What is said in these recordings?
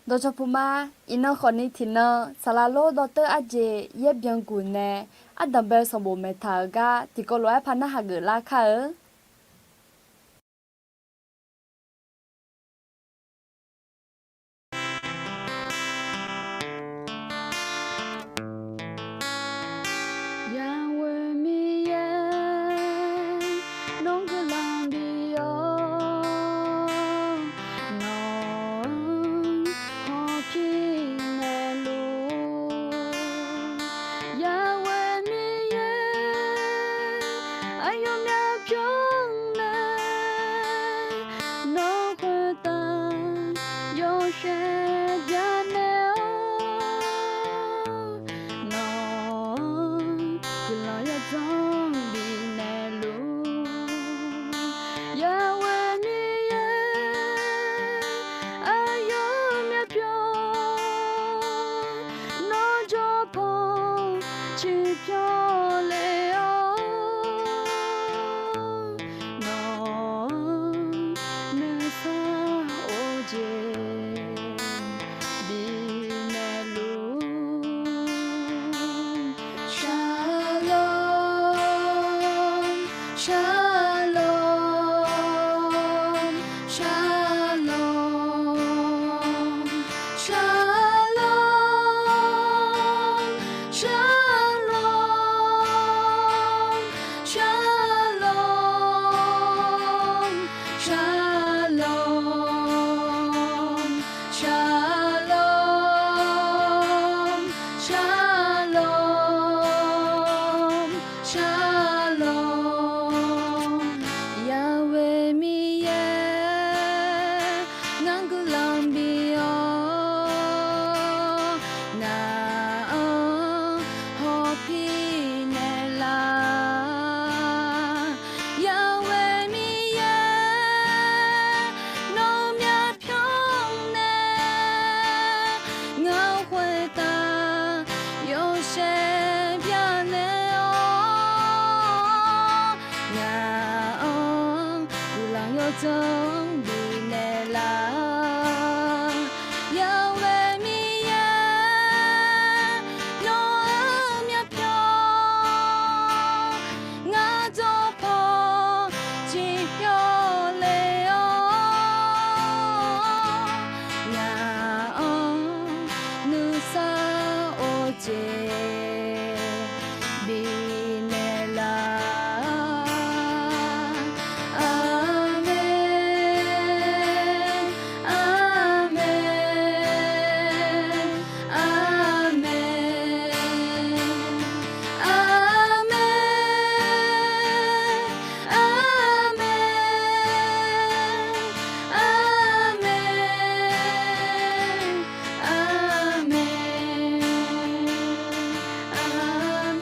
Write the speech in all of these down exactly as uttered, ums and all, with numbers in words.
Dawqcawq puq ma, iqnan khawfni tiqnan saqlaq lor dawrteur arjeq yaer byan guq nae, ardanq bae-eu sanqbof maeqtaq-euq gar tiqkawv lof-aer par narhaq geuflar kar-eu. Yahweh Miqyaer, nawr guiqlanq bif-awr, nawq-anr hawpir naeqluf. Yahweh Miqyaer, aqyawf myavpyawr nae nawq khoertav yawshaef byanaeq-awr, nawq-anr guiqlanq yawdzanr bifnaeq luf. Yahweh Miqyaer, aqyawf myavpyawr, nawr jawrpanq ciqpyawr le-awr, nawq-anr nuisar of jeq bifnaeq luf. Shalom, shalom, shalom, shalom, shalom, shalom, shalom, shalom, shalom, shalom. Yahweh Miqyaer, ngar guiqlanq bif-awr, ngaq-anr hawpir naeqlaf. Yahweh Miqyaer, nawr myavpyawr nae ngaq-anr khoertav yawshaef byanaeq-awr, ngaq-anr guiqlanq yawdzanr bifnaeq laf. Yahweh Miqyaer, nawr-eu myavpyawr, ngar jawrpanq ciqpyawr le-awr, ngaq-anr nuisar of jeq bifnaeq laf. Aqmeq, aqmeq, aqmeq, aqmeq, aqmeq, aqmeq, aqmeq,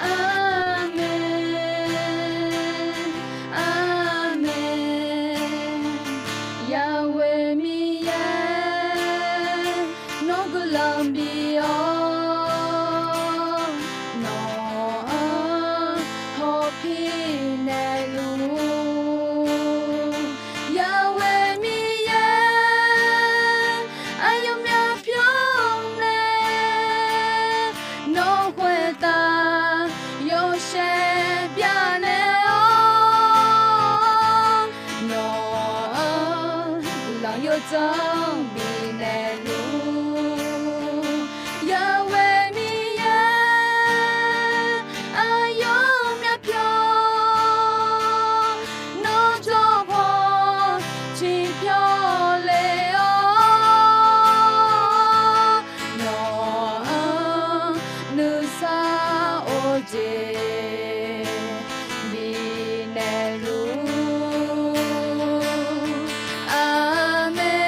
aqmeq, aqmeq. Yahweh Miqyaer, nawr guiqlanq bif-awr, nawq-anr hawpir naeqluf. Yahweh Miqyaer, aqyawf myavpyawr nae nawq khoertav yawshaef byanaeq-awr, nawq-anr guiqlanq yawdzanr bifnaeq luf. Yahweh Miqyaer, aqyawf myavpyawr, nawr jawrpanq ciqpyawr le-awr, nawq-anr nuisar of jeq bifnaeq luf. Aqmeq.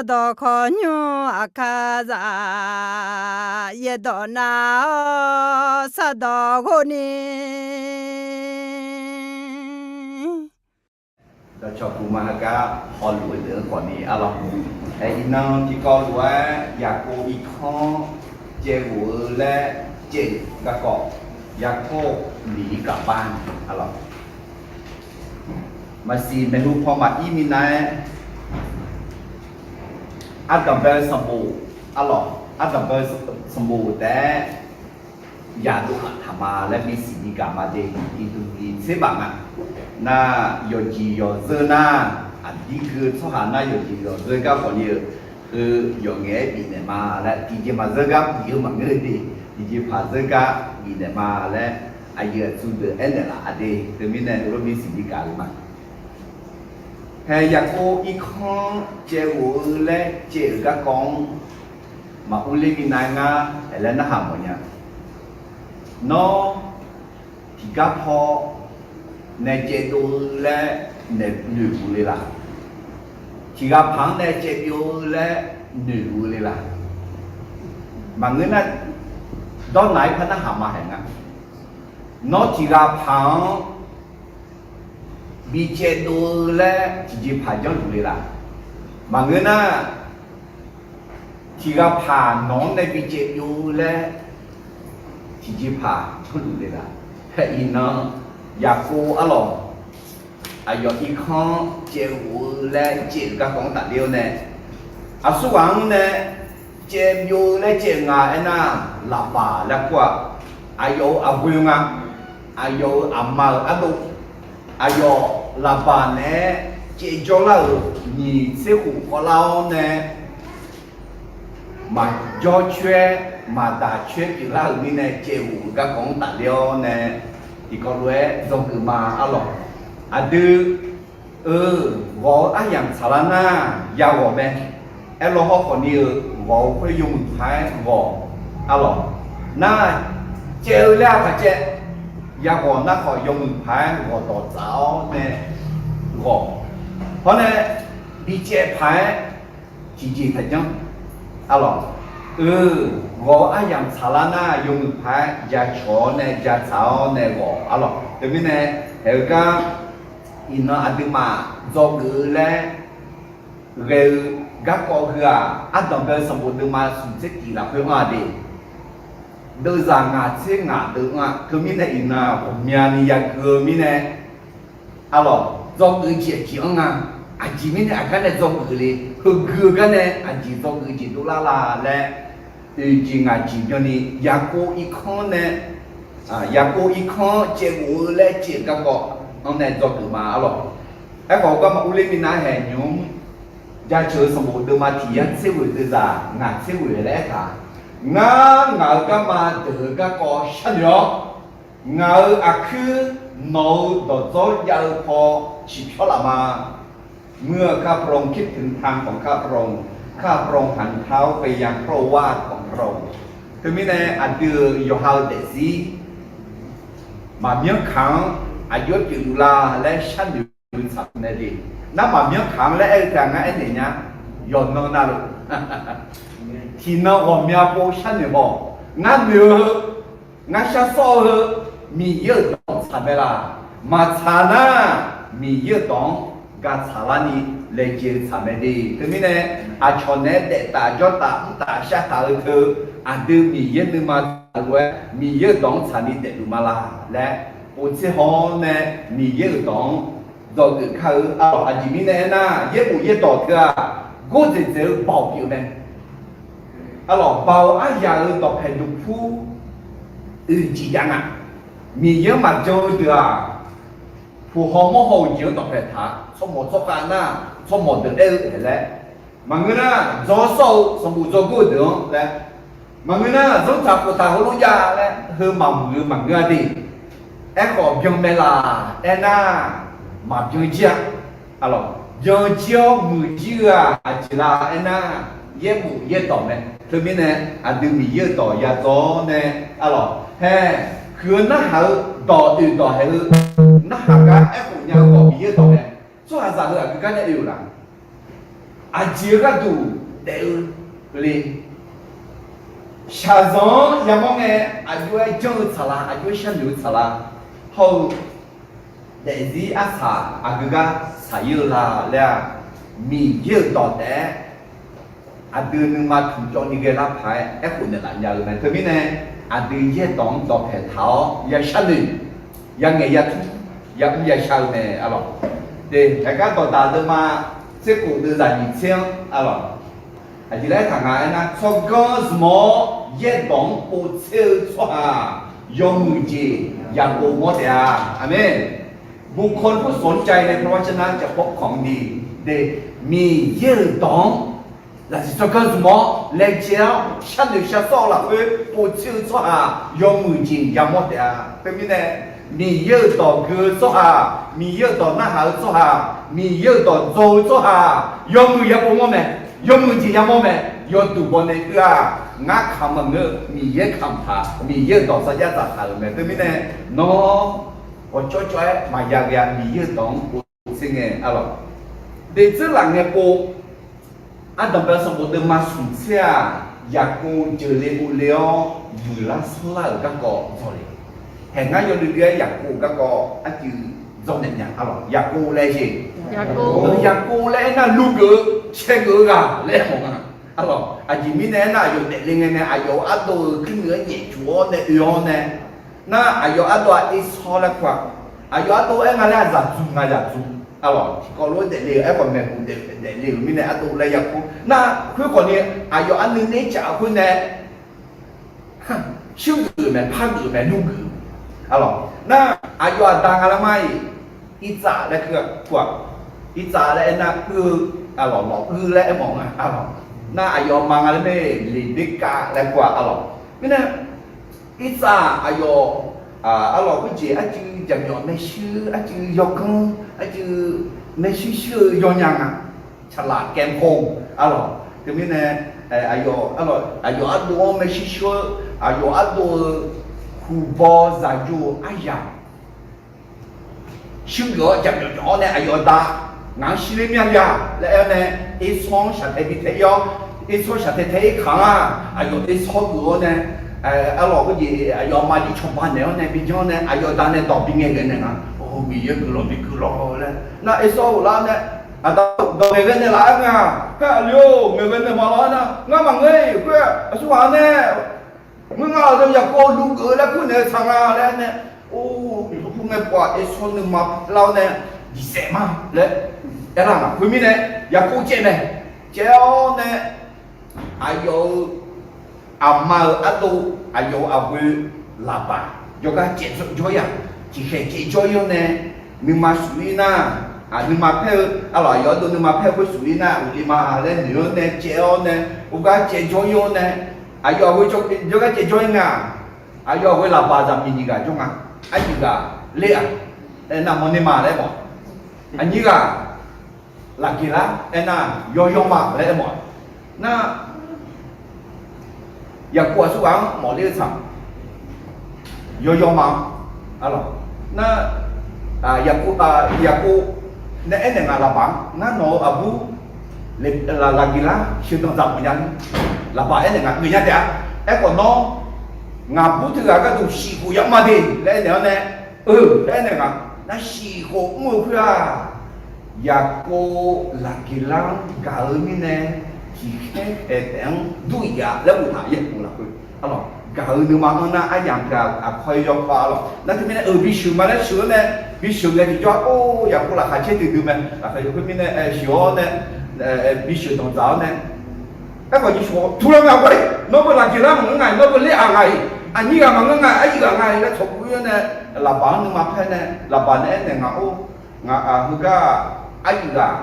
Sardawq khawqnymr aqkar zaq, yaerdawq nav-awr sardawq ghov ni. Dawqcawq puq ma heugar hawluf-eu deuq-anr khawf ni arlawr. Aer, iqnan tiqkawv lof-aer Yaqkov irkanr caevghof-eu laer caev-euq garkawv, Yaqkov miq-ir gaqbar arlawr. Maqsiq maeqhu paw maqir minav-aer, ardanqbae-eu sanqbof arlawr, ardanqbae-eu sanqbof taef-aer yadov laf taq ma laer bisiq bigaq ma de. Tiqduq tiq tser baf nga. Nar yawqjeq yawqzeu nar, aqdir gui-eu tsawrhaq nar yawqjeq yawqzeu gar khawf ni-eu, heu yawf ngaef-aer bifnaeq ma laer tiqjeq maqzeur gar bif-eu maqngeur de. Tiqjeqpaq zeur gar bifnaeq ma laer aqyuif aqtsu deuq aernaeq laf-a de. Teumirnae heulof bisiq bigaq-eu ma. Hae, Yaqkov irkanr caevghof-eu laer caev-euq garkawv-anr maqurler minav-aer ngar aer laer narhaq mawfnya. Nawr tiqgar paw nae caevdov-eu laer noeqluf le laq? Tiqghaq paq-anr nae caevbyov-eu laer noeqluf le laq? Maqngeur nar, dawrnaq-aer par narhaq ma haeq nga. Nawr tiqghaq paq-anr bi caevdov-eu laer tiqjeqpaq janrluf le laq? Maqngeur nar, tiqghaq paq nawq-anr nae bi caevbyov-eu laer tiqjeqpaq janrluf le laq? Iqnan Yaqkov arlawr, aqyawf irkanr caevghof-eu laer caev-euq garkawv-anr tafler-awr nae, aqsurghaq-anr nae caevbyov-eu laer caev nga aernar, Laqbaq laer kur-aq, aqyawf-euq aqghoe nga. Aqyawf-euq aqma-euq ardov, aqyawf Laqbaq naeq-aer caevjawr lar-euq nyiq tser khof khawvlar-awr nae, maqjawr coer-aer maqdaq coer pyeuflar-euq mirnae caevghof-euq garkawv-anr tafler-awr nae, tiqkawv lof-aer dzawgeuf ma arlawr. Aqdui-eu ghawq-eu aryamq tsaqlar nar, yaghawq mae. Aerlaw hawrkhawf ni-eu ghawq-eu khoer yawmuiq paq-aer ghawq arlawr. Nar, caev-eu laer-aq taqcaev. Yaghawq nar khawf yawmuiq paq-aer ghawqdawq tsaf-awr nae ghawq. Hawr nae bicaev paq-aer tiqjeq taqjanr arlawr. Eu, ghawq-eu aryamq tsaqlar nar yawmuiq paq-aer jacawq-awr nae jatsaq-awr nae ghawq arlawr. Teumirnae, haeq-eu gar iqnan aqduimaf dzawgeuf-eu laer ghae-eu garkawv heu-aq, ardanqbae-eu sanqbof deuvma smq tser tiq lafkhoer anr-a de. Deuvzaq ngaq tser ngaq deuv anr-a. Teumirnae iqnan ghawqmyani yagui-eu mirnae, arlawr, dzawgeuf jeq aqjeq anr nga. Aqjeq mirnae aqgar nae dzawgeuf le. Heugui-eu gar nae aqjeq dzawgeuf jeq dovlar la laer, oeq jeq ngaq jeq byanni Yaqkov irkanr nae, Yaqkov irkanr caevghof-eu laer caev-euq garkawv anr nae dzawgeuf ma arlawr. Aerkhawf garma urler minav haeq nymq-mr jaceuq-eu sanqbof deuvma tiq yar tser ghoeq deuvzaq ngaq tser ghoeq laer aertaq, ngar ngaq-euq garma deuq-eu garkawv sharnoeq-awr, ngaq-euq aqkuir nawq-euq dawqdzawr jav-eu paw ciqpyawr laf ma. เมื่อข้าพระองค์คิดถึงทางของข้าพระองค์ ข้าพระองค์หันเท้าไปยังพระโอวาทของพระองค์ Teumirnae aqdui-euq yawqha-eu daefzir maqmyanr kaq-anr aqjox-aer pyeufluf la laer sharnoeq-eu tsaq mae de. Nar maqmyanr kaq-anr laer aer-eu taef ngar aernaeq nya. Yawqnan navluf tiqnan ghawqmya pov sharnoeq haw. Ngar noeq-eu heu, ngar shar sawr-eu heu, Miqyaer-euq dawq-anr tsaq mae laq? Maqtsaq nar, Miqyaer-euq dawq-anr gaq tsaqlar ni laejae-eu tsaq mae de. Teumirnae, aqcawq naeq-aer daef taf jawr taf mr taf shar taq-eu teu, aqdui Miqyaer nuima taq lof-aer Miqyaer-euq dawq-anr tsaq ni daefluf ma laq laer, oqtser haw-awr nae Miqyaer-euq dawq-anr dzawgeuf kar-eu arlawq. Aqjeq mirnae aernar, yaerbof yaerdawq teu-aq, gordzaeq dzaeq-eu baoq pyeuf mae. Arlawq, baoq aryaq-euq dawqpaeq duqpur oeq jeq jav nga. Miqyaer-anr maqjan-eu deuq-aq, puq haw mawr haw-euq jeq-anr dawqpaeq taq-a. Tsawrmawq tsawrkhav nar, tsawrmawq deuq aer-eu taef laer, maqngeur nar, dzaw sawr-eu sanqbof dzawgor-eu deuq-anr laer, maqngeur nar, zanrtsaq khoftaq heulof jav laer heu maqmuiq-eu maqngeur-a de. Aerkhawf byanmae laq aernar, maqbyan jir-a. Arlawq, byan jir-awr muiq jir-eu-aq aqjeq la aernar, yaerbof yaerdawq mae. Teumirnae, aqdui Miqyaer-euq dawq yadzaw-awr nae, arlawq, hae, huiq-eu narhaq-eu dawq oeq dawq haeq-eu narhaq gar aerkhof nya-eu khawf Miqyaer-euq dawq mae. Tsawrhaqzaq heu aqgeu gar nae oe-euq laq? Aqjeq-eu gharduq daef-eu le. Shaqzanq-anr yamawr ngae, aqjox-aer janr-eu tsaqlar, aqjox-aer sharnoeq-eu tsaqlar hawr-eu daefzir arsaq aqgeu gar saqyaer-eu la laer-aq, Miqyaer-euq dawq taef-aer aqdui nuima tmqcawv ni ghae lar paq-aer aerkhof naeqlaf nya-eu mae. Teumirnae, aqdui yaerdawq-anr dawqpaeq taq-awr ya sharnoeq, ya ngaeq ya tmr, ya mr ya shar-eu mae arlawq. De, haeqgar dawqdaq deuvma tserkhof deuvzaq nyiq tser-anr arlawq. Aqjeq laer taq nga aernar, tsawrganr zmq-awr yaerdawq-anr povtser-eu tsawrhaq yawmuiq jeq yaqpov mawr taef-a. Aqmeq. บุคคลผู้สนใจในพระวจนะจะพบของดี De, Miqyaer-euq dawq-anr zaqsiq tsawrganr zmq-awr laejae-awr sharnoeq sharsawr-eu lafkhoer povtser-eu tsawrhaq yawmuiq jeq yamawr taef-a. Teumirnae, Miqyaer-euq dawq gui-eu tsawrhaq, Miqyaer-euq dawq narhaq-eu tsawrhaq, Miqyaer-euq dawq dzaw-eu tsawrhaq yawmuiq yaqpov mawr mae, yawmuiq jeq yamawr mae. Yawduq baw nae ur-aq, ngar kamq maqngeur-eu Miqyaer kamq taq, Miqyaer-euq dawq sarjax dzaqtaq-euq mae. Teumirnae, nawr ghawqcawv cawv-aer maqya ghae-a. Miqyaer-euq dawq-anr povtser ngae arlawq, de dzeurlaf ngae pov. Ardanqbae sanqbof deuvma smq tser-aq, Yaqkov jeuqle uvle-awr muiqlar sanrlar-euq garkawv dzawle. Haeq ngar yawdui dui-aer Yaqkov-euq garkawv arcuiv dzawrnaeq nya arlawq. Yaqkov laer jeq, Yaqkov laer aernar, luvgeuf-eu caegeuf-eu ghaq laer aermawf nga arlawq. Aqjeq mirnae aernar, aqyawf daefle ngae nae aqyawf-euq ardov-euq kuirnuiv-anr nyaefcuf-awr nae oe-awr nae, nar aqyawf ardov-aq Ersawr laer kur-aq. Aqyawf ardov aer nga laer-aq, zaqdzmq nga zaqdzmq arlawq. Tiqkawv lof-aer daefle-euq aerkhawf maeqhu daefle-euq mirnae ardov laer ya kur. Nar khoerkhawf ni aqyawf arnuiv ner caf khoer nae shuirgeuf-euq mae, pargeuf-euq mae, luvgeuf-euq arlawq. Nar aqyawf aqda nga laer mar-iq, Irtsav laer kur-aq. Irtsav laer aernar, uir-eu arlawq, lawq uir laer aermawf nga arlawq. Nar aqyawf ma nga laer mae, Leqberkav laer kur-aq arlawq. Mirnae, Irtsav aqyawf arlawq khoerjeq arcuiv jaqmyawf maershuir, arcuiv yawganr, arcuiv maershuir shuir-eu yawnya nga. Caqlaq kaevpov arlawq. Teumirnae, aqyawf ardov-anr maershuir shuir-eu, aqyawf ardov-eu huqbaw zaqyo-euq aryamq shuirgeuf-awr jaqmyawf myawf-awr nae aqyawf aqda, ngaq-anr shirler mya ya laer aer-awr nae, Ersawr-anr shaqtae bi tae-ir-awr, Ersawr shaqtae tae-ir kaq-anr-aq, aqyawf Ersawr geuf-awr nae, arlawq khoerjeq aqyawf aqma jir cawba naeq-awr nae bijanr nae aqyawf aqda nae dawq bingae ghae naeq nga. Or, Miqyaer guiqlanq bi guiqlanq laer nar, Ersawr-euq lar nae, aqda dawq ngaeqghae naeqlaf-aer nga. Kar aqli-or, ngaeqghae naeq maqlawr-aer nar, ngar maqngeur-iq khoer aqsurghaq-anr nae ngeur nga, Yaqkov luvgeuf laer kur naeq-eu tsaq nga laer nae, or, luf kur ngae pov-aq, Ersawr nuima lar-awr nae diqsaef ma laer aerlar nga. Khoermirnae, Yaqkov caev mae. Caev-awr nae, aqyawf-euq aqma-euq ardov, aqyawf-euq aqghoe Laqbaq jawrgar caev jawr-ir-aq, tiqkhaeq caev jawr-ir-awr nae, nuima shuf-ir nar, nuima paer-eu arlawq, aqyawf ardov nuima paer-eu khoer shuf-ir nar, uqli ma laer noeq-awr nae caev-awr nae, khoergar caev jawr-ir-awr nae, aqyawf aqghoe jawrgar caev jawr-ir nga. Aqyawf aqghoe Laqbaq zaqmiq nyiq ghaq jawr nga. Aqyuif ghaq Ler-aq, aernar, mawrner ma laer mawf. Aqnyir ghaq Laqgeqlar, aernar, yawyaw ma laer aermawf-a. Nar, Yaqkov aqsurghaq-anr mawfler-eu tsaq, yawyaw ma. Arlawq, nar, Yaqkov, Yaqkov nae aernaeq nga Laqbaq-anr, ngar nawq-euq aqbur Laqgeqlar sheuqdanq dzaq mawfnya ni. Laqbaq aernaeq nga, geufnya taef-a. Aerkhawf nawr, ngaqbur teughaq gharduq shif khof yamr ma de laer aernaeq-awr nae, eu laer aernaeq nga. Nar shif khof mr-eu khoer-aq, Yaqkov Laqgeqlar-anr gaq-eu mirnae, tiqkhaer khaeq taef-anr dur-iq-a laer boftaq yaerbof lafkhoer, arlawq, gaq-eu nuima-anr nar aryamq tiq ghaq aqkawr-ir yawkawr arlawq. Nar teumirnae euq bisheuq ma laer sheuq-awr nae, bisheuq ngae tiqjawr-a, or, Yaqkov laqkhaq caer duidui mae. Laqkhaq yawkhoer mirnae sheuq-awr nae, bisheuq danqdzaq-awr nae, aerkhawf nyiq sheuq-awr tular nga gawr-ir, nawr beu Laqgeqlar maqngeur nga-iq, nawr beu Ler-aq nga-iq, aqnyir ghaq maqngeur nga-iq, aqyuif ghaq nga-iq laer tsawqbu-ir-awr nae, Laqbaq-anr nuima paer nae, Laqbaq nae aernaeq nga, or, ngaq heugar-aq, aqyuif ghaq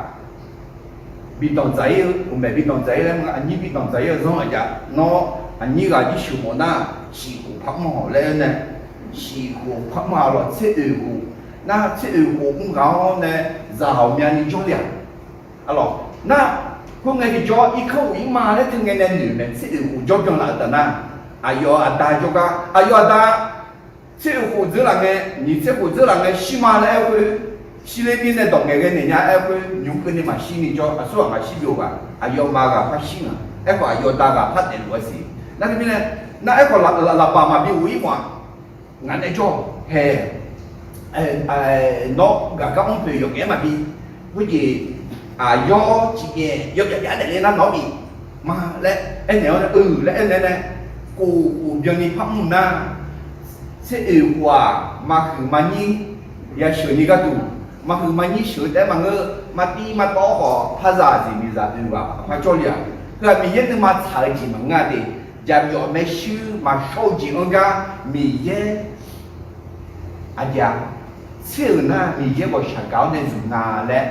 bi danqdzaq-ir-eu, uqmaeq bi danqdzaq-ir laer mr nga, aqnyir bi danqdzaq-ir-eu zanr aqjav, nawr aqnyir ghaq jir sheuq mawf nar, shif khof par mr-awq laer aer nae, shif khof par mr-a lawq, tser oeq khof. Nar tser oeq khof mr ghaq-awr nae, zaq ghawqmyani jawrle-aq. Arlawq, nar, khoerngae tiqjawr irkanr uq-ir ma laer teu ngae nae noeq mae, tser oeq khof jawr byanlaf-eu taf nar, aqyawf aqda jawrgar, aqyawf aqda tser oeq khof dzeurlaf ngae, nyiq tser khof dzeurlaf ngae shir ma laer aer khoer, shirler mirnae dawq ngaeq ghae naeq nya-aer khoer nymq keuvni maqshir ni jawr, aqsur ghaq maqshir byov ghaq, aqyawfmaf ghaq par shir nga. Aerkhawf aqyawf da ghaq par daefluf-a siq. Nar teumirnae, nar aerkhawf laqbaq maqbi ghof-ir khawf-aq, ngaq nae jawr-awq hae. Nawr ghaqgar mr poeq yawqngaef-aer maqbi. Khoerjeq, aqyawf tiqjeq yawbyav byav daefle nar nawr bif ma laer aernaeq-awr nae, eu laer aernaeq nae, kof khof byanni par mr nar, tser oeq khof-aq, maqhuiq maqnyir yasheuq ni gharduq, maqhuiq maqnyir sheuq-eu taef-aer maqngeur, maqtiv maqtawv khawf, parzaq zif miqzaq oeq ghaq aqpar jawrle-aq. Heu-aq Miqyaer nuima tsaq-eu jeq maqngeur-a de. Jaqmyawf maershuir maqshawr-eu jeq-anr gar Miqyaer aqjeq-a, tser-euq nar Miqyaer ghawqshaq gaq-awr nae zmq nga laer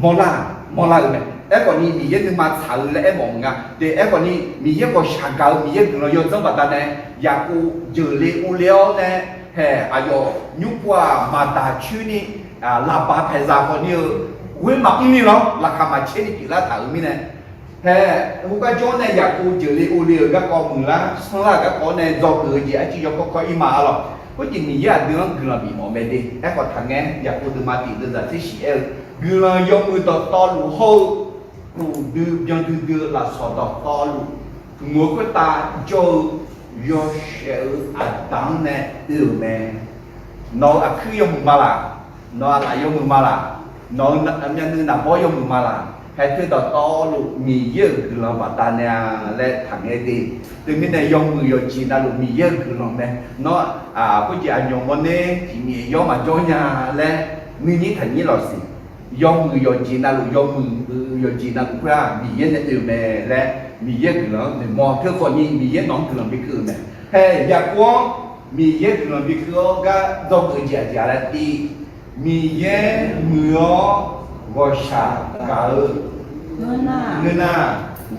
mawrlar, mawrlar-eu mae. Aerkhawf ni Miqyaer nuima tsaq-eu laer aermawf-eu nga de. Aerkhawf ni Miqyaer ghawqshaq gaq-eu Miqyaer guiqlanq yawdzanr baqdanae, Yaqkov jeuqle ovle-awr nae, hae, aqyawf nymr pov-aq maqdaq coer ni, laqbaq paeqzaq khawf ni-eu ghoer maqmr ni lawr, laqkhaq maqcaer ni pyeuflar taq-euq mirnae, hae, khoergar jawr nae Yaqkov jeuqle ovle-euq garkawv muiqlar sanrlar-euq garkawv nae dzawgeuf-eu jeq arcuiv yawkawr kawr-ir ma-a lawq. Khoerjeq Miqyaer aqdui-anr guiqlanq bifmawf mae de. Aerkhawf taqngaer Yaqkov deuvma tiq deuvzaq tser shif aer-eu, guiqlanq yawmuiq dawqtawvluf hawr-eu, uqdui byan duidui-eu lafsawq dawqtawvluf, mq-eu khoertav jawr-eu yawshaef-eu aqda-anr nae oe-euq mae. Nawq-euq aqkuir yawmuiq ma laq? Nawq-euq aqlaf yawmuiq ma laq? Nawq-euq myavnuiv naqbawr yawmuiq ma laq? Haeq teu dawqtawvluf Miqyaer-euq guiqlanq baqdanae-a laer taqngaer de. Teumirnae yawmuiq yawqjeq navluf Miqyaer-euq guiqlanq mae. Nawr, khoerjeq aqnyawq mawrner tiq nyaef yawr maqjawr nya laer nuinyir taqnyir lawq siq. Yawmuiq yawqjeq navluf, yawmuiq-eu yawqjeq navluf khoer-aq Miqyaer nae oe-eu mae laer Miqyaer guiqlanq-anr noeqmawr teu khawf ni Miqyaer nawq-anr guiqlanq bikeuv-euq mae. Hae, Yaqkov-anr Miqyaer guiqlanq bikeuv-awr gar dzawgeuf-eu jeq aqjeq-a laer tiv, Miqyaer muiq-awr ghawqshaq gaq-eu ngeur nar,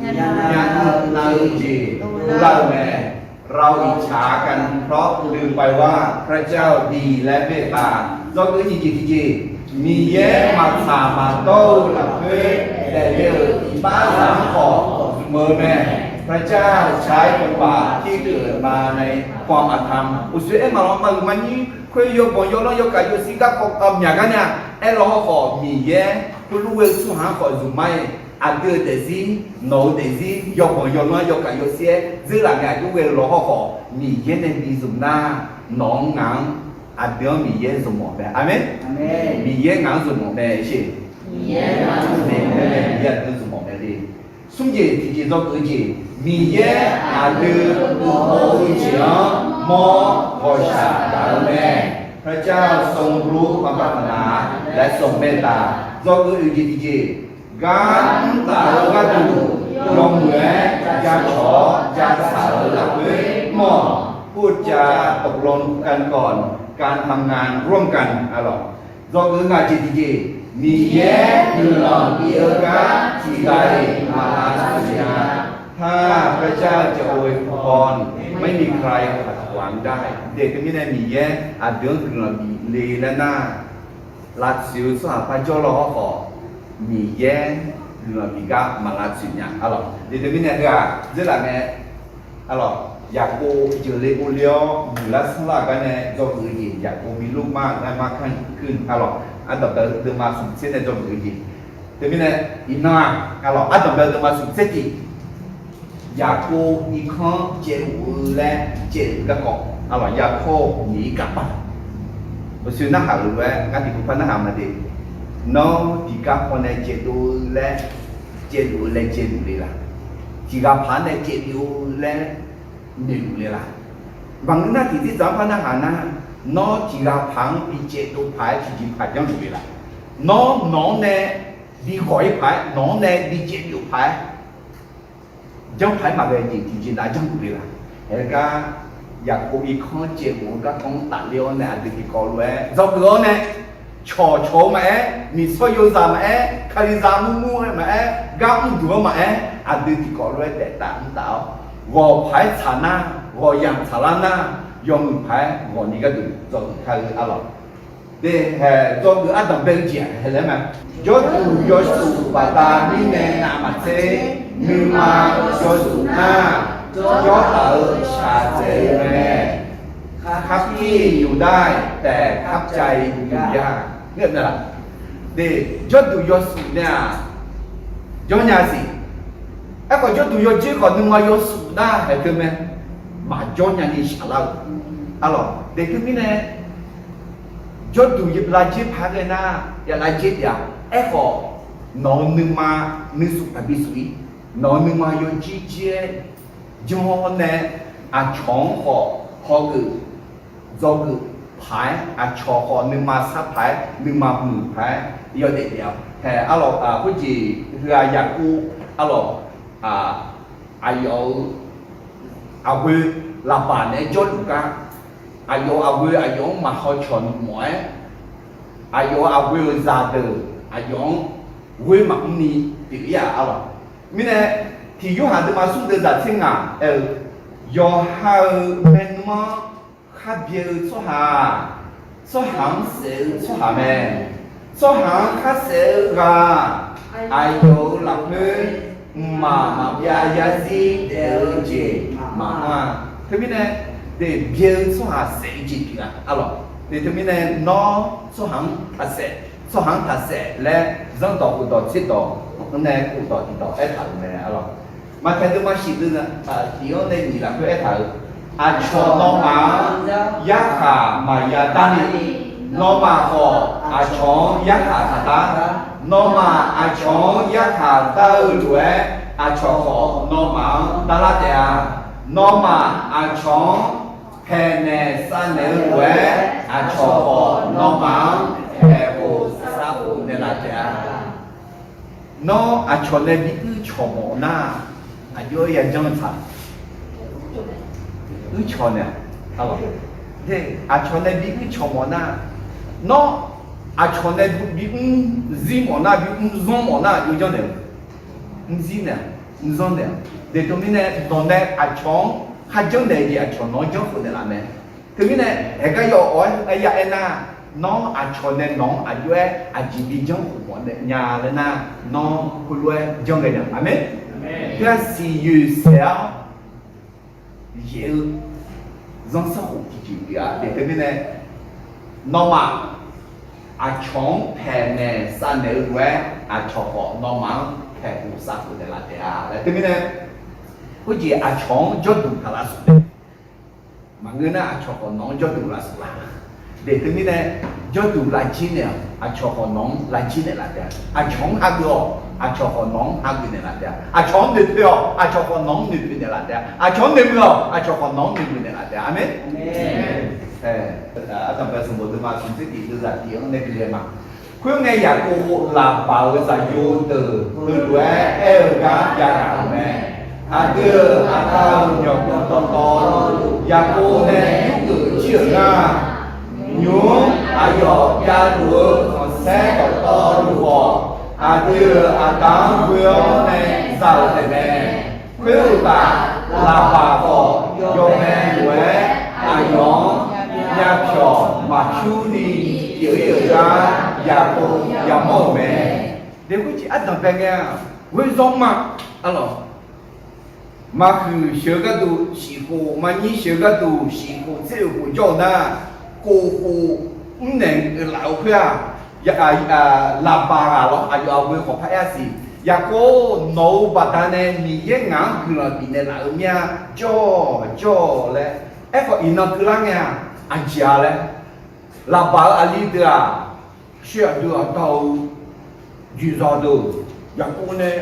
myavnuiv nav-eu jeq dovlar-eu mae. เราอิจฉากันเพราะลืมไปว่าพระเจ้าดีและเมตตา Dzawgeuf nyiq jeq tiqjeq, Miqyaer maqtsaq maqdawr-eu lafkhoer daefle-euq iqbaxzaq-anr khawf zmq-eu mae. พระเจ้าใช้คนบาปที่เกิดมาในความอธรรม Uqshoe aer maqlanr maqhuiq maqnyir khoer yawbanq yawlanr yawkaq yawshir garkawv myaq gar nya aer law hawr khawf, Miqyaer khoerlof ghae-eu tsawrhaq-anr khawf zmq ma-iq. Aqdui-euq daefzir, nawq-euq daefzir, yawbanq yawlanr yawkaq yawshir-aer dzeurlaf ngae aqjox ghae-eu law hawr khawf, Miqyaer nae bi zmq nar, nawq-anr ngaq-anr, aqdui-anr Miqyaer zmq mawf mae. Aqmeq. Miqyaer ngaq-anr zmq mawf mae. Miqyaer aqdui-anr zmq mawf mae le. Smr jeq tiqjeq dzawgeuf-eu jeq, Miqyaer aqdui uqmov-eu jeq-anr mawr ghawqshaq gaq-eu mae. พระเจ้าทรงรู้ความปรารถนาและทรงเมตตา Dzawgeuf oeq jeq tiqjeq, gar mr taf-eu gharduq yawmuiq-aer jacawq-awr jatsaq-eu lafkhoer mawr-awq. พูดจาตกลงกันก่อนการทำงานร่วมกัน Dzawgeuf ngaq jeq tiqjeq, Miqyaer guiqlanq bif-eu gar tiqghaq-iq maqlavtsoeq nya. ถ้าพระเจ้าจะอวยพร ไม่มีใครขัดขวางได้ Daef teumirnae Miqyaer aqdui-anr guiqlanq bif le laer nar, lavtsoeq-eu tsawrhaq par jawr law hawr khawf, Miqyaer guiqlanq bif gar maqlavtsoeq nya. Aqlawq, daef teumirnae heu-aq dzeurlaf ngae, aqlawq, Yaqkov jeuqle ovle-awr muiqlar sanrlar-euq gar nae dzawgeuf-eu jeq, Yaqkov bi lormar-eu gar mar kanr kuir-eu, aqlawq, ardanqbae-eu deuvma smq tser nae dzawgeuf-eu jeq. Teumirnae, iqnan-aq, aqlawq, ardanqbae-eu deuvma smq tser tiq, Yaqkov irkanr caevluf-eu laer caevluf-eu garkawv, aqlawq, Yaqkov nyiq-ir kaqpav, uqshoe narhaq-euq lof-aer ngar tiqpov par narhaq ma de. Nawr tiqgar pawnae caevdov-eu laer caevluf-eu laer caevluf le laq? Tiqghaq paq-anr nae caevdov-eu laer noeqluf le laq? Maqngeur nar tiqzir dzaq-anr par narhaq nar, nawr tiqghaq paq-anr bi caevdov paq-aer tiqjeq paq janrluf le laq? Nawr nawq-anr nae bi ghawq-ir paq-aer, nawq-anr nae bi caevdov paq-aer janr paq-aer maqghae jeq tiqjeq nav janrluf le laq? Aergar, Yaqkov irkanr caevluf-eu garkawv-anr tafler-awr nae aqdui tiqkawv lof-aer dzawgeuf-awr nae, cawq cawq-eu maqaer, miqsawr yozaq maqaer, kalizaq murmur-aer maqaer, gar mrduq-anr maqaer, aqdui tiqkawv lof-aer daef taf mr taf-awr, ghawq paq-aer tsaq nar, ghawq yamq tsaqlar nar, yawmuiq paq-aer ghawq ni gharduq dzawgeuf kar-eu aqlawq. Daef hae, dzawgeuf ardanqbae-eu jeq-aq hae laer ma. Jawrduq yawshuif baqda mirnae navmaqtser, nuima yawshuif nar, jawrtaf-eu shaqdzae-eu mae. ครับที่อยู่ได้ แต่ครับใจอยู่ยาก Ngeur-eu mae laq? De, jawrduq yawshuif nae-aq, jawrnya siq. Aerkhawf jawrduq yawjer khawf nuima yawshuif nar haeq teu mae, maqjawr nyani shaqlar-eu. Arlawq, de teumirnae, jawrduq lavjer paq-aer ghae nar, ya lavjer taef-a. Aerkhawf, nawq-eu nuima nuisuf taqbi suf-ir. Nawq-eu nuima yawjir jir-aer janr-awr nae, aqcawq-anr khawf hawgeuf dzawgeuf paq-aer, aqcawq khawf nuima sar paq-aer, nuima muiq paq-aer, yawdaef daef-a. Haeq arlawq, khoerjeq heu-aq Yaqkov arlawq, aqyawf-euq aqghoe Laqbaq naeq-aer jawrluf gar, aqyawf-euq aqghoe aqyawf-anr maqhaw cawq mawf-aer, aqyawf-euq aqghoe-euq zaqdeuq aqyawf-anr ghoer maqmr ni pyeuf-ir-aq arlawq. Mirnae, tiq Yorhaq deuvma smr deuv zaq tser ngaq aer-eu, yawqha-euq maernmr-anr khar byae-eu tsawrhaq-aq, tsawrhaq-anr saef-eu tsawrhaq mae. Tsawrhaq-anr khar saef-eu ghaq-aq, aqyawf-euq lafkhoer mqmaq maqbyav yarzir daef-eu jeq maqanr-a. Teumirnae, de, byae-eu tsawrhaq saef-eu jeq pyeuf-a arlawq. De teumirnae, nawr tsawrhaq-anr taqsaef, tsawrhaq-anr taqsaef laer zanrdawq khofdawq tserdawq-anr nae khofdawq tiqdawq aertaq-euq mae arlawq. Maqtaeq deuvma shif deuv-aq, tiq-anr nae nyiq lafkhoer aertaq-euq, aqcawq nawmaf-anr yarkhaq maqya darni, nawmaf khawf aqcawq-anr yarkhaq taqdar. Nawmaf aqcawq-anr yarkhaq dar-eu lof-aer, aqcawq khawf nawmaf-anr darlar taef-a. Nawmaf aqcawq-anr paeqnaeq savnaeq-eu lof-aer, aqcawq khawf nawmaf-anr paeqkhof savkhof naeqlaf taef-a. Nawr aqcawq nae bi uir cawq mawf nar, aqjox-aer yajanr-eu tsaq. Uir cawq naeq-a. Aqcawq nae bi uir cawq mawf nar, nawr aqcawq nae bi mr zir mawf nar, bi mr zanr mawf nar, aqjox janrnaeq-a. Mr zir naeq-a, mr zanr naeq-a. De teumirnae, nawq nae aqcawq-anr kharjanr naeq jeq aqcawq nawq-anr janrkhof naeqlaf mae. Teumirnae, haeqgar yawf-awr aer ya aernar, nawr aqcawq nae nawq-anr aqjox-aer aqjeq bi janrkhof mawf naeq nya laer nar, nawr heulof-aer janr ghae nya. Aqmeq. Teugar siqyoeq saef-awr yaeq-eu zanrsanrkhof tiqjeq pyeuf-a. De teumirnae, nawmaf aqcawq-anr paeqnaeq savnaeq-eu lof-aer, aqcawq khawf nawmaf-anr paeqkhof savkhof naeqlaf taef-a laer. Teumirnae, khoerjeq aqcawq-anr jawrduq taq lavsmq nae, maqngeur nar aqcawq khawf nawq-anr jawrduq lavsmq laf. De teumirnae, jawrduq lavjir naeq-awq, aqcawq khawf nawq-anr lavjir naeqlaf taef-a. Aqcawq-anr hageuf-awq, aqcawq khawf nawq-anr hageuf naeqlaf taef-a. Aqcawq-anr noeqpoeq-awq, aqcawq khawf nawq-anr noeqpoeq naeqlaf taef-a. Aqcawq-anr noeqmuiq-awq, aqcawq khawf nawq-anr noeqmuiq naeqlaf taef-a. Aqmeq. Ardanqbae sanqbof deuvma smqtser tiq deuv zaq tiq-anr nae bi ghae ma. Khoerngae Yaqkov Laqbaq-euq zaqyo deuq heulof-aer aer-eu gar jav ghaq-euq mae. Aqdui-euq aqda-euq myawqganq dawqtawvluf Yaqkov nae yurgeuf jir-euq ngar, nymq-mr aqyawf javluf-eu khanqsaer dawqtawvluf khawf, aqdui-euq aqda-anr ghoe-awr nae za-euq taef mae. Khoeruqtaf, Laqbaq khawf yawbae lof-aer aqyawf-anr myavpyawq maqpyur ni pyeuf-ir-euq gar Yaqkov yamawr-euq mae. Deqhur jeq ardanqbae ngae-aq, ghoe zawr ma. Arlawq, maqhuiq sheuq-eu gharduq shifkhof, maqnyir sheuq-eu gharduq shifkhof, tser-euq khof jawr-eu nar, khof khof mrnaeq-eu laf-eu khoer-aq, Laqbaq ghaq lawr, aqyawf aqghoe khawf par aer-a siq. Yaqkov, nawq-euq baqdanae Miqyaer ngaq-anr guiqlanq bifnaeq laf-eu mir-a, jawr-awq, jawr-awq laer. Aerkhawf iqnan keuvlar ngae-aq, aqjeq-a laer. Laqbaq-euq aqli deuq-aq, sher aqdui aqda-euq jeqzaq deuq, Yaqkov nae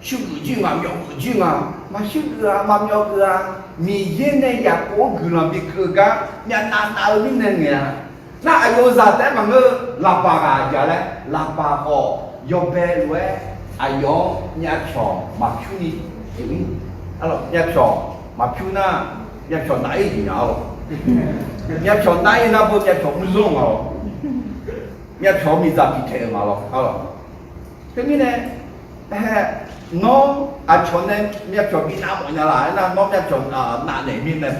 shuirgeuf jir nga, myawqgeuf jir nga, maqshuirgeuf-a, maqmyawqgeuf-a. Miqyaer nae Yaqkov-anr guiqlanq bikeuv-eu gar myavnav nav-eu mirnae ngaeq-a. Nar aqyawf-euq zaq taef-aer maqngeur, Laqbaq ghaq aqjeq-a laer, Laqbaq khawf yawbae lof-aer aqyawf-anr myavpyawq maqpyur ni pyeuf-ir. Arlawq, myavpyawq maqpyur nar, myavpyawq nav-ir jeq nya-awq. Myavpyawq nav-ir nar beu myavpyawq mrzanr nga-awq. Myavpyawq-anr miqdzaq bitaeq-euq nga lawr. Arlawq, teumirnae, nawr aqcawq nae myavpyawq bi nav mawfnya laf-aer nar, nawr myavpyawq navnaeq mirnae,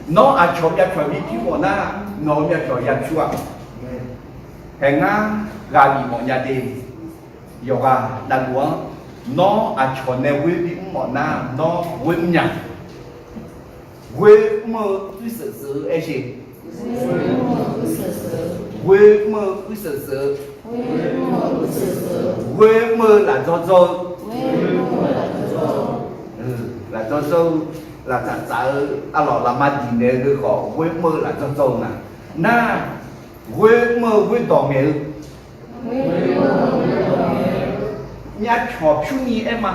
nawr aqcawq myavpyawq bi pyur mawf nar, nawq-euq myavpyawq ya pyur-a. Haeq ngar ghaq bif mawfnya de. Yawqghaq navluf-anr, nawr aqcawq nae ghoer bi mr mawf nar, nawr ghoer mrnya. Ghoer mr-eu uirseuq seuq-eu aer jeq. Ghoer mr-eu uirseuq seuq-eu Ghoer mr-eu lafdzawr dzawr-eu, lafdzawr dzawr-eu, laftsaf tsaf-eu, arlawq lafma diq naeq-eu heu khawf ghoer mr-eu lafdzawr dzawr-eu nga. Nar, ghoer mr-eu ghoerdawq ngaeq-eu, myavpyawq pyur ni aer ma.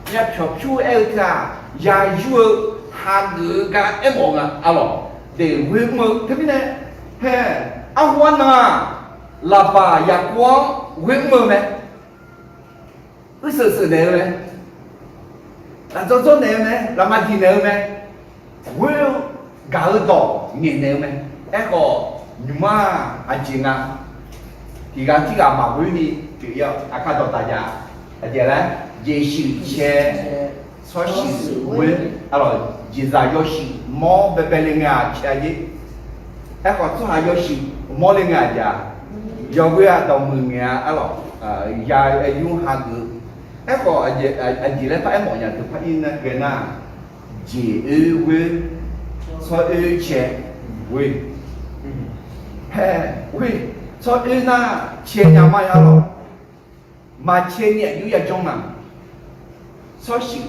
Myavpyawq pyur aer-eu teu-aq, yayur-eu hageuf-eu gar aermawf-eu nga arlawq. Deq ghoer mr-eu teumirnae, hae, arhu arnan-aq, laqbaq yaqkov-anr ghoer mr-eu mae. Uirseuq seuq naeq-eu mae. Lafdzawr dzawr naeq-eu mae, lafma diq naeq-eu mae. Ghoer-eu gaq-eu dawq ngaeqnaeq-eu mae. Aerkhawf, nymq mar aqjeq nga. Tiqghaq tirghaq maqghoer ni pyeuf-ir-awr, aqkar dawqdaq jav. Aqjeq laer, jeqshuif cae, tsawrshuif ghoer, arlawq jeqzaq yawshuif mawr baebae le ngae-aq cae-a jer. Aerkhawf, tsawrhaq yawshuif mawr le ngae-aq jav. Yawghoe-aq dawqmuiq ngaeq-a arlawq, ya yur hageuf-eu. Aerkhawf, aqjeq laer par aermawf nya teu par ir ghae nar, jeq oer ghoer, tsawr oer cae ghoer. Hae, ghoer, tsawr oer nar cae nya ma arlawq. Maqcae ni aqjox yajawr ma. Tsawrshuif,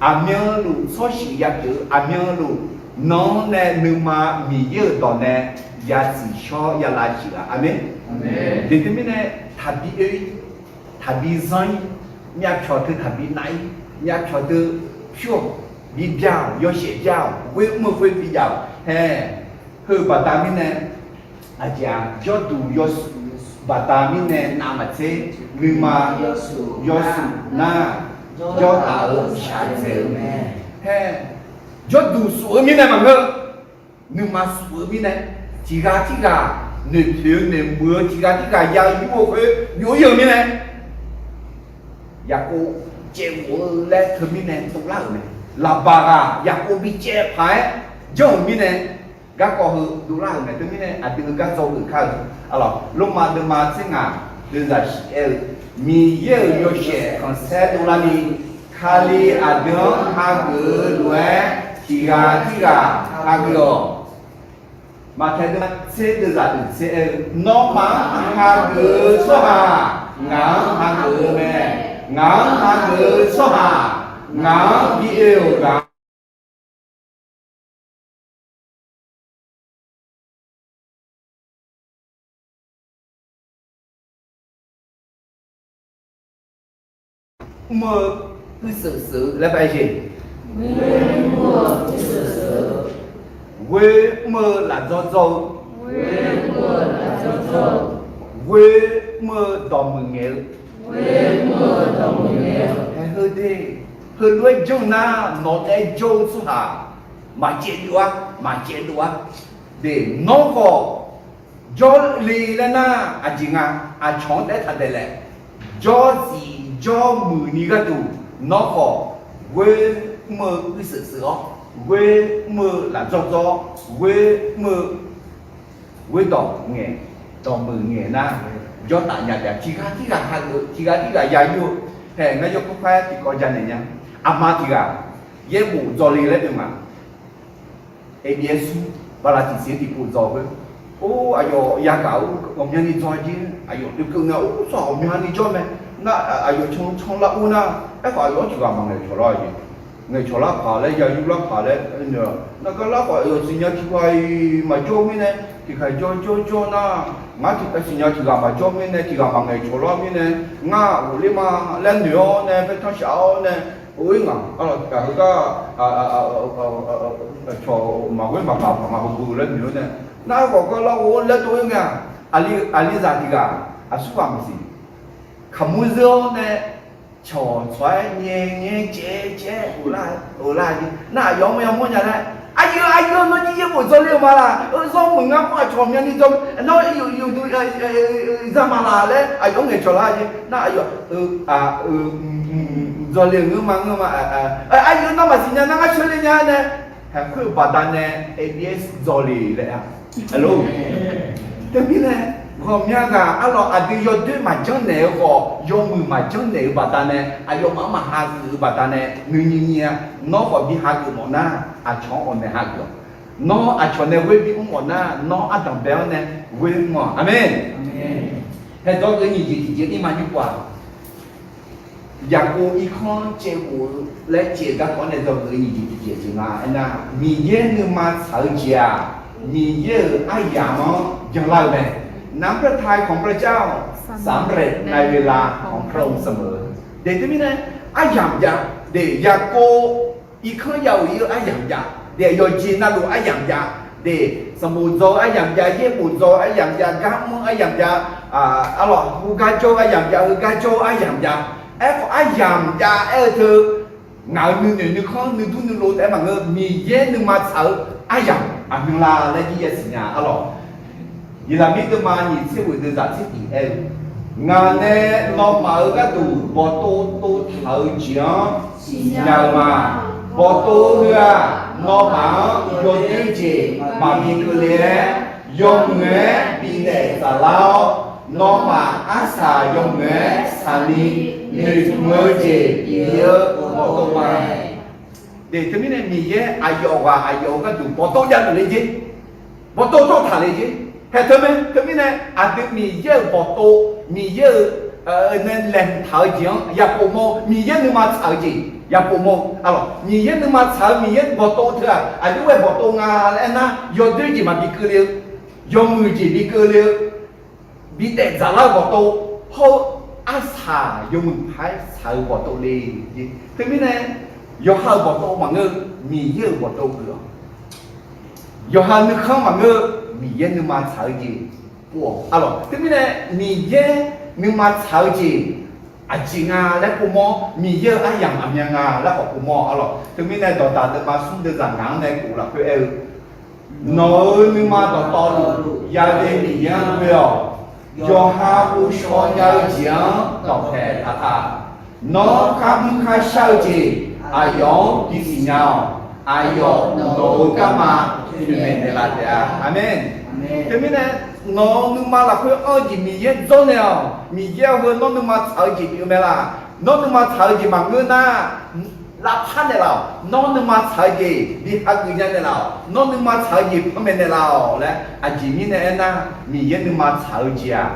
aqmyanluf tsawrshuif yapyeuf-eu aqmyanluf, nawq-anr nae nuima Miqyaer-euq dawq nae ya tsiqshawr ya lavshuif-a. Aqmeq. Jeq teumirnae, taqbi oe-ir, taqbi zanr-ir, myavpyawq teu taqbi nav-ir, myavpyawq teu pyur-awq, bi bya-awq, yawshaef bya-awq, ghoer mr-eu khoer bi jav-awq. Hae, heu baqda mirnae, aqjeq-aq, jawrduq yawshuif baqda mirnae navmaqtser, nuima yawshuif nar, jawrtaf-eu shaqdzaeq-eu mae. Hae, jawrduq suf-eu mirnae maqngeur, nuima suf-eu mirnae, tiqghaq tirghaq noeqpoeq-eu noeqmuiq-eu, tiqghaq tirghaq ya yur-eu khoer byov-ir-eu mirnae, Yaqkov caevghof-eu laer teumirnae dovlar-euq mae. Laqbaq ghaq Yaqkov bicaev paq-aer janr-euq mirnae, garkawv heu dovlar-euq mae. Teumirnae aqdui-eu gar dzawgeuf kar-euq, arlawq, Lormav deuvma tser ngaq deuvzaq shif aer-eu, Miqyaer-euq yawshaef khanqsaer dovlarni, Kali aqdui-anr hageuf-eu lof-aer tiqghaq tirghaq hageuf-awq. Maqtaeq deuvma tser deuvzaq uiq tser aer-eu, nawmaf-anr hageuf-eu tsawrhaq ngaq-anr hageuf-eu mae. Ngaq-anr hageuf-eu tsawrhaq ngaq-anr bi oe-euq ghaq mr-eu uirseuq seuq-eu laer bae jeq. Ghoer mr-eu lafdzawr dzawr-eu, ghoer mr-eu dawqmuiq ngaeq-eu, hae, heu de, heulof-aer janr nar nawq nae jawr-eu tsawrhaq maqcaev dov-ar, maqcaev dov-ar. De, nawr khawf jawrle laer nar aqjeq nga, aqcawq-anr taef-aer taq daeq laef, jawr zif jawr muiq ni gharduq nawr khawf ghoer mr-eu uirseuq seuq-awr, ghoer mr-eu lafdzawr dzawr, ghoer mr-eu ghoerdawq ngaeq, dawqmuiq ngaeq nar, jawrtaf nya jav. Tiqghaq tirghaq hageuf-eu, tiqghaq tirghaq ya yur-eu, hae, ngar yawkawr kar-aer tiqkawv janaeq nya. Aqma tiqghaq yaerbof dzawle laer oe ma. Abs bala tiqsiq tiqpov dzaw khoer, or, aqyawf yagaq-eu ghawqmyani dzaw jer. Aqyawf oekeuv ngae, or, tsawrhaq ghawqmyani jawr mae. Nar, aqyawf canlar ur nar, aerkhawf aqyawf-anr tiqghaq maqngaeq cawq lar-a jeq. Ngaeq cawq lar paq laer, ya yur lar paq laer noeq-awq. Nar gar lar khawf, aqyawf siqnya tiqghaq-iq maqjawr mirnae, tiqghaq-iq jawr jawr jawr nar, ngar tiqghaq siqnya tiqghaq maqjawr mirnae, tiqghaq maqngaeq cawq lar mirnae, ngar ghofler ma laer noeq-awr nae, paertanr shaf-awr nae, or, ngaq, heugar, cawq maqghoer maqpaq paq ma heugeuf laer noeq-awr nae, nar khawf gar lar ghov laer dov-ir ngae-aq, aqlizaq tiqghaq aqsurghaq maqsiq. Kaqmur zeur-awr nae, cawq tsawq-aer nyae nyaer caev caev-aer ghoflar-eu jeq. Nar aqyawf-anr mawrnya mawrnya laer, aqyuif aqyuif nawr jir yaerbof dzawle-eu ma laq, zawr meuq ngar mawr aqcawq myavni dzaw, nawr yuf yuf za ma laq laer aqyawf-anr ngaeqcawq lar jeq. Nar aqyawf dzawle-eu ngeur ma ngeur ma, aqyuif nawr maqsiq nya nar ngar sheuler nya nae, haeq khoer-eu baqdanae abs dzawle laer-a. Teumirnae, ghawqmya ghaq arlawq aqdui yawdoer maqjanr naeq-eu khawf, yawmuiq maqjanr naeq-eu baqdanae, aqyawfmaf-anr maqha geuf-eu baqdanae nuinyi nyi-a. Nawr khawf bi hageuf mawf nar, aqcawq-anr ghawqmya hageuf-awq. Nawr aqcawq nae ghoer bi mr mawf nar, nawr ardanq bae-awr nae ghoer mr-awq. Aqmeq. Haeq dzawgeuf nyiq jeq tiqjeq ir ma nymr pov-aq, Yaqkov irkanr caevghof-eu laer caev-eu garkawv nae dzawgeuf nyiq jeq tiqjeq jeq nga aernar, Miqyaer nuima tsaq-eu jeq-aq, Miqyaer-euq aryamq-anr byanlar-eu mae. นำพระทัยของพระเจ้า สำเร็จในเวลาของพระองค์เสมอ Deuq teumirnae, aryamq jav, deuq Yaqkov irkanr ya-euq ir-eu aryamq jav, deuq yawqjeq navluf aryamq jav, deuq sanqbof dzaw-eu aryamq jav, yaerbof dzaw-eu aryamq jav, gar mr-eu aryamq jav, arlawq, heugar jawr-eu aryamq jav, heugar jawr-eu aryamq jav. Aerkhawf, aryamq jav aer-eu teu, ngaq-euq nuinoeq nuikhanr nuidur nuilov taef-aer maqngeur, Miqyaer nuima tsaq-eu aryamq aqmyanla laer jir yasiq nya arlawq. Yeqlaqmir deuvma nyiq tser ghoeq deuvzaq tser tiq aer-eu, Ngaq nae nawmaf-euq gharduq bawqtov tov taq-eu jeq-anr siqnya-eu ma. Bawqtov heu-aq, nawmaf-anr yawdoer jeq maqbi keuvle-aer, yawmuiq-aer bitaef dzaqlar-awr, nawmaf arsaq yawmuiq-aer saqni noeqtmq-eu jeq bif-eu bawqtov mae. Deuq teumirnae, Miqyaer aqyawf ghaq aqyawf-euq gharduq bawqtov javluf le jer, bawqtov tawv taq le jer. Haeq teu mae. Teumirnae, aqdui Miqyaer-euq bawqtov, Miqyaer-euq nae laeqhmq taq-eu jeq-anr yapof mawr, Miqyaer nuima tsaq-eu jeq yapof mawr. Arlawq, Miqyaer nuima tsaq-eu Miqyaer bawqtov teu-aq, aqjox ghae bawqtov nga laer aernar, yawdoer jeq maqbi keuvle-eu, yawmuiq jeq bi keuvle-eu, bitaef dzaqlar-eu bawqtov, hawr-eu arsaq yawmuiq paq-aer saq-eu bawqtov le. Teumirnae, yawqha-euq bawqtov maqngeur, Miqyaer-euq bawqtov geuf-awq. Yawqha nuikhanr maqngeur, Miqyaer nuima tsaq-eu jeq pov-awq. Arlawq, teumirnae, Miqyaer nuima tsaq-eu jeq aqjeq nga laer pov mawr, Miqyaer-euq aryamq aqmyan nga laer khawf pov mawr. Arlawq, teumirnae, dawqdaq deuvma smr deuvzaq ngaq-anr nae khof lafkhoer aer-eu, Nawq-euq nuima dawqtawvluf Yaqle Miqyaer-anr ghoe-awq. Yawqha ghovshaw nya-eu jeq-anr dawqpaeq taq taq. Nawr kharmr kharshar-eu jeq aqyawf-anr bisiq nya-awq. Aqyawf nawq-euq garma toeqmaeq naeqlaf taef-a. Aqmeq. Teumirnae, nawq-euq nuima lafkhoer anr-eu jeq Miqyaer dzawrnaeq-awq. Miqyaer-eu heu nawr nuima tsaq-eu jeq pyeuf-eu mae laq? Nawr nuima tsaq-eu jeq maqngeur nar, lavpar naeqlaf-awq. Nawr nuima tsaq-eu jeq bi hageuf nya naeqlaf-awq. Nawr nuima tsaq-eu jeq panmaeq naeqlaf-awq laer aqjeq mirnae aernar, Miqyaer nuima tsaq-eu jeq-aq,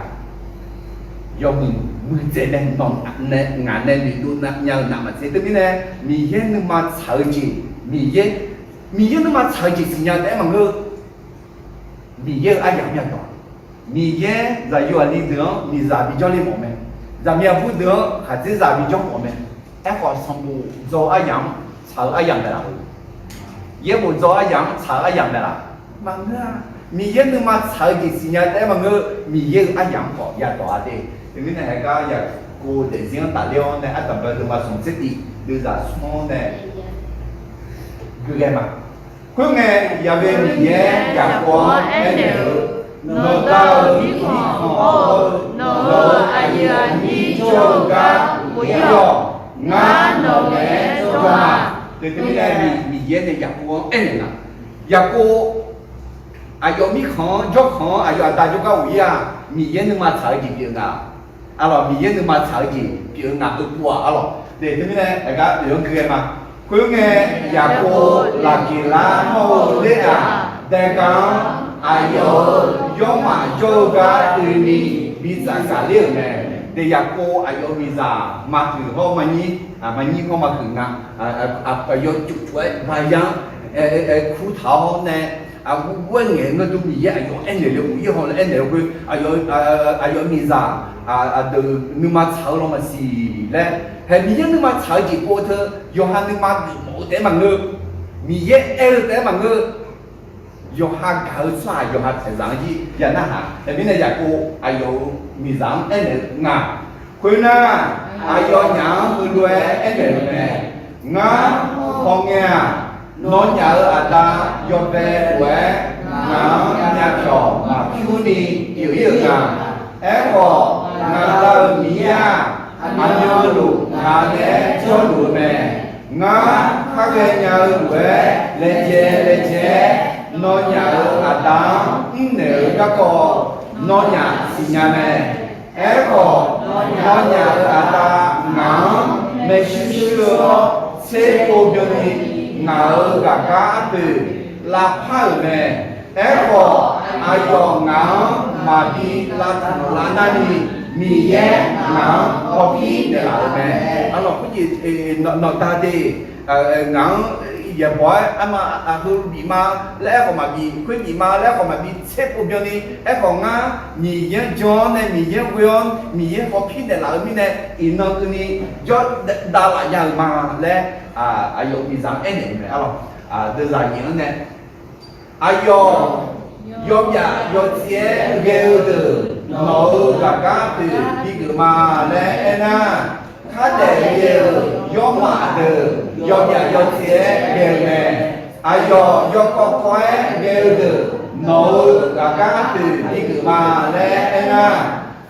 yawmuiq muiqdzaeq nae nawq nae ngaq nae noeqdov nya-eu navmaqtser. Teumirnae, Miqyaer nuima tsaq-eu jeq, Miqyaer, Miqyaer nuima tsaq-eu jeq siqnya taef-aer maqngeur. Miqyaer-euq aryamq myav dawq, Miqyaer zaqyo aqli deuq-anr miqzaq bijawr le mawf mae. Zaqmiq aqbur deuq-anr khaqdzerzaq bijawr mawf mae. Aerkhawf, sanqbof dzaw-eu aryamq-anr tsaq-eu aryamq mae laf? Yaerbof dzaw-eu aryamq-anr tsaq-eu aryamq mae laf? Maqngeur-a. Miqyaer nuima tsaq-eu jeq siqnya taef-aer maqngeur, Miqyaer-euq aryamq-anr khawf yadawq-a de. Teumirnae, haegar Yaqkov daefzir-anr tafler-awr nae, ardanqbae deuvma smq tser tif deuvzaq smr-anr nae gui ghae ma. Khoerngae, Yaqle Miqyaer Yaqkov-anr aernaeq-eu, Nawqda-euq mirkhanq hawr-eu nawq-euq aqyuif aqnyir jawr-eu gar ghofler-awq. Ngar nawq naeq-aer jawr-a. Teumirnae, Miqyaer nae Yaqkov-anr aernaeq nga. Yaqkov aqyawf mirkhanq-anr jawrkhanq-anr aqyawf aqda jawrgar ghofler-aq, Miqyaer nuima tsaq-eu jeq pyeuf nga. Arlawq, Miqyaer nuima tsaq-eu jeq pyeuf-eu nga dovpov-aq arlawq. Teumirnae, aqgar oeq-anr gui ghae ma. Khoerngae, Yaqkov Laqgeqlar hawr-eu Leraq daega-anr aqyawf-euq yawrmaf jawr-eu gar oeni bi tsafgaq ler-euq mae. Yaqkov aqyawf-euq miqzaq maqhuiq hawr maqnyir, maqnyir hawr maqhuiq nga. Aqyawf cuf cuf-aer baya-anr kurtaq-awr nae, aqgurgur-aer ngaeq-eu ngeur dur Miqyaer aqyawf aernaeq le ghofler haw laer aernaeq-eu khoer, aqyawf miqzaq aqdui nuima tsaq-eu law maqsiq laer, hae Miqyaer nuima tsaq-eu jeq pov-eu teu, yawqha nuima geufmawf-eu taef-aer maqngeur, Miqyaer aer-eu taef-aer maqngeur, yawqha gaq-eu tsawrhaq yawqha taeqzaq-anr jir ya narhaq. Teumirnae Yaqkov aqyawf-euq miqzaq-anr aernaeq-eu nga. Khoernar, aqyawfnyaf-anr heulof-aer aernaeq-euq mae. Ngar, hawr ngae-aq, nawnyaf-euq aqda yawbae lof-aer ngaq-anr myavpyawq maqpyur ni pyeuf-ir-euq nga. Aerkhawf, ngaq Da-euq Miqyaer-aq, aqmyanluf ngaq naeq-aer jawrluf-eu mae. Ngar khar ghaenya-eu lof-aer laejae laejae-aer nawnyaf-euq aqda-anr mrnaeq-eu garkawv nawnyaf siqnya mae. Aerkhawf, nawnyaf-euq aqda ngaq-anr maershuir shuir-awr tserpov byanni ngaq-euq ghaqgar arpoeq lavpar-euq mae. Aerkhawf, aqyawf ngaq-anr maqbi lavtanq lavnar ni, Miqyaer ngaq-anr hawpir naeqlaf-euq mae. Arlawq, khoerjeq nawqda de, ngaq-anr yaeqbawq-aer arma aqheu bif ma laer aerkhawf maqbif, khoer bif ma laer aerkhawf maqbi, tserpov byanni aerkhawf ngar Miqyaer-anr jan-awr nae Miqyaer-anr ghoe-awr Miqyaer hawpir naeqlaf-eu mirnae, iqnan keuvni jawr davlaf ya-euq ma laer aqyawf miqzaq aernaeq-euq mae. Arlawq, deuvzaq nyiq-anr nae aqyawf yawbyaf yawtsaev-aer ghae-eu deuq nawq-euq ghaqgar deuq bigeuf ma laer aernar, khardaef le-euq yawrmaf deuq yawbyaf yawtsaev-aer ghae-eu mae. Aqyawf yawkawv kawv-aer ghae-eu deuq nawq-euq ghaqgar deuq bigeuf ma laer aernar,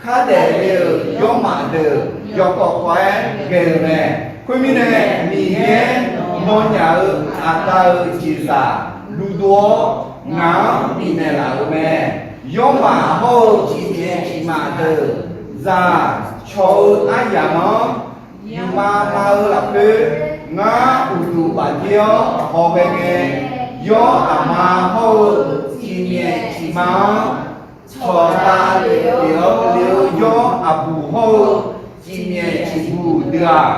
khardaef le-euq yawrmaf deuq yawkawv kawv-aer ghae-eu mae. Khoermirnae, Miqyaer nawnyaf-euq aqda-euq jeqzaq luvdov-awr ngaq-anr bifnaeq laf-euq mae. Yawrmaf hawr-eu cifnaeq cifmaf deuq zaq cawq-eu aryamq-anr yufma ma-eu lafkhoer, ngar uqduq bafdir-awr hawghae ngae, yawr aqma hawr-eu cifnaeq cifma-anr cawqdav lef-awr le-eu yawr aqbuq hawr-eu cifnaeq cifbuq deuq-aq,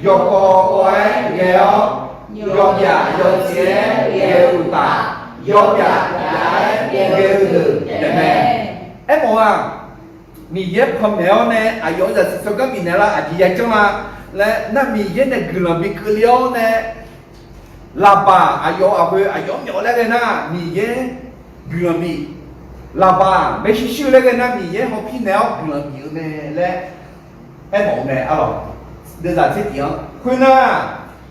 yawkawv kawv-aer ghae-awr, yawbyaf yawtsaev-aer ghae-eu uqtaf, yawbyaf byaf-aer ghae-eu deuq taefmae. Aermawf-eu-aq, Miqyaer panmaeq-awr nae aqyawf-euq zaqsiq tsawrganr bifnaeq lar aqjeq yajanr la laer nar, Miqyaer nae guiqlanq bi keuvle-awr nae, laqbaq aqyawf-euq aqghoe aqyawf-anr myawf laer ghae nar Miqyaer guiqlanq bif, laqbaq maershuir shuir laer ghae nar Miqyaer hawpir naeq-awr guiqlanq bif-eu mae laer aermawf-eu mae. Arlawq, deuvzaq tser tiq-anr khoernar,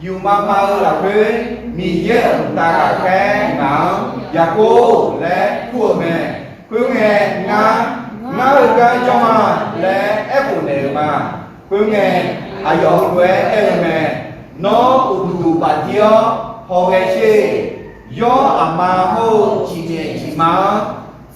yufma ma-eu lafkhoer Miqyaer-euq mqtav ghaqkhaer ngaq-anr Yaqkov laer kur-eu mae. Khoerngae, ngar, ngar heugar jawr ma laer aerkhof naeq-euq ma. Khoerngae, aqyawf heulof-aer aer-eu mae. Nawr uqduq bafdir-awr hawghae sher. Yawr aqma hawr-eu cifnaeq cifma-anr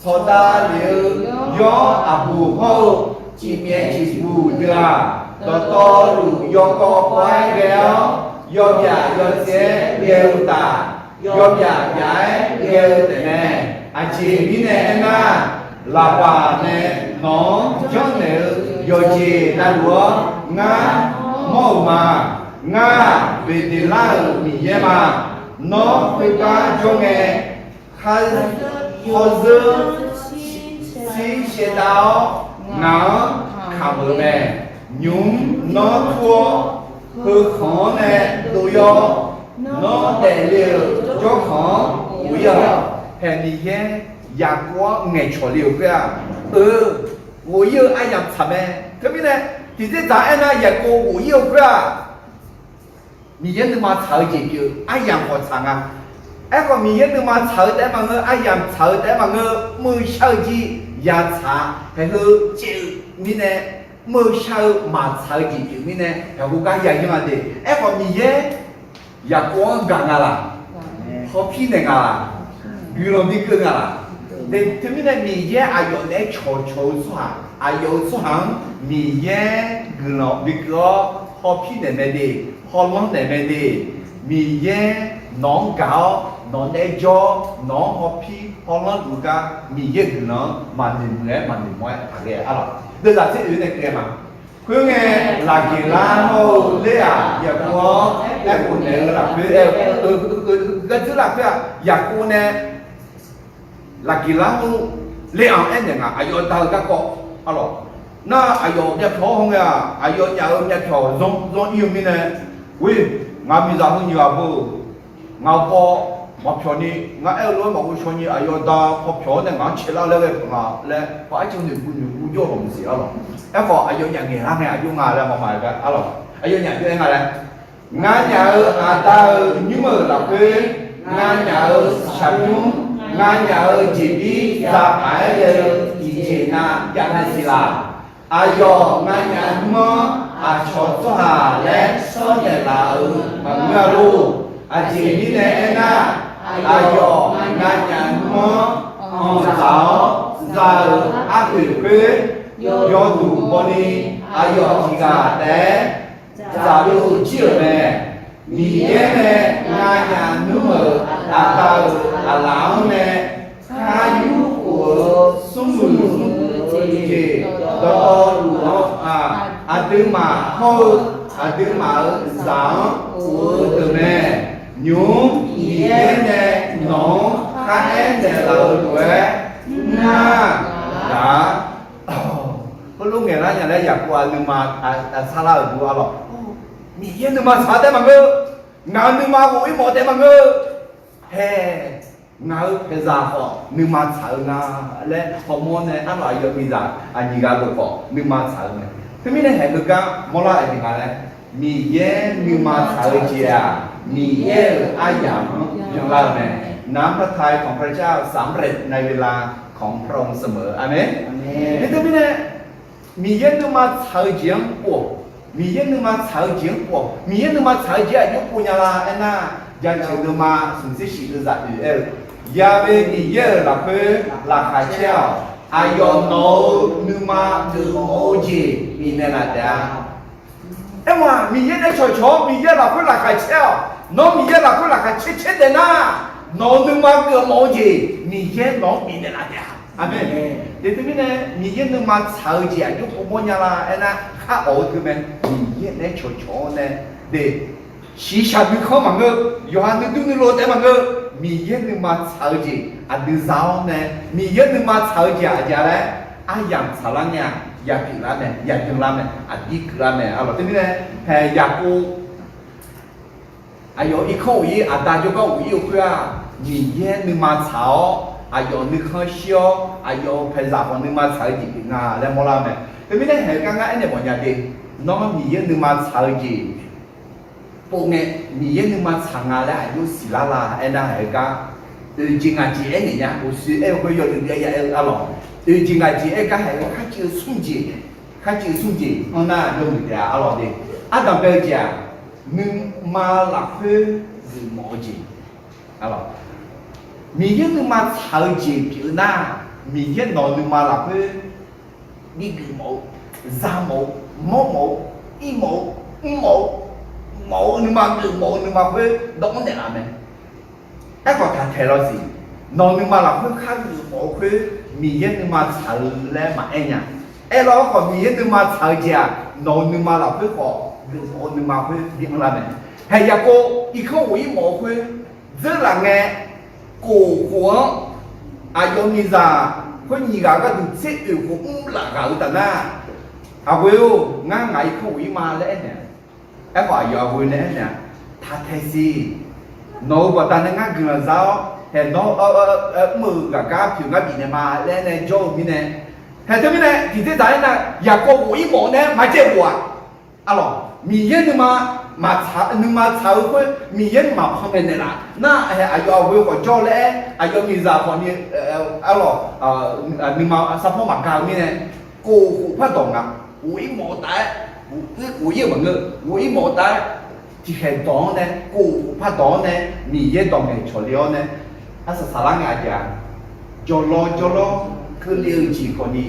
cawqdav lef-eu yawr aqbuq hawr-eu cifnaeq cifbuq deuq-aq, dawqtawvluf yawkawv kawv-aer ghae-awr, yawbyaf yawtsaev-aer ghae-eu uqtaf, yawbyaf byaf-aer ghae-eu taefmae. Aqjeq mirnae aernar, laqbaq nae nawq-anr janrnaeq-eu yawqjeq navluf-anr ngar mawr-euq ma. Ngar-aq, Beqdeqlar-euq Miqyaer ma. Nawr khoergar jawr ngae, khar, khawrzeur shir shaevdav-awr ngaq-anr kamq-euq mae. Nymq-mr nawr tur-awr, heukhanq-anr nae dov yawr-awr, nawr daefle-euq jawrkhanq-anr ghof-ir-awq. Haeq Miqyaer Yaqkov-anr ngaeqcawq le-euq khoer-aq, eu, ghof-ir-eu aryamq tsaq mae. Teumirnae, tiqdzer dzaq-aer aernar Yaqkov ghof-ir-eu khoer-aq, Miqyaer nuima tsaq-eu jeq pyeuf, aryamq khawf tsaq nga. Aerkhawf, Miqyaer nuima tsaq-eu taef-aer maqngeur, aryamq tsaq-eu taef-aer maqngeur, mr-eu shar-eu jir yatsaq-a. Haeq heu caev-eu mirnae, mr-eu shar-eu maqtsaq-eu jeq pyeuf mirnae, haeq khoergar yayanr-a de. Aerkhawf, Miqyaer Yaqkov-anr gaq nga laq? Hawpir naeq nga laq? Guiqlanq bikeuv nga laq? Teumirnae Miqyaer aqyawf naeq-aer cawqcawq-eu tsawrhaq, aqyawf-euq tsawrhaq-anr Miqyaer guiqlanq bikeuv-awr hawpir naeq mae de, hawlanr naeq mae de. Miqyaer nawq-anr gaq-awr, nawq naeq-aer jawr-awr, nawq-anr hawpir hawlanr luf-eu gar Miqyaer-euq guiqlanq-anr maqnoeq muiq-aer maqnoeq mawr-aer taqghae-a lawq. Deuvzaq tser oeq nae keuvghae ma. Khoerngae, Laqgeqlar hawr-eu Ler-aq Yaqkov-anr aerkhof naeq-eu lafkhoer aer-eu, ghardzeur lafkhoer-aq, Yaqkov nae Laqgeqlar hawr-eu Ler-anr aernaeq nga, aqyawf da-eu garkawv. Arlawq, nar aqyawf myavpyawq-anr hawngae-aq, aqyawfnyaf-euq myavpyawq zanr zanr-ir-eu mirnae, ghoe, ngaq miqzaq heunyoeq aqbeu-euq ngaq-euq paw maqpyawq ni, ngar aer-eu lof-aer maqghov shaw ni, aqyawf da paw pyawq-awr nae ngaq-anr caelar laer ghae peuq nga laer, paw arcan noeqguv noeqguv jawr-eu hawq maqsiq arlawq. Aerkhawf, aqyawfnyaf ngaeqlar ngae aqjox nga laer hawma-aer gar arlawq. Aqyawfnyaf jov-aer nga laer, nganyaf-euq aqda-euq nymr-euq lafkhoer, nganyaf-euq shaqbymr, nganyaf-euq jeqbir zaqpaq-aer ghae-eu tiqjeq nav javnaeq siq laf. Aqyawf nganyaf nymr-anr aqcawq tsawrhaq laer shawrnaeq laf-euq maqngeur-a lor. Aqjeq mirnae aernar, aqyawf nganyaf nymr-anr anqdzaq-awr za-euq arpoeq khoer, yawduq bawni aqyawf tiqghaq taef-aer dzaqdov jir-euq mae. Miqyaer nae nganyaf nymr-euq aqda-euq aqlaf-anr nae khar yur khof-eu smrmuiq Aqduimaf hawr-eu aqduimaf-euq zaq-anr of-eu deuq mae. Nymq-mr Miqyaer nae nawq-anr kharaer naeqlaf-eu lof-aer mr nar gaq-a. Heulof ngaeqlar nya laer Yaqkov-aq nuima sarlar-euq dur-a lawq. Miqyaer nuima tsaq-eu taef maqngeur. Ngaq-euq nuima ghof-ir mawf-eu taef maqngeur. Hae, ngaq-euq paeqzaq khawf nuima tsaq-eu nga laer hawmawr nae arlawq aqyawf miqzaq aqnyiq ghaq lof khawf nuima tsaq-eu mae. Teumirnae haeq heugar mawrlar-euq jeq nga laer, Miqyaer nuima tsaq-eu jeq-aq, Miqyaer-euq aryamq-anr byanlar-eu mae. นำพระทัยของพระเจ้าสำเร็จในเวลาของพระองค์เสมอ อาเมน Amen. Teumirnae Miqyaer nuima tsaq-eu jeq-anr pov-awq. Miqyaer nuima tsaq-eu jeq-anr pov-awq. Miqyaer nuima tsaq-eu jeq aqjox pov nya la aernar, Jaceuq nuima smq tser shif-eu zaq oeq aer-eu, Ya'we Miqyaer-euq lafkhoer laqkhaq caer-awq. Aqyawf nawq-euq nuima geufmawf-eu jeq bifnaeq laf taef-a. Aerkhawf-aq, Miqyaer nae cawqcawq-awr Miqyaer lafkhoer laqkhaq caer-awq. Nawr Miqyaer lafkhoer laqkhaq caer caer taef nar, nawq-euq nuima geufmawf-eu jeq Miqyaer nawq-anr bifnaeq laf taef-a. Amen. Teumirnae Miqyaer nuima tsaq-eu jeq aqjox pov mawr nya la aernar, khar awq-eu teu mae. Miqyaer nae cawqcawq-awr nae de shiqshaq nuikhanr maqngeur, yawqha nuidur nuilov taef maqngeur. Miqyaer nuima tsaq-eu jeq aqdui za-awr nae, Miqyaer nuima tsaq-eu jeq aqjeq laer aryamq tsaqlar ngae-aq, yapyeuf lar mae, yabyan lar mae, aqdir keuvlar mae. Arlawq teumirnae hae Yaqkov aqyawf irkanr ghof-ir, aqda jawrgar ghof-ir-eu khoer-aq, Miqyaer nuima tsaq-awr aqyawf nuikhanr shir-awr aqyawf-euq paeqzaq khawf nuima tsaq-eu jeq pyeuf nga laer mawrlar-eu mae. Teumirnae haeq gar ngar aernaeq mawfnya de, nawr Miqyaer nuima tsaq-eu jeq pov ngae, Miqyaer nuima tsaq nga laer aqjox siqlar la aernar, haeq gar oeq jeq ngaq jeq aernaeq nya. Uqshoe aer-eu khoer yawdui dui-aer ya aer-eu arlawq, oeq jeq ngaq jeq aer gar haeq-eu kharcuiv-eu smr jeq, kharcuiv-eu smr jeq anr nar yawmuiq taef-a arlawq de. Ardanq bae-eu jeq-aq, nuima lafkhoer geufmawf-eu jeq. Miqyaer nuima tsaq-eu jeq pyeuf-eu nar, Miqyaer nawq-euq nuima lafkhoer bi geufmawf-eu, zamawf-eu, mawrmawf-eu, irmawf-eu, mrmawf-eu, mawf-eu nuima, geufmawf-eu nuima khoer dawv-anr naeqlaf mae. Aerkhawf taq taeq lawsiq, nawq-euq nuima lafkhoer khar geufmawf-eu khoer Miqyaer nuima tsaq-eu laer maqaer nya. Aerlawr khawf Miqyaer nuima tsaq-eu jeq-aq, nawq-euq nuima lafkhoer khawf geufmawf-eu nuima khoer bi anrlar mae. Haeq Yaqkov irkanr ghof-ir mawf-eu khoer dzeurlaf ngae, kof khof-anr aqyawf miqzaq khoer nyiq ghaq gharduq tser oeq khof mrlaf ghaq-eu taf nar, aqghoe-or, ngar ngaq irkanr ghof-ir ma laer aernaeq-a. Aerkhawf aqyawf aqghoe nae aernaeq-a, taq taeq siq. Nawq-euq baqdanae ngar guiqlanq za-awr haeq nawr mr-eu ghaqgar pyeuf ngar bifnaeq ma laer nae jawr-eu mirnae, haeq teumirnae tiqdzer taq aernar, Yaqkov ghof-ir mawf-eu nae maqjaev ghof-aq. Arlawq, Miqyaer nuima maqtsaq, nuima tsaq-eu khoer Miqyaer maqpanmaeq naeqlaf nar, haeq aqyawf aqghoe khawf jawr-eu laer aer, aqyawf miqzaq khawfni, arlawq, nuima sarpawr maqga-eu mirnae, kof khof pardawq nga, ghof-ir mawf-eu taf-aer, ghof-ir-eu maqngeur, ghof-ir mawf-eu taf-aer, tiqkhaeq dawq-anr nae, kof khof pardawq-anr nae, Miqyaer dawq ngaeqcawq le-awr nae, arsaq saqlar ngae aqjeq-aq, jawqlawv jawrlawr keuvle-eu jeq khawfni,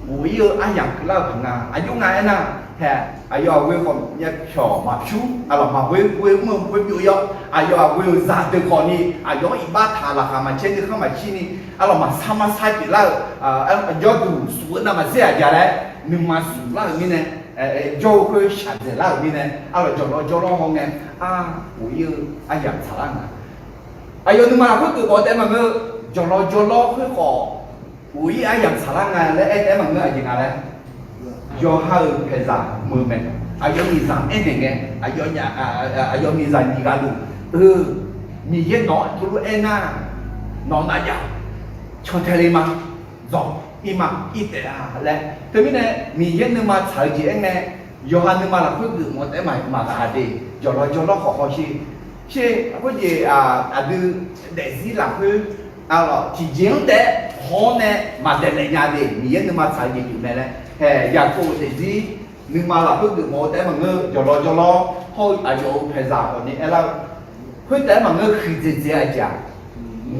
ghof-ir-eu aryamq keuvlar-eu paq nga. Aqjox nga aernar, haeq aqyawf aqghoe khawf myavpyawq maqpyur, arlawq maqghoe ghoe mr-eu khoer byov-ir-awr, aqyawf aqghoe-euq zaqdeuq khawfni aqyawf-anr iqbax taq laqkhaq maqcaer nuikhanr maqshir ni, arlawq maqsar marsar pyeuflar-eu, jawrduq suf-eu navmaqtser aqjeq laer nuima suflar-euq mirnae, jawr-eu khoer shaqdzaeq lar-euq mirnae, arlawq jawqlawv jawrlawr hawngae, ar, ghof-ir-eu aryamq tsaqlar nga. Aqyawf nuima lafkhoer geufmawf-eu taef maqngeur, jawqlawv jawrlawr khoer khawf ghof-ir aryamq tsaqlar nga laer aer taef-aer maqngeur, aqjeq nga laer, yawqha-euq paeqzaq meuq mae. Aqyawf miqzaq aernaeq ngae, aqyawf miqzaq nyiq ghaq luf-eu, Miqyaer nawq-anr tov lof-aer nar, nawq nav jav, cantae le ma, dzawq ir ma, ir taef-a laer. Teumirnae Miqyaer nuima tsaq-eu jeq aer ngae, yawqha nuima lafkhoer geufmawf-eu taef-aer maqgaq de, jawqlawv jawrlawr khawf hawsher. Sher, khoerjeq aqdui daefzir lafkhoer, arlawq tiqjeq-anr taef-aer haw-awr nae maqdaeqlaef nya de, Miqyaer nuima tsaq-eu jeq pyeuf mae laer. Haeq Yaqkov-euq daefzir nuima lafkhoer geufmawf-eu taef-aer maqngeur, jawqlawv jawrlawr hawr-eu aqyawf-euq paeqzaq khawfni aerlar-eu, khoertaef-aer maqngeur, huiqdzaeq dzaeq-eu aqjeq-aq,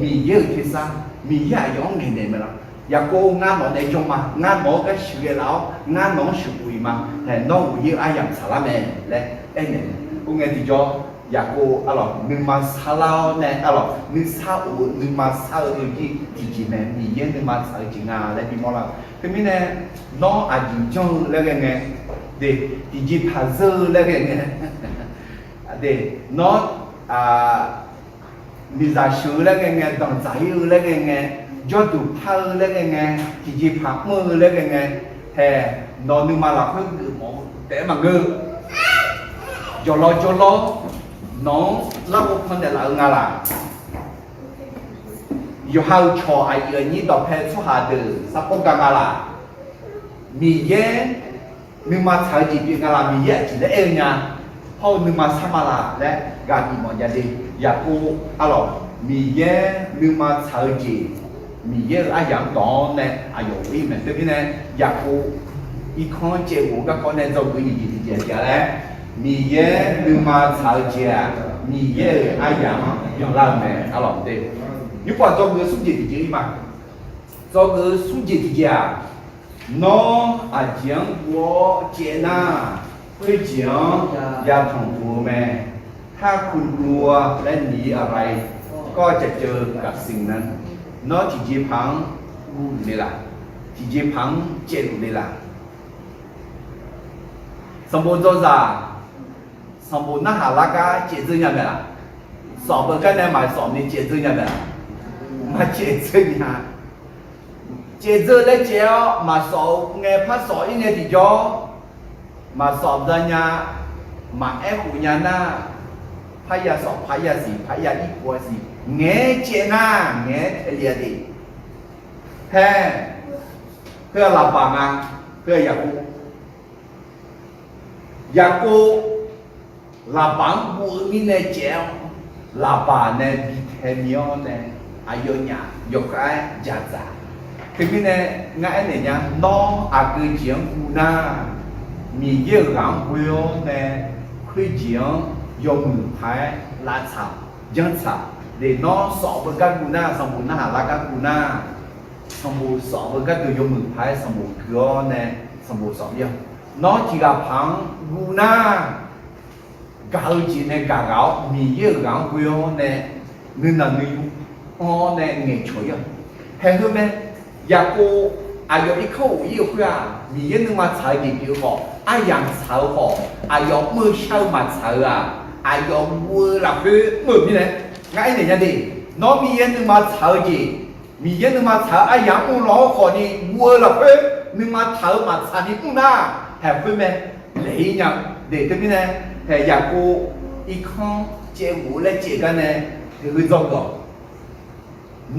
Miqyaer-euq tersar, Miqyaer aqyawf-anr ngaeqnaeq mae laf. Yaqkov, ngar nawq nae jawr ma, ngar nawq-anr gar sheuqghae laf-awr ngar nawq-anr sheuqkhof-iq ma. Haeq nawr ghof-ir-eu aryamq tsaqlar mae laer aernaeq. Khoerngae tiqjawr Yaqkov arlawq nuima sarlar-awr nae arlawq nuisar of-eu nuima sar-eu jir tiqjeq mae, Miqyaer nuima tsaq-eu jeq nga laer bimawr lar-eu. Teumirnae nawr aqjeq janr-eu laer ghae ngae, de, tiqjeqpaq zeur-eu laer ghae ngae, de, nawr miqzaq sheuq-eu laer ghae ngae, danqdzaq-ir-eu laer ghae ngae, jawrduq par-eu laer ghae ngae, tiqjeqpaq mr-eu laer ghae ngae, hae, nawq nuima lafkhoer geufmawf-eu taef-aer maqngeur. Jawqlawr jawrlawr nawq-anr larghov pannaeq laf-eu nga laq? Yawqha-euq cawq aqyuif aqnyir dawqpae tsawrhaq deuq sarpawr ga nga laq? Miqyaer nuima tsaq-eu jeq pyeuf nga laq? Miqyaer aqjeq laer aer-eu nya? Hawr-eu nuima sar ma laq laer ghaq bifmawf nya de. Yaqkov arlawq Miqyaer nuima tsaq-eu jeq, Miqyaer-euq aryamq-anr dawq-awr nae aqyawf ghof-ir mae. Teumirnae Yaqkov irkanr caev ghof-eu garkawv nae dzawgeuf nyiq jeq tiqjeq-aq laer, Miqyaer nuima tsaq-eu jeq-aq, Miqyaer-euq aryamq-anr byanlar-eu mae arlawq de. Nymrpov dzawgeuf-eu smr jeq tiqjeq-ir ma. Dzawgeuf-eu smr jeq tiqjeq-aq, nawr aqjeq-anr guv-awr caev nar, khoerjeq-anr yatanq puq-eu mae. ถ้าคุณกลัวและหนีอะไร ก็จะเจอกับสิ่งนั้น Nawr tiqjeqpaq-anr guv le laq? Tiqjeqpaq-anr caevluf le laq? Sanqbof dzawzaq, sanqbof narhaq lar gar caevdzeur nya mae laq? Sawf beu gar nae maqsawf ni caevdzeur nya mae laq? Maqcaevdzeur nya. Caevdzeur laer caev-awr maqsawf-eu ngae par sawf-ir ngae tiqjawr, maqsawf dzaq nya, maqaer khof nya nar, parya sawf parya siq parya irkov-a siq ngaeq-aer caev nar ngaeq-aer taelif-a de. Hae, heu-aq Laqbaq nga, heu-aq Yaqkov. Yaqkov Laqbaq-anr guv-eu mirnae caev-awr, Laqbaq nae bi tae mi-awr nae aqyawfnyaf yawkhav-aer jadzaq. Teumirnae ngar aernaeq nya, nawr aqgeu jeq-anr guv nar, Miqyaer-euq ghaq-anr ghoe-awr nae khoerjeq-anr yawmuiq paq-aer lavtsaq janrtsaq. Deuq nawr sawf beu gar guv nar, sanqbof narhaq lar gar guv nar, sanqbof sawf beu gardeuq yawmuiq paq-aer sanqbof gui-awr nae sanqbof sawf mir-awq. Nawr tiq ghaq paq-anr guv nar, gaq-eu jeq nae gaq ghaq-awr Miqyaer-euq ghaq-anr ghoe-awr nae nuinanq nuiyu anr-awr nae ngaeqcawq-ir-awq. Haeq heu mae. Yaqkov aqyawf irkanr of-ir-euq khoer-aq, Miqyaer nuima tsaq-eu jeq pyeuf-eu khawf, aryamq tsaq-eu khawf, aqyawf mr-eu shar-eu maqtsaq-eu-aq, aqyawf guv-eu lafkhoer mr-euq mirnae, ngar aernaeq nya de. Nawr Miqyaer nuima tsaq-eu jeq, Miqyaer nuima tsaq-eu aryamq mr law-awr khawf ni guv-eu lafkhoer nuima taq-eu maqtsaq ni mr nar, haeq khoer mae. Laeq-ir nya-eu de. Teumirnae haeq Yaqkov irkanr caev ghof-eu laer caev gar nae, haeq heu dzawgeuf-awq.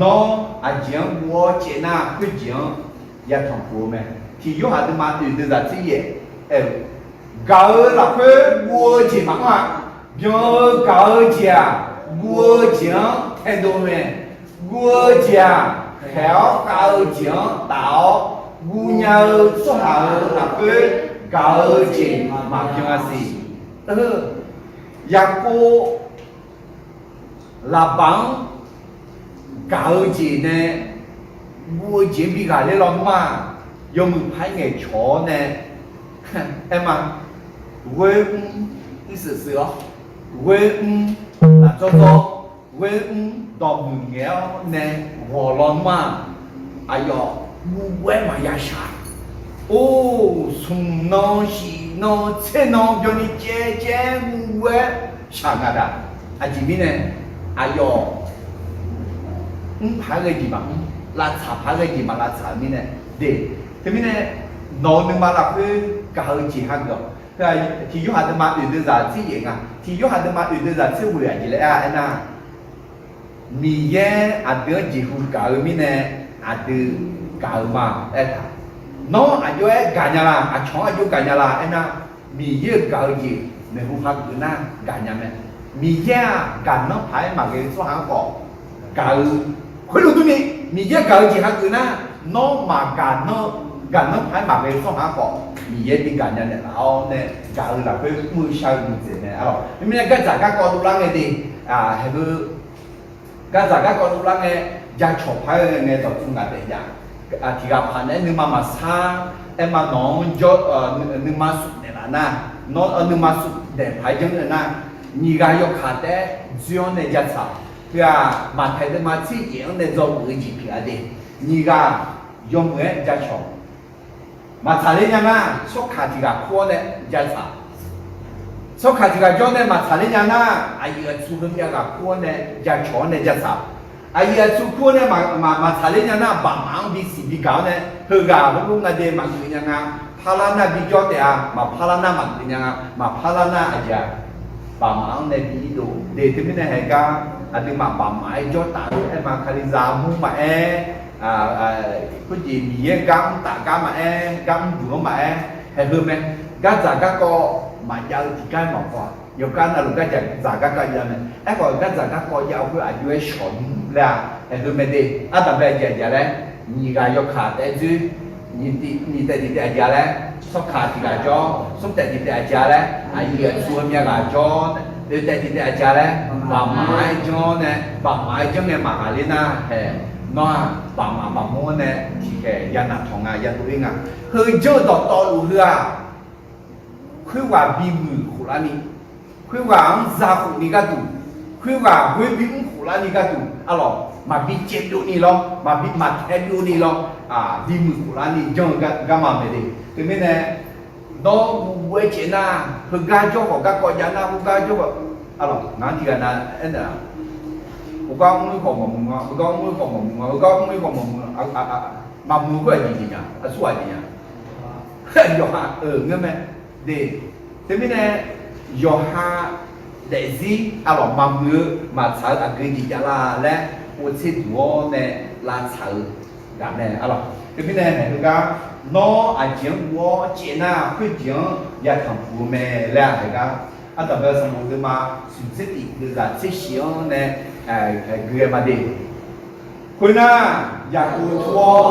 Nawr aqjeq-anr guv-awr caev nar, khoerjeq-anr yatanq puq-eu mae. Tiq Yorhaq deuvma oeq deuvzaq tser yaef aer-eu, gaq-eu lafkhoer guv-eu jeq maqanr-a. Byan-eu gaq-eu jeq-aq, guv-eu jeq-anr taedov mae. Guv-eu jeq-aq, khaeq-awr khav-eu jeq-anr taf-awr, guv nya-eu tsawrhaq-euq lafkhoer gaq-eu jeq maqbyan-a siq. Yaqkov Laqbaq-anr gaq-eu jeq nae guv-eu jeq-anr bi ghaqler lawnmr-aq, yawmuiq paq-aer ngaeqcawq-awr nae, aer ma, ghoer mr, mr seuq seuq-awr, ghoer mr, lafdzawr dzawr, ghoer mr dawqmuiq ngaeq-awr nae ghawq lawnmr-aq, aqyawf guv-aer maqya shaq. Or, smq nan, shif nan, tser nan byanni caev caev guv-aer shaq nga daq. Aqjeq mirnae, aqyawf mr paq-aer ghae jeq maqmr, lavtsaq paq-aer ghae jeq maqlavtsaq-eu mirnae, de. Teumirnae nawq-eu nuima lafkhoer gaq-eu jeq hageuf-awq. Tiq Yorhaq deuvma oeq deuvzaq tser yaef nga. Tiq Yorhaq deuvma oeq deuvzaq tser ghoeq aqjeq laer aer-a aernar, Miqyaer aqdui-anr jeqhu gaq-eu mirnae, aqdui gaq-eu ma aertaq. Nawr aqjox-aer gaqnya la? Aqcawq-anr aqjox gaqnya la aernar, Miqyaer-euq gaq-eu jeq maeqhu hageuf nar gaqnya mae. Miqyaer-aq, gaqnanr paq-aer maqghae-eu tsawrhaq-anr khawf gaq-eu, khoerlof durni, Miqyaer gaq-eu jeq hageuf nar, nawr maqgaq, gaqnanr paq-aer maqghae-eu tsawrhaq-anr khawf Miqyaer bi gaqnya naeqlaf-awr nae, gaq-eu lafkhoer mr-eu shar-eu nuidzaeq mae. Arlawq, mirnae gardzaq garkawv dovlar ngae de, haeq heu gardzaq garkawv dovlar ngae, jacawq paq-aer ghae ngae dawqtsuif ngaq daef jav. Tiq ghaq paq naeq-aer nuima maqsar, aer ma nawq-anr jawr, nuima suf daeqlaf nar, nawr nuima suf daeq paq-aer janr-eu nar, Nyiq ghaq yawkaq taef-aer dzoer-anr nae jatsaq. Heu-aq, Maqtaeq deuvma tser yaef-anr nae dzawgeuf-eu jeq pyeuf-a de. Nyiq ghaq yawmuiq-aer jacawq. Maqtsaq ler nya nar, tsawrkaq tiq ghaq kur-awr nae jatsaq. Tsawrkaq tiq ghaq jawr nae maqtsaq ler nya nar, aqyuif aqtsu heumyav ghaq kur-awr nae jacawq-awr nae jatsaq. Aqyuif aqtsu kur-awr nae maq, maq, maqtsaq ler nya nar, baqmaf-anr bisiq bigaq-awr nae, heughaq heulof nga de maqgeuf nya nga, parlar nar bijawr taef-a, maqparlar nar maqgeuf nya nga, maqparlar nar aqjeq-aq, baqmaf-anr nae bi irdov de. Teumirnae haeq gar, aqduimaf baqmaf-aer jawr taf-eu aer ma, Kalizaq mur maqaer, khoerjeq Miqyaer gar mr taf gar maqaer, gar mr duq-anr maqaer, haeq heu mae. Gardzaq garkawv maqjav-eu tiqgar maqpaw-aq, yawqgar navluf gardzaq garkawv jav mae. Aerkhawf, gardzaq garkawv jav-eu khoer aqjox-aer shawq nmr laer-aq, haeq heu mae de. Ardanqbae aqjeq aqjeq laer, nyiq ghaq yawkaq taef-aer dzoer, nyiq taef tiq taef aqjeq laer, tsawrkaq tiq ghaq jawr, smr taef tiq taef aqjeq laer, aqyuif aqtsu heumyav ghaq jawr, oeq taef tiq taef aqjeq laer, baqmaf-aer janr-awr nae, baqmaf-aer janr ngae maqghaq ler nar haeq, nawr-aq baqmaf baqmur-anr nae tiqkhaeq ya naq tawq nga, ya dov-ir nga. Heu janr-eu dawqtawvluf heu-aq, khoerghaq bimuiq khoflarni, khoerghaq-anr za khofni gharduq, khoerghaq ghoer bimr khoflarni gharduq, arlawq, maqbi caevbyovni lawr, maqbi maqtae byovni lawr, bimuiq khoflarni janr-eu garma mae de. Teumirnae, nawr guv guv-aer caev nar, heugar jawr khawf garkawv jav nar, heugar jawr khawf, arlawq, ngaq-anr tiqghaq nav aernaeq-a, heugar mr-ir khawf maqmuiq nga, heugar mr-ir khawf maqmuiq nga, heugar mr-ir khawf maqmuiq nga, maqmuiq khoer aqjeq jeq nya, aqsur ghaq jeq nya, yawqha-euq ngeur mae de. Teumirnae, yawqha daefzir arlawq maqmuiq-eu maqtsaq-eu aqgeu jeq javlar laer, povtser duq-awr nae lavtsaq-eu ghaq mae arlawq. Teumirnae haeq heugar, nawr aqjeq-anr guv-awr caev nar, khoerjeq-anr yatanq puq-eu mae laer-aq haeq gar, ardanqbae sanqbof deuvma smq tser tif deuvzaq tser shif-anr nae gui-aer ma de. Khoernar, Yaqkov tur-awr,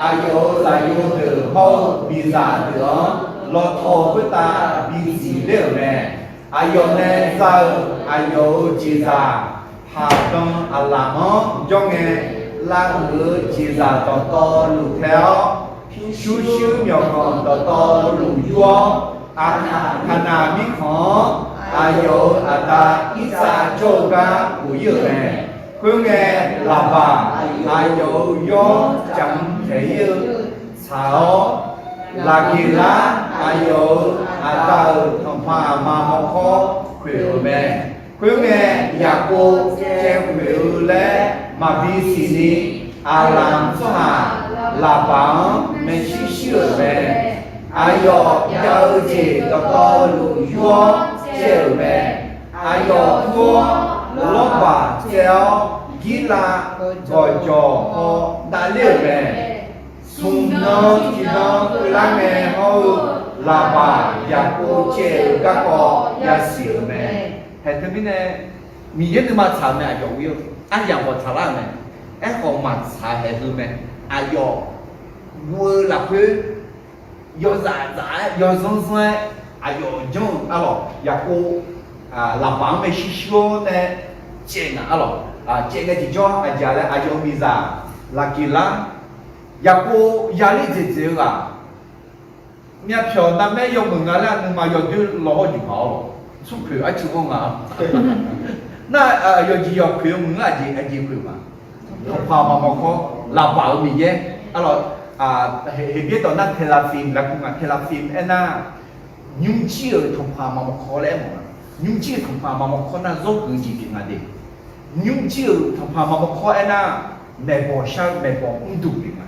aqyawf-euq zaqyo deuq hawr-eu miqzaq deuq-anr lawtaw-eu khoertav biziq ler-euq mae. Aqyawf nae za-eu aqyawf-euq jeqzaq, haqdan aqlaf-anr jawr ngae, lavhuiq-eu jeqzaq dawqtawvluf tae-awr, pyurshuir myawqganq dawqtawvluf yur-awr, aqkaq Kaqnaq mirkhanq-anr aqyawf-euq aqda Irtsav jawr-eu gar bof-ir-euq mae. Khoerngae, Laqbaq aqyawf-euq yawr jaq-anr taeq-ir-eu tsaq-awr, Laqgeqlar aqyawf-euq aqda-euq tanqpanq aqma mawrkawr khoeq-euq mae. Khoerngae, Yaqkov caev khoeq-eu laer maqbi siqni, Aqlaf tsawrhaq Laqbaq-anr maershuir shuir-euq mae. Aqyawf jav-eu jeq dawqtawvluf yur-awr caev-euq mae. Aqyawf tur-awr, Lawrbaq caev-awr, Girlav gawqjawq haw davler-euq mae. Smq nan tiqnan keuvlar ngae hawr-eu, Laqbaq Yaqkov caev-eu garkawv yasiq-euq mae. Haeq teumirnae, Miqyaer nuima tsaq-euq mae, aqyawf ghoe-eu aryamq khawf tsaqlar-euq mae. Aerkhawf maqtsaq haeq heu mae. Aqyawf guv-eu lafkhoer yawzaf zaf-aer yawzanr zanr-aer aqyawf janr-eu arlawq, Yaqkov Laqbaq-anr maershuir shuir-awr nae caev ngaq arlawq. Caev ngae tiqjawr aqjeq laer aqyawf-euq miqzaq Laqgeqlar, Yaqkov yaler dzaeqdzaeq-eu ghaq, myavpyawq narmaer yawmuiq nga laer nuima yawdoer law hawr jeq paq-awr lawq, smrpoeq arcuiv-anr nga. Nar, yawqjeq yawq poeq-eu maqngeur, aqjeq aqjeq poeq ma. Tanqpanq aqma mawrkawr, Laqbaq-euq Miqyaer arlawq. Heqbyaer dawq nar Terafim laer kur nga. Terafim aernar, nymrjir-euq tanqpanq aqma mawrkawr laer aer mawf nga. Nymrjir-euq tanqpanq aqma mawrkawr nar zawrkeuv-eu jeq pyeuf nga de. Nymrjir-euq tanqpanq aqma mawrkawr aernar, maeqbawq shar-eu maeqbawq mrduq pyeuf nga.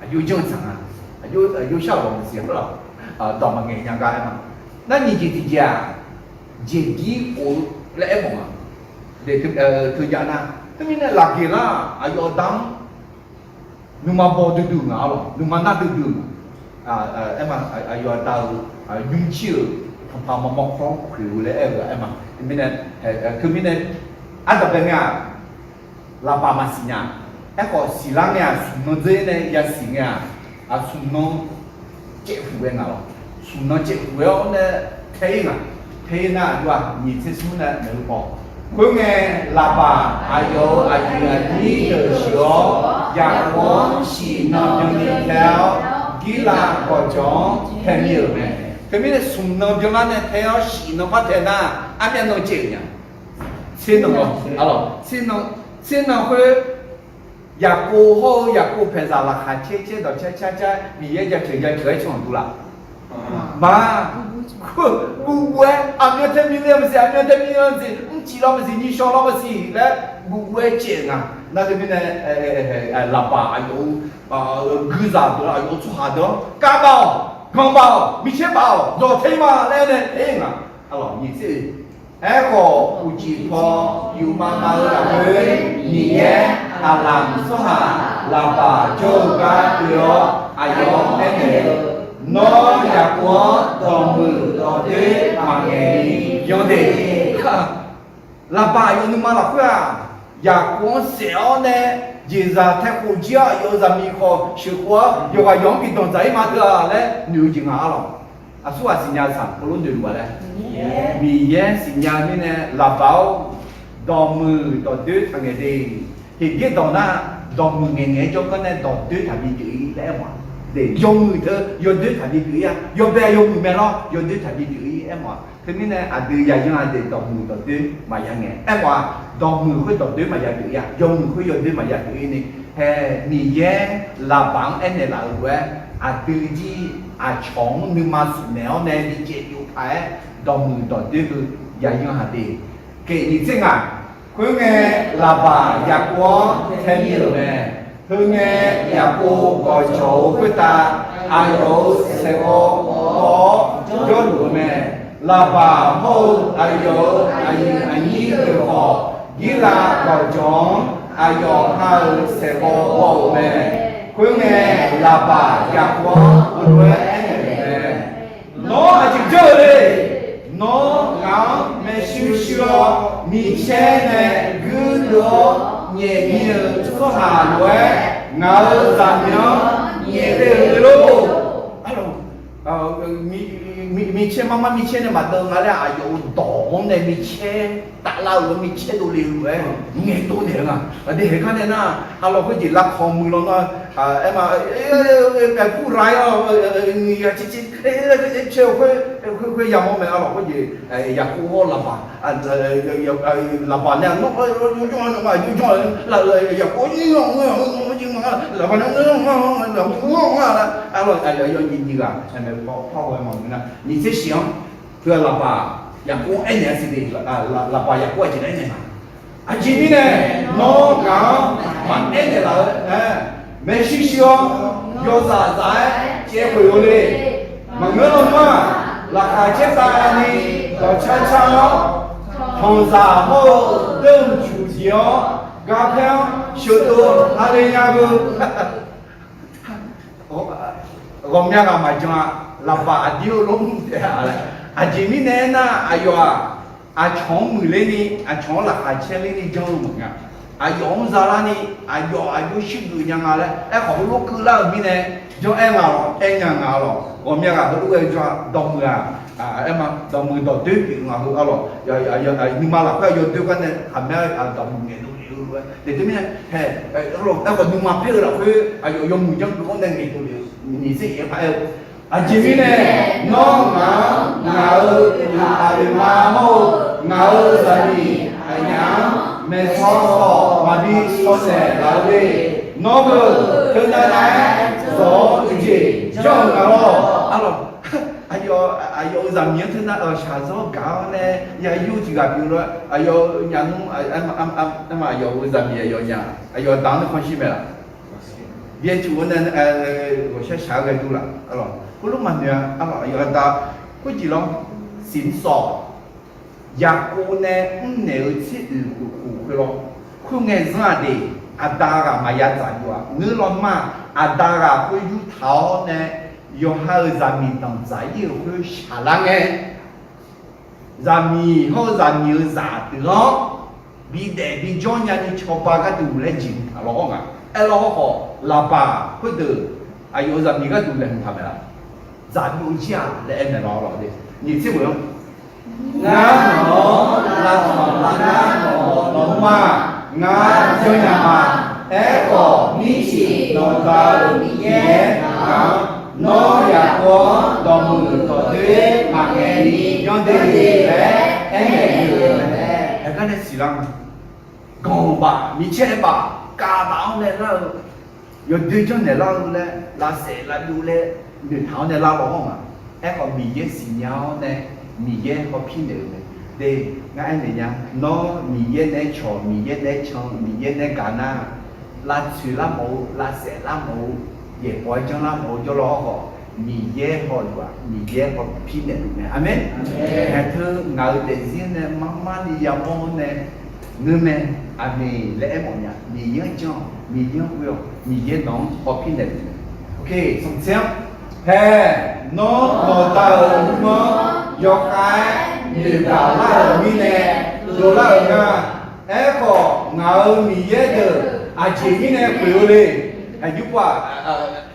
Aqjox janr-eu tsaq nga. Aqjox shar-euq lawq maqsiq arlawq, dawq maqngaeq nya gar aer ma. Nar nyiq jeq tiqjeq-aq, jeqgir of-eu laer aer mawf nga. Teujav nar, teumirnae Laqgeqlar-aq aqyawf aqda-anr nuima baw duidui-eu nga arlawq, nuima nar duidui-eu nga. Aer ma, aqyawf aqda-euq nymrjir-euq tanqpanq aqma mawrkawr khoeq-eu laer aer-eu aer ma. Teumirnae, teumirnae, ardanqbae ngae-aq, Laqbaq maqsiq nya. Aerkhawf siqlar ngae-aq, smq nan dzeur nae yasiq ngae-aq, smq nan caev huq ghae ngaq lawq. Smq nan caev huq ghae-awr nae tae-ir ngaq. Tae-ir nar aqjox-aq nyiq tser smr nae maeq-eu paw. Khoerngae, Laqbaq aqyawf-euq aqyuif aqnyir deuq sheuq-awr, Yaqkov-anr shiq nan byanni tae-awr, Girlav gawqjawq-anr tae mir-euq mae. Teumirnae smq nan byanlar nae tae-awr shiq nan par tae nar, Armyav nan caev-euq nya. Tser nan, tser nan khoer, Yaqkov hawr-eu Yaqkov paeqzaq laqkhaq caer caer dawq caer caer caer Miqyaer jaceuq jaceuq-aer can-euq dur laf. Maq, guvguv-aer aqmyan tae mi le maqsiq, aqmyan tae mi le maqsiq, mrcif law maqsiq, nyiqshawq law maqsiq laer guvguv-aer caev-euq nga. Nar teumirnae, Laqbaq aqyawf-euq guizaq deuq-anr, aqyawf-euq tsawrhaq deuq-anr, Kavbaf-awq, ganqbaf-awq, micaer baf-awq, dawq tae ma laer nae aer-eu nga. Arlawq, nyiq tser-oe. Aerkhawf, uqcif paw yufmav mav-eu lafkhoer, Miqyaer aqlaf tsawrhaq Laqbaq jawr-eu gar oe-awr aqyawf-anr aernaeq-eu, Nawr Yaqkov-anr dawqmuiq dawqdoer maqngaeq ni yanr de. Laqbaq aqyawf nuima lafkhoer-aq, Yaqkov-anr saef-awr nae jeqzaq tae khof jir-awr aqyawf-euq zaqmiq khawf sheuqkhof-awr yawqghaq yawq-anr bi danqdzaq-ir ma teu-a laer noeq-eu jeq nga arlawq. Aqsurghaq siqnya-eu saq heulof noeqluf-a laer, Miqyaer siqnya mirnae Laqbaq-or, dawqmuiq dawqdoer taqngaeq de. Heqbyaer dawq nar, dawqmuiq ngaeqngaeq-aer jawrgar nae dawqdoer taqbi pyeuf-ir laer aer mawf-a. Yawmuiq teu yawdoer taqbi pyeuf-ir-a. Yawbae yawmuiq mae lawr, yawdoer taqbi pyeuf-ir aer mawf-a. Teumirnae aqdui yaqyan-aq de dawqmuiq dawqdoer maqya ngae aer mawf-a. Dawqmuiq khoer dawqdoer maqya pyeuf-ir-a. Yawmuiq khoer yawdoer maqya pyeuf-ir ni, hae, Miqyaer Laqbaq-anr aernaeq laf-euq lof-aer, aqdui jir aqcawq-anr nuima smq naeq-awr nae bicaev byov paq-aer dawqmuiq dawqdoer heu yaqyan-aq de. Keq nyiq tser ngaq. Khoerngae, Laqbaq Yaqkov-anr tae mir-euq mae. Heungae, Yaqkov gawqjawq-eu khoertav aqyawf-euq saeqghawv gawv-awr jawrluf-eu mae. Laqbaq hawr-eu aqyawf-euq aqyuif aqnyir deuq khawf, Girlav gawqjawq-anr aqyawf ha-euq saeqghawv gawv-euq mae. Khoerngae, Laqbaq Yaqkov-anr heulof-aer aernaeq-euq mae. Nawr aqjeq janr-eu le. Nawr ngaq-anr maershuir shuir-awr, micaer nae guirdeuv-awr nyaef ni-euq tsawrhaq lof-aer, ngaq-euq zaqmiq-anr nyaef le-euq le lor. Micaer mar mar micaer nae maqdeuv nga laer aqyawf-euq dawq-anr nae micaer taflar-euq-anr micaer dovle-eu lof-aer ngaeqdov naeq-eu nga. Aqdui haeqgar nae nar, arlawq khoerjeq lavkawq muiq law nar, aer ma, aer pur ra-ir-awr, ya caer caer, caer-eu khoer, khoer yamawr mae arlawq khoerjeq, Yaqkov hawr Laqbaq, Laqbaq nae, Yaqkov, Laqbaq nae, nyiq ghaq, par-aer maqngeur nar, nyiq tser shif-anr, heu-aq Laqbaq Yaqkov-anr aernaeq-a siq de, Laqbaq Yaqkov aqjeq laer aernaeq nga. Aqjeq mirnae, nawr ngaq-anr maqaer naeq laf-eu, maershuir shuir-awr, yawzaq zaf-aer caev khoeq-eu le. Maqngeur lawnmr-aq, laqkhaq caer tavni dawqcar car-awr, tanqzaq hawr-eu deuv-eu cuq jeq-awr, garpaer-anr sheuqdov ha le nya beu. Ghawqmya ghaq maqjan-a. Laqbaq aqdir-eu lawrmr taef-a laer. Aqjeq mirnae aernar, aqyawf-aq, aqcawq-anr muiqler ni, aqcawq-anr laqkhaq caer ler ni janr-eu maqnga. Aqyawf-anr zalarni, aqyawf aqjox shuir geuf nya nga laer aerkhawf heulof keuvlar-euq mirnae, janr-aer nga lawr, aer nya nga lawr. Ghawqmya ghaq heulof-aer jawr-a, dawqmuiq-aq, aer ma, dawqmuiq dawqdoer pyeuf nga heu arlawq. Nuima lafkhoer yawdoer gar nae khaqmae-aer dawqmuiq ngaeqdov lef-eu lof-aer, de teumirnae, aerkhawf nuima paer-eu lafkhoer aqyawf yawmuiq janr geuf-anr nae ngaeqdov lef-eu nyiq tser yaef-aer paq-aer-eu, aqjeq mirnae, nawr ngaq-anr ngaq-euq uqduq aqduimaf hawr-eu ngaq-euq zaqmiq aqnyaf-anr maeqsaw khawf maqbi shawshaeq laf-eu le. Nawr heu teunav nav-aer zawq-awr uiqjeq janr-eu nga lawr. Arlawq, aqyawf, aqyawf-euq zaqmiq-anr teunav shaqzanr gaq-awr nae ya yur tiq ghaq pyeuf lof-aer aqyawf-euq nyaf nmr, aer ma, aqyawf-euq zaqmiq aqyawf nyaf aqyawf daq-anr nuikhanr shir mae laf. Byaer cuf-anr nae ghawqshar shaq-aer ghae dur laf. Arlawq, khoerlof maqnoeq-a. Arlawq, aqyawf aqda khoerjeq lawr, siqnmr sawq, Yaqkov nae mrnaeq-eu tser oeq khof khof khoer lawr. Khoerngae zanr-aq de, aqda ghaq maqya dzaq yuf-aq. Ngeur lawnmr-aq, aqda ghaq khoer yurtaq-awr nae yawqha-euq zaqmiq danqdzaq-ir-euq khoer shaqlar ngae, zaqmiq hawr-eu zaqmiq-euq zaq deuq-anr bidaef bijawr nyani cawba gharduq laer jeq taq lawr-awr nga. Aerlawr hawrkhawf, Laqbaq khoerdeuq aqyawf-euq zaqmiq gharduq laeqhmq taq mae laf. Dzaqbyov jir-aq laer aernaeq lawr lawq de. Nyiq tser ghoeq-anr, ngar nawq-anr lavtanq lavnar nawq-awq nawq-anr ma, ngar janrnya ma. Aerkhawf, mircif nawqda-euq Miqyaer ngaq-anr, nawr Yaqkov-anr dawqmuiq dawqdoer maqngaeq ni yanr de laer aernaeq gar, ganq baf, micaer baf, kavbaf-anr nae lar-eu, yawdoer janrnaeq lar-eu laer, lavsaef lavjov laer noeqtaq-anr nae lar law hawr nga. Aerkhawf, Miqyaer siqnya-awr nae, Miqyaer hawpir naeq-euq mae. De, ngar aernaeq nya, nawr Miqyaer nae cawq, Miqyaer nae can, Miqyaer nae gaq nar, lavtsoeq lar mawf-eu, lavsaef lar mawf-eu, yaeqbawq-aer janrlar mawf-eu jawrlawr hawr khawf, Miqyaer hawluf-aq, Miqyaer hawpir naeqluf mae. Aqmeq. Haeq teu ngaq-euq daefzir nae marmar ni yamawr-awr nae ngeur mae. Aqmeq laer aermawf nya. Miqyaer-anr jan-awq, Miqyaer-anr ghoe-awq, Miqyaer nawq-anr hawpir naeqluf mae. Smqtser-anr, haeq, nawr dawqda-euq nymr-anr yawkhav-aer noeqgaq lar-euq mirnae dovlar-euq nga. Aerkhawf, ngaq-euq Miqyaer deuq aqjeq mirnae khoeq-eu le? Aqyuif pov-aq,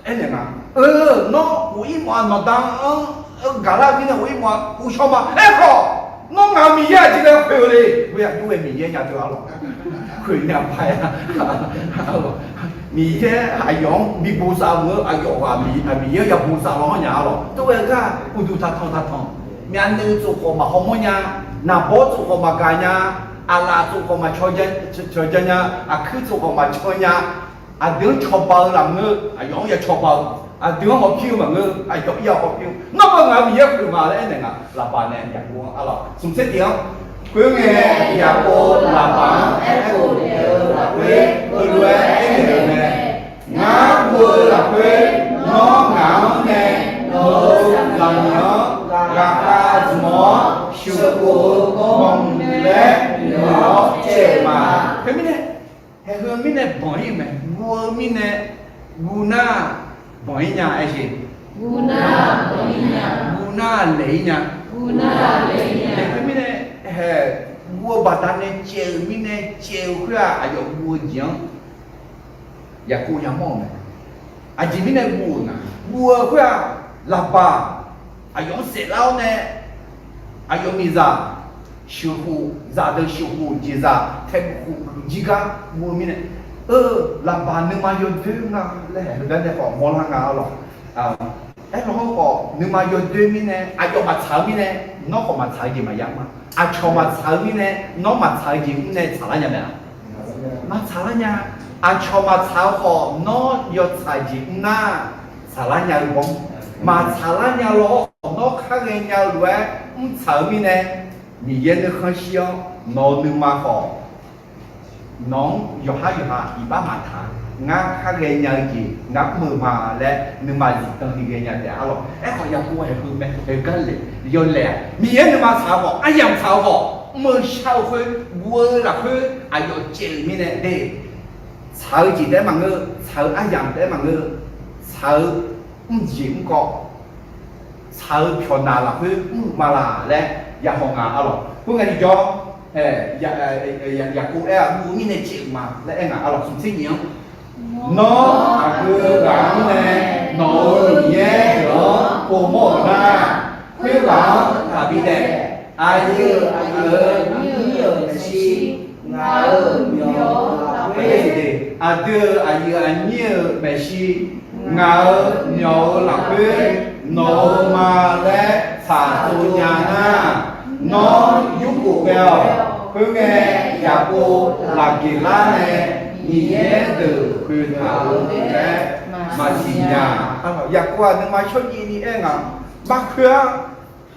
aernaeq nga, eu, nawr uq ir mawf-a, nawqda-anr gaqlar-eu mirnae uq ir mawf-a, uqshawr ma. Aerkhawf, nawr ngaq-euq Miqyaer aqjeq laer khoeq-eu le? Khoer aqjox-aer Miqyaer nya teu-a lawq. Khoeq nya paq-a. Miqyaer aqyawf-anr bi bosav meuq-eu, aqyawf ghaq Miqyaer-anr ya bosav law-anr nya-a lawq. Tov-aer gar uqduq taqtanq taqtanq, myavnuiv tsof khawf maqhaw mawr nya, naqbawr tsof khawf maqgaq nya, aqlaf tsof khawf maqcawq ja nya, aqkuir tsof khawf maqcan nya, aqdui-anr cawba-eu lafngeur, aqyawf-anr ya cawba-eu, aqdui-anr hawpir-eu maqngeur, aqyawf-anr ya hawpir-eu, nawr beu ngaq-euq Miqyaer khoeq nga laer aernaeq nga. Laqbaq nae Yaqkov-anr arlawq, smqtser tiq-anr, khoerngae Yaqkov Laqbaq-anr aerkhof daef-eu lafkhoer heulof-aer aernaeq-euq mae. Ngar guv-eu lafkhoer nawr ngaq-anr nae nawq-euq zaqmiq-anr ghaqkhav zmq-awr sheuqkhof-eu manqmuiq laer noeq-awr caev-euq ma. Khoermirnae, haeq heu mirnae banq ir-eu mae. Guv-eu mirnae guv nar banq ir nya aer jeq. Guv nar laeq ir nya. Khoermirnae, haeq guv-eu baqdanae caev-euq mirnae caev-eu khoer-aq, aqyawf guv-eu jeq-anr Yaqkov yamawr-euq mae. Aqjeq mirnae guv-euq nga. Guv-eu khoer-aq, Laqbaq aqyawf-anr saeflar-awr nae, aqyawf miqzaq sheuqkhof, zaqdeuq sheuqkhof jeqzaq taeqkhof jir gar guv-eu mirnae, eu, Laqbaq nuima yawdoer nga laer haeq heugar nae khawf mawrlar nga arlawq. Aerlawq hawr khawf nuima yawdoer mirnae aqyawf maqtsaq-eu mirnae, nawr khawf maqtsaq-eu jeq maqya ma. Aqcawq maqtsaq-eu mirnae nawr maqtsaq-eu jeq mr nae tsaqlar nya mae-a? Maqtsaqlar nya. Aqcawq maqtsaq-eu khawf nawr yawtsaq jeq mr nar tsaqlar nya-eu bawr. Maqtsaqlar nya lawr khawf nawr khar ghaenya-eu lof-aer mrtsaq-eu mirnae, Miqyaer nuikhanr shir-awr nawq-eu nuima khawf nawq-anr yawqhar yawqha iqbax maqtaq. Ngar khar ghaenya-eu jeq ngar mr-eu ma laer nuima zifdan ni ghaenya taef arlawq. Aerkhawf Yaqkov haeq heu mae, haeq gar laeq yawlaeq-aq, Miqyaer nuima tsaq-eu khawf, aryamq tsaq-eu khawf, mr-eu shar-eu khoer guv-eu lafkhoer aqyawf caev-euq mirnae de, tsaq-eu jeq taef-aer maqngeur, tsaq-eu aryamq taef-aer maqngeur, tsaq-eu mrjeq mrkawv, tsaq-eu pyawqnaq lafkhoer mr-eu ma laq laer yahaw nga arlawq. Khoerngae tiqjawr, Yaqkov aer-aq, guv-eu mirnae caev-eu ma laer aer nga arlawq. Smqtser nyiq-anr, nawr aqgeu ghaq-anr nae nawq-euq Miqyaer deuq-anr povmawr-euq nar, khoerghaq-anr taqbi daef. Aqyuif aqyuif-eu nyir-euq maeqshi, ngaq-euq myawq-euq lafkhoer, aqdui-euq aqyuif aqnyir-euq maeqshi, ngaq-euq myawq-euq lafkhoer nawq-eu ma laer tsaqtsov nya nar, nawr yurkhof ghae-awq. Khoerngae Yaqkov Laqgeqlar nae Miqyaer deuq khoertaq-eu laer maqsiq nya. Yaqkov-aq nuima shawrjiv ni aer nga, maqkhoer-a.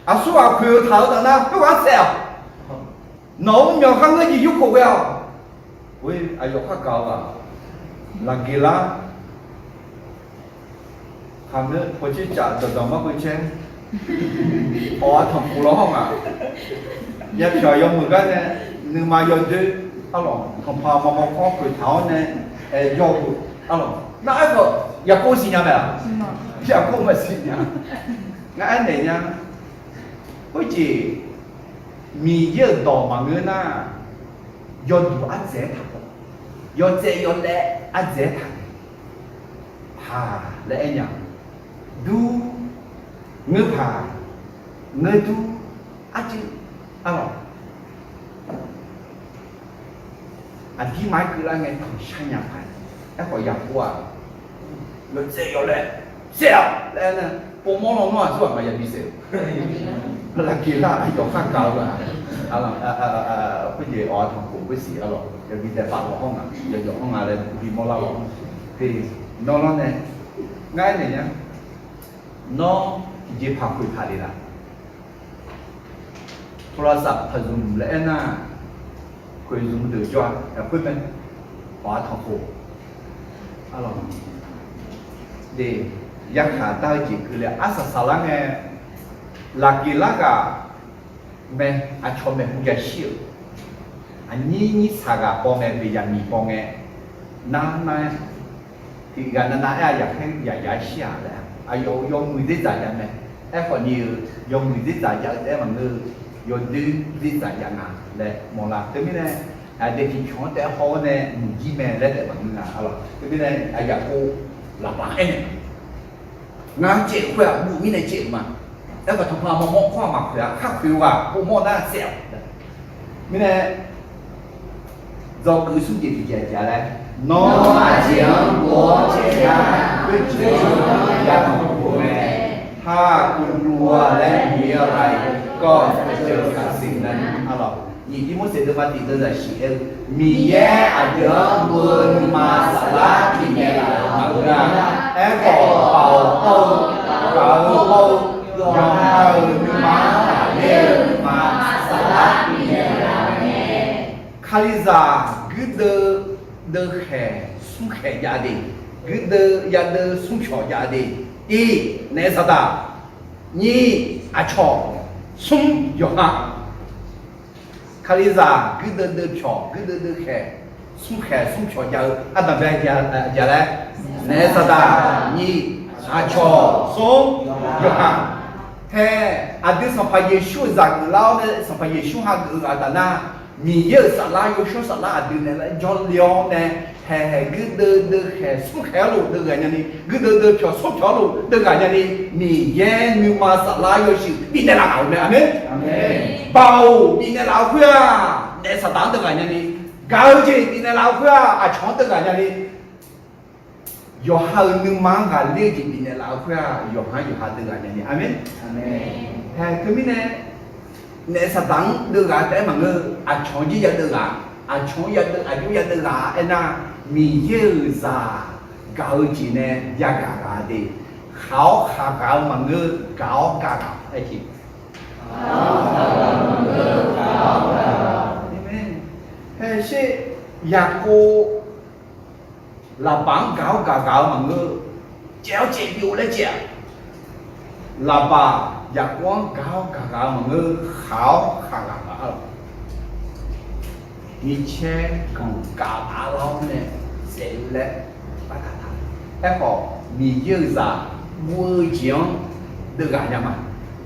Aqsur ghaq khoertaq-eu taf nar khoerghaq saef-awq. Nawq-euq myawq kharngeur jeq yurkhof ghae-awq. Aqyawf khargaq-eu ghaq, Laqgeqlar, haqmeur pawqtser caf dawqdawq markeuv caer, awq-a tanqpuq law hawr ngaq, yapyawq yawmuiq gar nae nuima yawdoer arlawq, tanqpaq maqmawr kawr khoertaq-awr nae, yawhuiq arlawq. Nar aerkhawf Yaqkov siqnya mae-aq? Yaqkov maqsiq nya. Ngar aernaeq nya. Khoerjeq Miqyaer-euq dawq maqngeur nar, yawduq ardzaeq-aer taq, yawtsaev yawlaev ardzaeq-aer taq, paq laer aer nya. Dur, ngeur paq, ngeur dur, arcuiv arlawq. Aqdirma-aer keuvlar ngae tanqshar nya paq. Aerkhawf Yaqkov-aq, yawtsaev yawlaev, saef-awq laer aer nar, povmawr lawnmr aqsur ghaq maqya bi saef-eu. Lafkeqlar aqyawf khar gaq-eu ghaq, khoerjeq awq-a tanqkhof khoersiq arlawq, yawbi daefpav lawq hawr nga, yawjawf hawr nga laer bimawr lar-awq. Te, nawr lawr nae, ngar aernaeq nya, nawr tiqjeqpaq khoeq taq le laf, โทรศัพท์ paq zmq laer aernar, khoeq zmq deuq jawr-a, aqkhoer mae, awq-a tanqkhof. Arlawq, de, yarkhaq dar-eu jeq keuvle arsaq saqlar ngae, lafkeqlar ghaq mae, aqcawq maeqhu yashir-euq, aqnyir nyir saq ghaq baw ngae, beqyaq miq baw ngae, nar nar-aer, tiqghaq nav nav-aer-aq yaqkhaer yaqyaq-aer shir-aq laer, aqyawf-euq yawmuiq dzerdzaq jav mae. Aerkhawf ni-eu, yawmuiq dzerdzaq jav-eu taef-aer maqngeur-eu, yawdoer dzerdzaq jav nga laer mawrlar. Teumirnae, aqdui tiqcawq-anr taef-aer haw-awr nae muiqjir mae laer taef maqngeur nga arlawq. Teumirnae, aqyawf khoer lafbaq-anr aernaeq, ngar caev-euq khoer-aq buv mirnae caev-euq ma. Aerkhawf tanqpanq mawrmawr khawr-aq maqkhoeq-a, khar khoeq-eu ghaq pov mawr nar saef-awq. Mirnae, dzawgeuf smr jeq tiqjeq aqjeq-a laer, nawr aqjeq-anr gov-awr caev nya, khoerjeq-anr ya tanqkhof mae. ถ้าคุณกลัวและหนีอะไร ก็จะเจอกับสิ่งนั้น arlawq. Nyiq Tivmorseq deuvma tiq deuvzaq shif aer-eu, Miqyaer aqdui-anr gov-eu nuima saflar bifnaeq laf-euq maqngeur-a. Aerkhawf, baoq hawr-eu, gaq-eu hawr-eu, yawqha-euq nuima-anr ghaqler-eu nuima saflar bifnaeq laf-euq mae. Kalizaq guirdeuv deuvkhaeq smrkhaeq jav de, guirdeuv yadeuv smrpyawq jav de. Tiq, naef saqdaq. Nyiq, aqcawq. Smr, yawqha. Kalizaq guirdeuv deuvpyawq, guirdeuv deuvkhaeq, smrkhaeq smrpyawq jav-eu ardanqbae aqjeq laer, naef saqdaq. Nyiq, aqcawq. Smr, yawqha. Hae, aqdui Sanqpaq Yeqsur-euq zaq geuflar-awr nae Sanqpaq Yeqsur hageuf-eu ghaq taf nar, Miqyaer-euq saflar, yawshawr saflar aqdui naeq-aer jawrle-awr nae, haeq haeq guirdeuv deuvkhaeq smrkhaeq-awr luf deuvghaq nyani, guirdeuv deuvpyawq smrpyawq-awr luf deuvghaq nyani, Miqyaer nuima saflar yawshuif bifnaeq laf-euq mae. Aqmeq. Baoq bifnaeq laf-eu khoer-aq, naef saqdaq-anr deuvghaq nyani, gaq-eu jeq bifnaeq laf-eu khoer-aq, aqcawq-anr deuvghaq nyani, yawqha-euq nuima-anr ghaqler-eu jeq bifnaeq laf-eu khoer-aq, yawqha-anr yawqha deuvghaq nyani. Aqmeq. Hae, teumirnae, naef saqdaq-anr deuvghaq taef-aer maqngeur, aqcawq-anr jir yadeuv ghaq, aqcawq-anr yadeuv, aqjox yadeuv ghaq aernar, Miqyaer-euq zaq gaq-eu jeq nae yagaq ghaq de. Khaq-awr khaqghaq-eu maqngeur, gaq-awr gaqghaq aer jeq. Hae, sher, Yaqkov Laqbaq-anr gaq-awr gaqghaq-eu maqngeur, caev-awr caev byov laer caev-aq. Laqbaq Yaqkov-anr gaq-awr gaqghaq-eu maqngeur, khaq-awr khaqghaq ghaq-a lawq. Micaer ganq gaf taf lar-awr nae saef-eu laer baqdaq taq. Aerkhawf, Miqyaer-euq zaq guv-eu jeq-anr deuvghaq nya ma.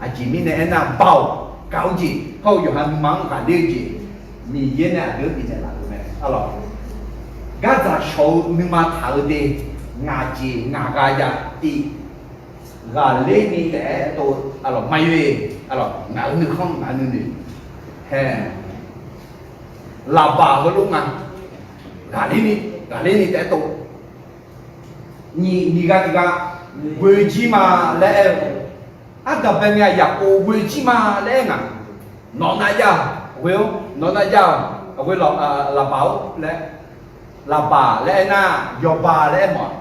Aqjeq mirnae aernar, baoq gaq-eu jeq hawr-eu yawqha nuima-anr ghaqler-eu jeq, Miqyaer nae aqdui-anr bifnaeq laf-euq mae. Arlawq, gardzaq shawq-eu nuima taq-eu de, ngaq jeq ngaq gha jav tiv, ghaqler ni taef-aer tov-eu, arlawq, maqyoe, arlawq, ngaq-euq nuikhanr ngaq-euq nuinoeq, hae, Laqbaq heulof nga, ghaqler ni, ghaqler ni taef-aer tov, nyiq, nyiq gha tiq gha, ghoe jir ma laer aer-eu, ardanqbae ngae Yaqkov ghoe jir ma laer aer ngaq, nawq nav jav-awq, ghoe-awr nawq nav jav-awq, ghoe, Laqbaq-or laer, Laqbaq laer aernar, yawqbaq laer aer mawf-aq.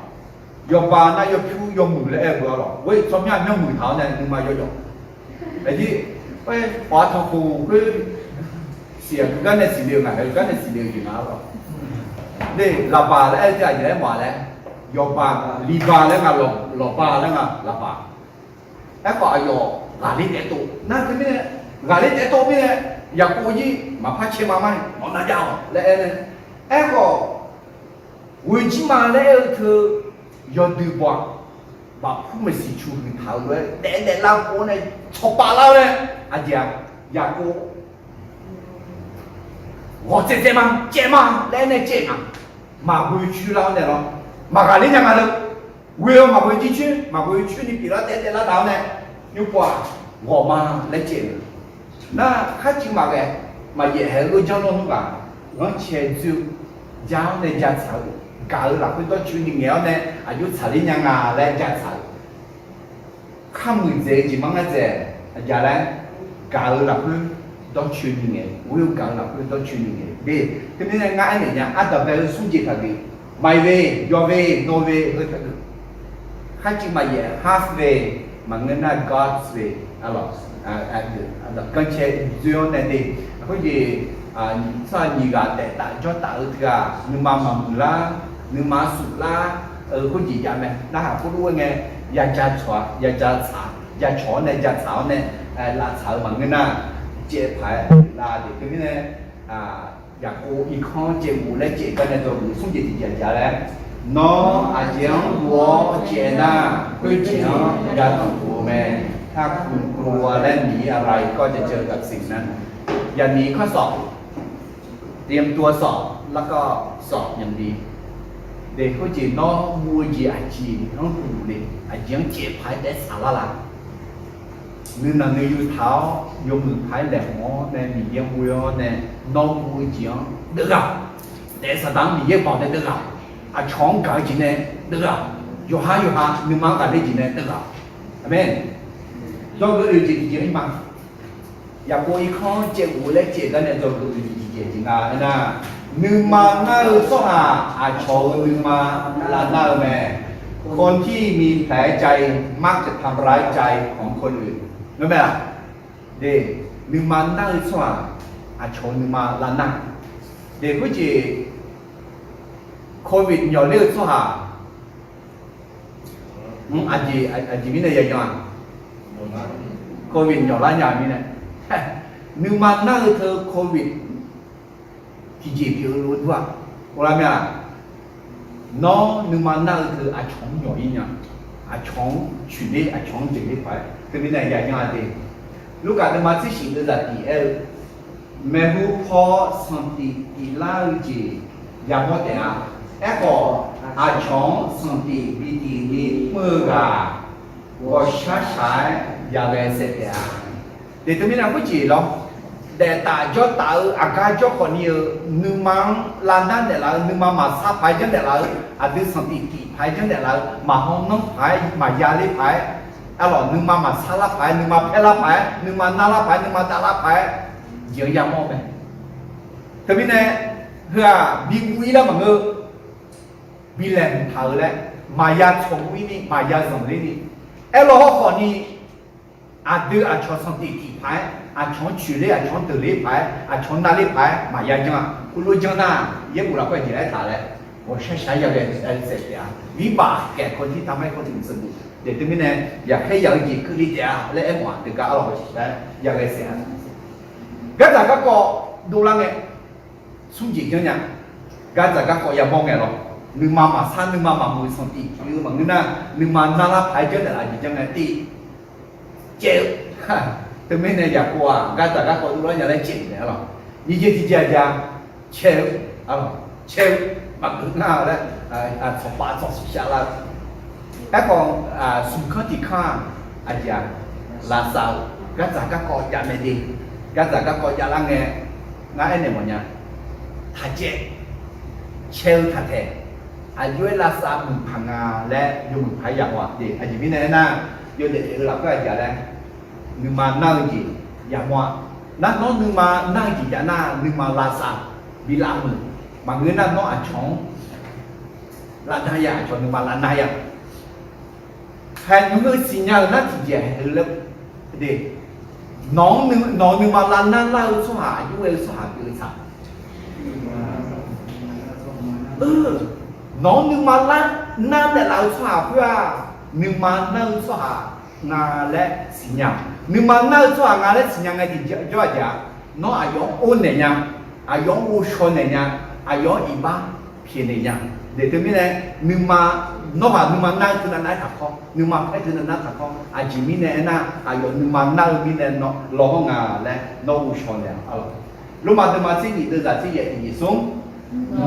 Yawqbaq nar yawpyur yawmuiq laer aer-eu beu-a lawq. Ghoe tsawrmyanr myanrmuiq taq-awr nae nuima yawjawf. Aqjeq, awq-a tanqkhof khoer siq-aq, heugar nae siqle-eu ngaq, heugar nae siqle-eu jeq nga-a lawq. De, Laqbaq laer aer-eu jeq aqjeq laer mawf-a laer, yawqbaq, Liqbaq laer nga, lawqbaq laer nga, Laqbaq. Aerkhawf aqyawf ghaqler taef-aer tov nar teumirnae, ghaqler taef-aer tov mirnae, Yaqkov jir maqpar caer ma mar-iq, nawq nav jav-awq laer aer nae. Aerkhawf, ghoe jir ma laer aer-eu teu yawdui baw-aq, bafpur maeqsiq cu huiq taq-euq lof-aer daef daeflar pov-awr nae tsawqpav lar-awr nae, aqjeq-aq, Yaqkov ghawq tsaev tsaev ma, caev ma laer aer nae caev ngaq, maqghoe coer lar-awr nae lawr, maqghaqler nya nga leu. Ghoe-awr maqghoe jir coer, maqghoe coer ni pyeuflar daef daeflar taq-awr nae, nymr pov-aq, ghawq ma laer caev-eu. Nar kharcuiv maqghae, maqyaef haeq-eu lof janr lawr nmr ghaq, ghanrcae dzoer-eu, ja-awr nae ja tsaq-eu, gaq-eu lafkhoer dawrcoeni ngaeq-awr nae aqjox tsaqler nya nga laer ja tsaq-eu. Kharmuiq dzaeq-eu jeq mar ngar dzaeq, aqjaq laer, gaq-eu lafkhoer dawrcoeni ngae, ghoer-eu gaq-eu lafkhoer dawrcoeni ngae. Teumirnae ngar aernaeq nya, ardanqbae-eu smrjeq taqgeuf, my way, your way, no way heu taqgeuf. Kharciv maqyaef, halfway, maqngeur nar God's way, gancae dzoer-awr nae de. Khoerjeq, tsawrhaq nyiq ghaq daef taf jawr taf-eu teughaq nuima maqmuiq lar, nuima suf lar-eu khoerjeq jav mae. Narhaq khoerlof-aer ngae, yaja tsawq-a, yaja tsaq, jacawq-awr nae jatsaq-awr nae, lavtsaq-eu maqngeur nar, caev paq-aer lar de. Teumirnae Yaqkov irkanr caev ghof laer caev gar nae dawqgeuf smrjeq tiqjeq-aq laer, nawr aqjeq-anr ghof-awr caev nar, khoerjeq-anr yatanq khof-eu mae. ถ้าคุณกลัว laer Miqyaer aqlaf-iq kawv jajeuq gaqsiq nar, อย่าหนีข้อสอบ เตรียมตัวสอบ แล้วก็สอบอย่างดี. De, khoerjeq nawr guv-eu jeq aqjeq-anr ghof le, aqjeq-anr caev paq-aer daef tsaq lar la. Nuinanq nuiyu taq-awr yawmuiq paq-aer laeqhmq-awr nae Miqyaer ghoe-awr nae, nawr guv-eu jeq-anr deuvghaq, daef saqdaq-anr Miqyaer baoq nae deuvghaq, aqcawq-anr gaq-eu jeq nae deuvghaq, yawqha yawqha nuima-anr ghaqler jeq nae deuvghaq. Aqmeq. Dawrgeuf-eu jeq tiqjeq-ir ma. Yaqkov irkanr caev ghof laer caev gar nae dawrgeuf-eu jeq tiqjeq tiq nga aernar, nuima nar-eu tsawrhaq aqcawq-euq nuima lavnar-eu mae. คนที่มีแผลใจ มักจะทำร้ายใจของคนอื่น ngar mae-aq. De, nuima nar-eu tsawrhaq aqcawq-euq nuima lavnar. De, khoerjeq Covid nyawq ler-eu tsawrhaq Mr, aqjeq mirnae yayan-aq, Covid nyawq lar nya mirnae, nuima nar-eu teu Covid tiqjeq pyeuf-eu lof-aer dur-aq, ghoflar mae-aq. Nawr nuima nar-eu teu aqcawq-anr nyawq-ir nya, aqcawq-anr coeqler, aqcawq-anr deuqler paq-aer teumirnae yayan-a de. Lurkaf deuvma tser shif deuvzaq tiq aer-eu, maeqhu paw sanqtif tif lar-eu jeq yamawr taef-a. Aerkhawf, aqcawq-anr sanqtif bi tif ni mr-eu ghaq, ghawqshaq shaq-aer yaghae saef taef-a. De, teumirnae khoerjeq lawr, daeftaf jawrtaf-eu aqgar jawrkhawf ni-euq nuima-anr lavnar naeqlaf-eu, nuima maqsar paq-aer janrnaeq laf-eu, aqdui sanqtif tif paq-aer janrnaeq laf-eu, maqhaw nanr paq-aer, maqya ler paq-aer, arlawq nuima maqsar lar paq-aer, nuima paer lar paq-aer, nuima nar lar paq-aer, nuima dav lar paq-aer jeq-anr yamawr mae. Teumirnae heu-aq bi guv-ir lar maqngeur, bi laeqhmq taq-eu laer maqya tsawq guv-ir ni, maqya zanqler ni, aerlawr hawrkhawf ni aqdui aqcawq sanqtif tif paq-aer, aqcawq-anr coeqler, aqcawq-anr deuqler paq-aer, aqcawq-anr navler paq-aer maqya janr-a. Khoerlof janr nar, yaerbof lafkhoer aqjeq aertaq laer, ghawqshaq shaq-aer yaghae saef taef-a. วิบากแก่คนที่ทำให้คนอื่นสะดุด De, teumirnae yaqkhaer yaq-eu jeq keuvle taef-a laer aermawf-aq, deuq gar arlawq ghawqshaq shaq-aer yaghae saef-a. Gardzaq garkawv dovlar ngae, smrjeq janrnya. Gardzaq garkawv yamawr ngae lawr, nuima maqsar, nuima maqmuiq sanqtif pyeuf-eu maqngeur nar, nuima narlar paq-aer janrnaeq laf jeq janr ngae tiv caev-eu. Teumirnae yaqkov-aq, gardzaq garkawv dovlar nya laer caev naeq-a lawq. Nyiq jeq tiqjeq-aq, caev-eu, caev-eu, maqgeuf nar laer, tsawqpav tsawqsif shavlar-eu. Aerkhawf, smq kanr tiq kanr-aq, aqjeq-aq, lavsav-eu, gardzaq garkawv jav mae de. Gardzaq garkawv javlar ngae, ngar aernaeq mawfnya, taqcaev, caev-eu taqtaeq, aqjox-aer lavsav muiq paq nga laer yawmuiq paq-aer yamawr-aq de. Aqjeq mirnae aernar, yawdaef daef-eu lafkhoer aqjeq laer, nuima nar-eu jeq yamawr-a. Nar nawr nuima nar-eu jeq jav nar, nuima lavsav bi lavmuiq. Maqngeur nar nawr aqcawq-anr lavnar ya, aqcawq nuima lavnar ya. Haeqnymr heu siqnya-euq nar tiqjeq haeq-eu laer de. Nawq-anr nuima lavnar lar-eu tsawrhaq aqjox-aer ghae-eu tsawrhaq pyeuf-eu tsaq. Nawq-anr nuima lavnar naeqlaf-eu tsawrhaq khoer-aq, nuima nar-eu tsawrhaq nga laer siqnya. Nuima nar-eu tsawrhaq nga laer siqnya ngae tiqjawr aqjeq-aq, nawr aqyawf-anr or naeq nya, aqyawf-anr ghovshaw naeq nya, aqyawf-anr iqbax pyaeqnaeq nya. Deuq teumirnae, nuima, nawr ghaq nuima nar-eu teunav nav-aer taqkawr, nuima paer teunav nav-aer taqkawr. Aqjeq mirnae aernar, aqyawf nuima nar-eu mirnae lawr-anr nga laer nawr ghovshaw naeq-a lawq. Lormav deuvma tser nyiq deuvzaq tser yaef tiq nyiq smr,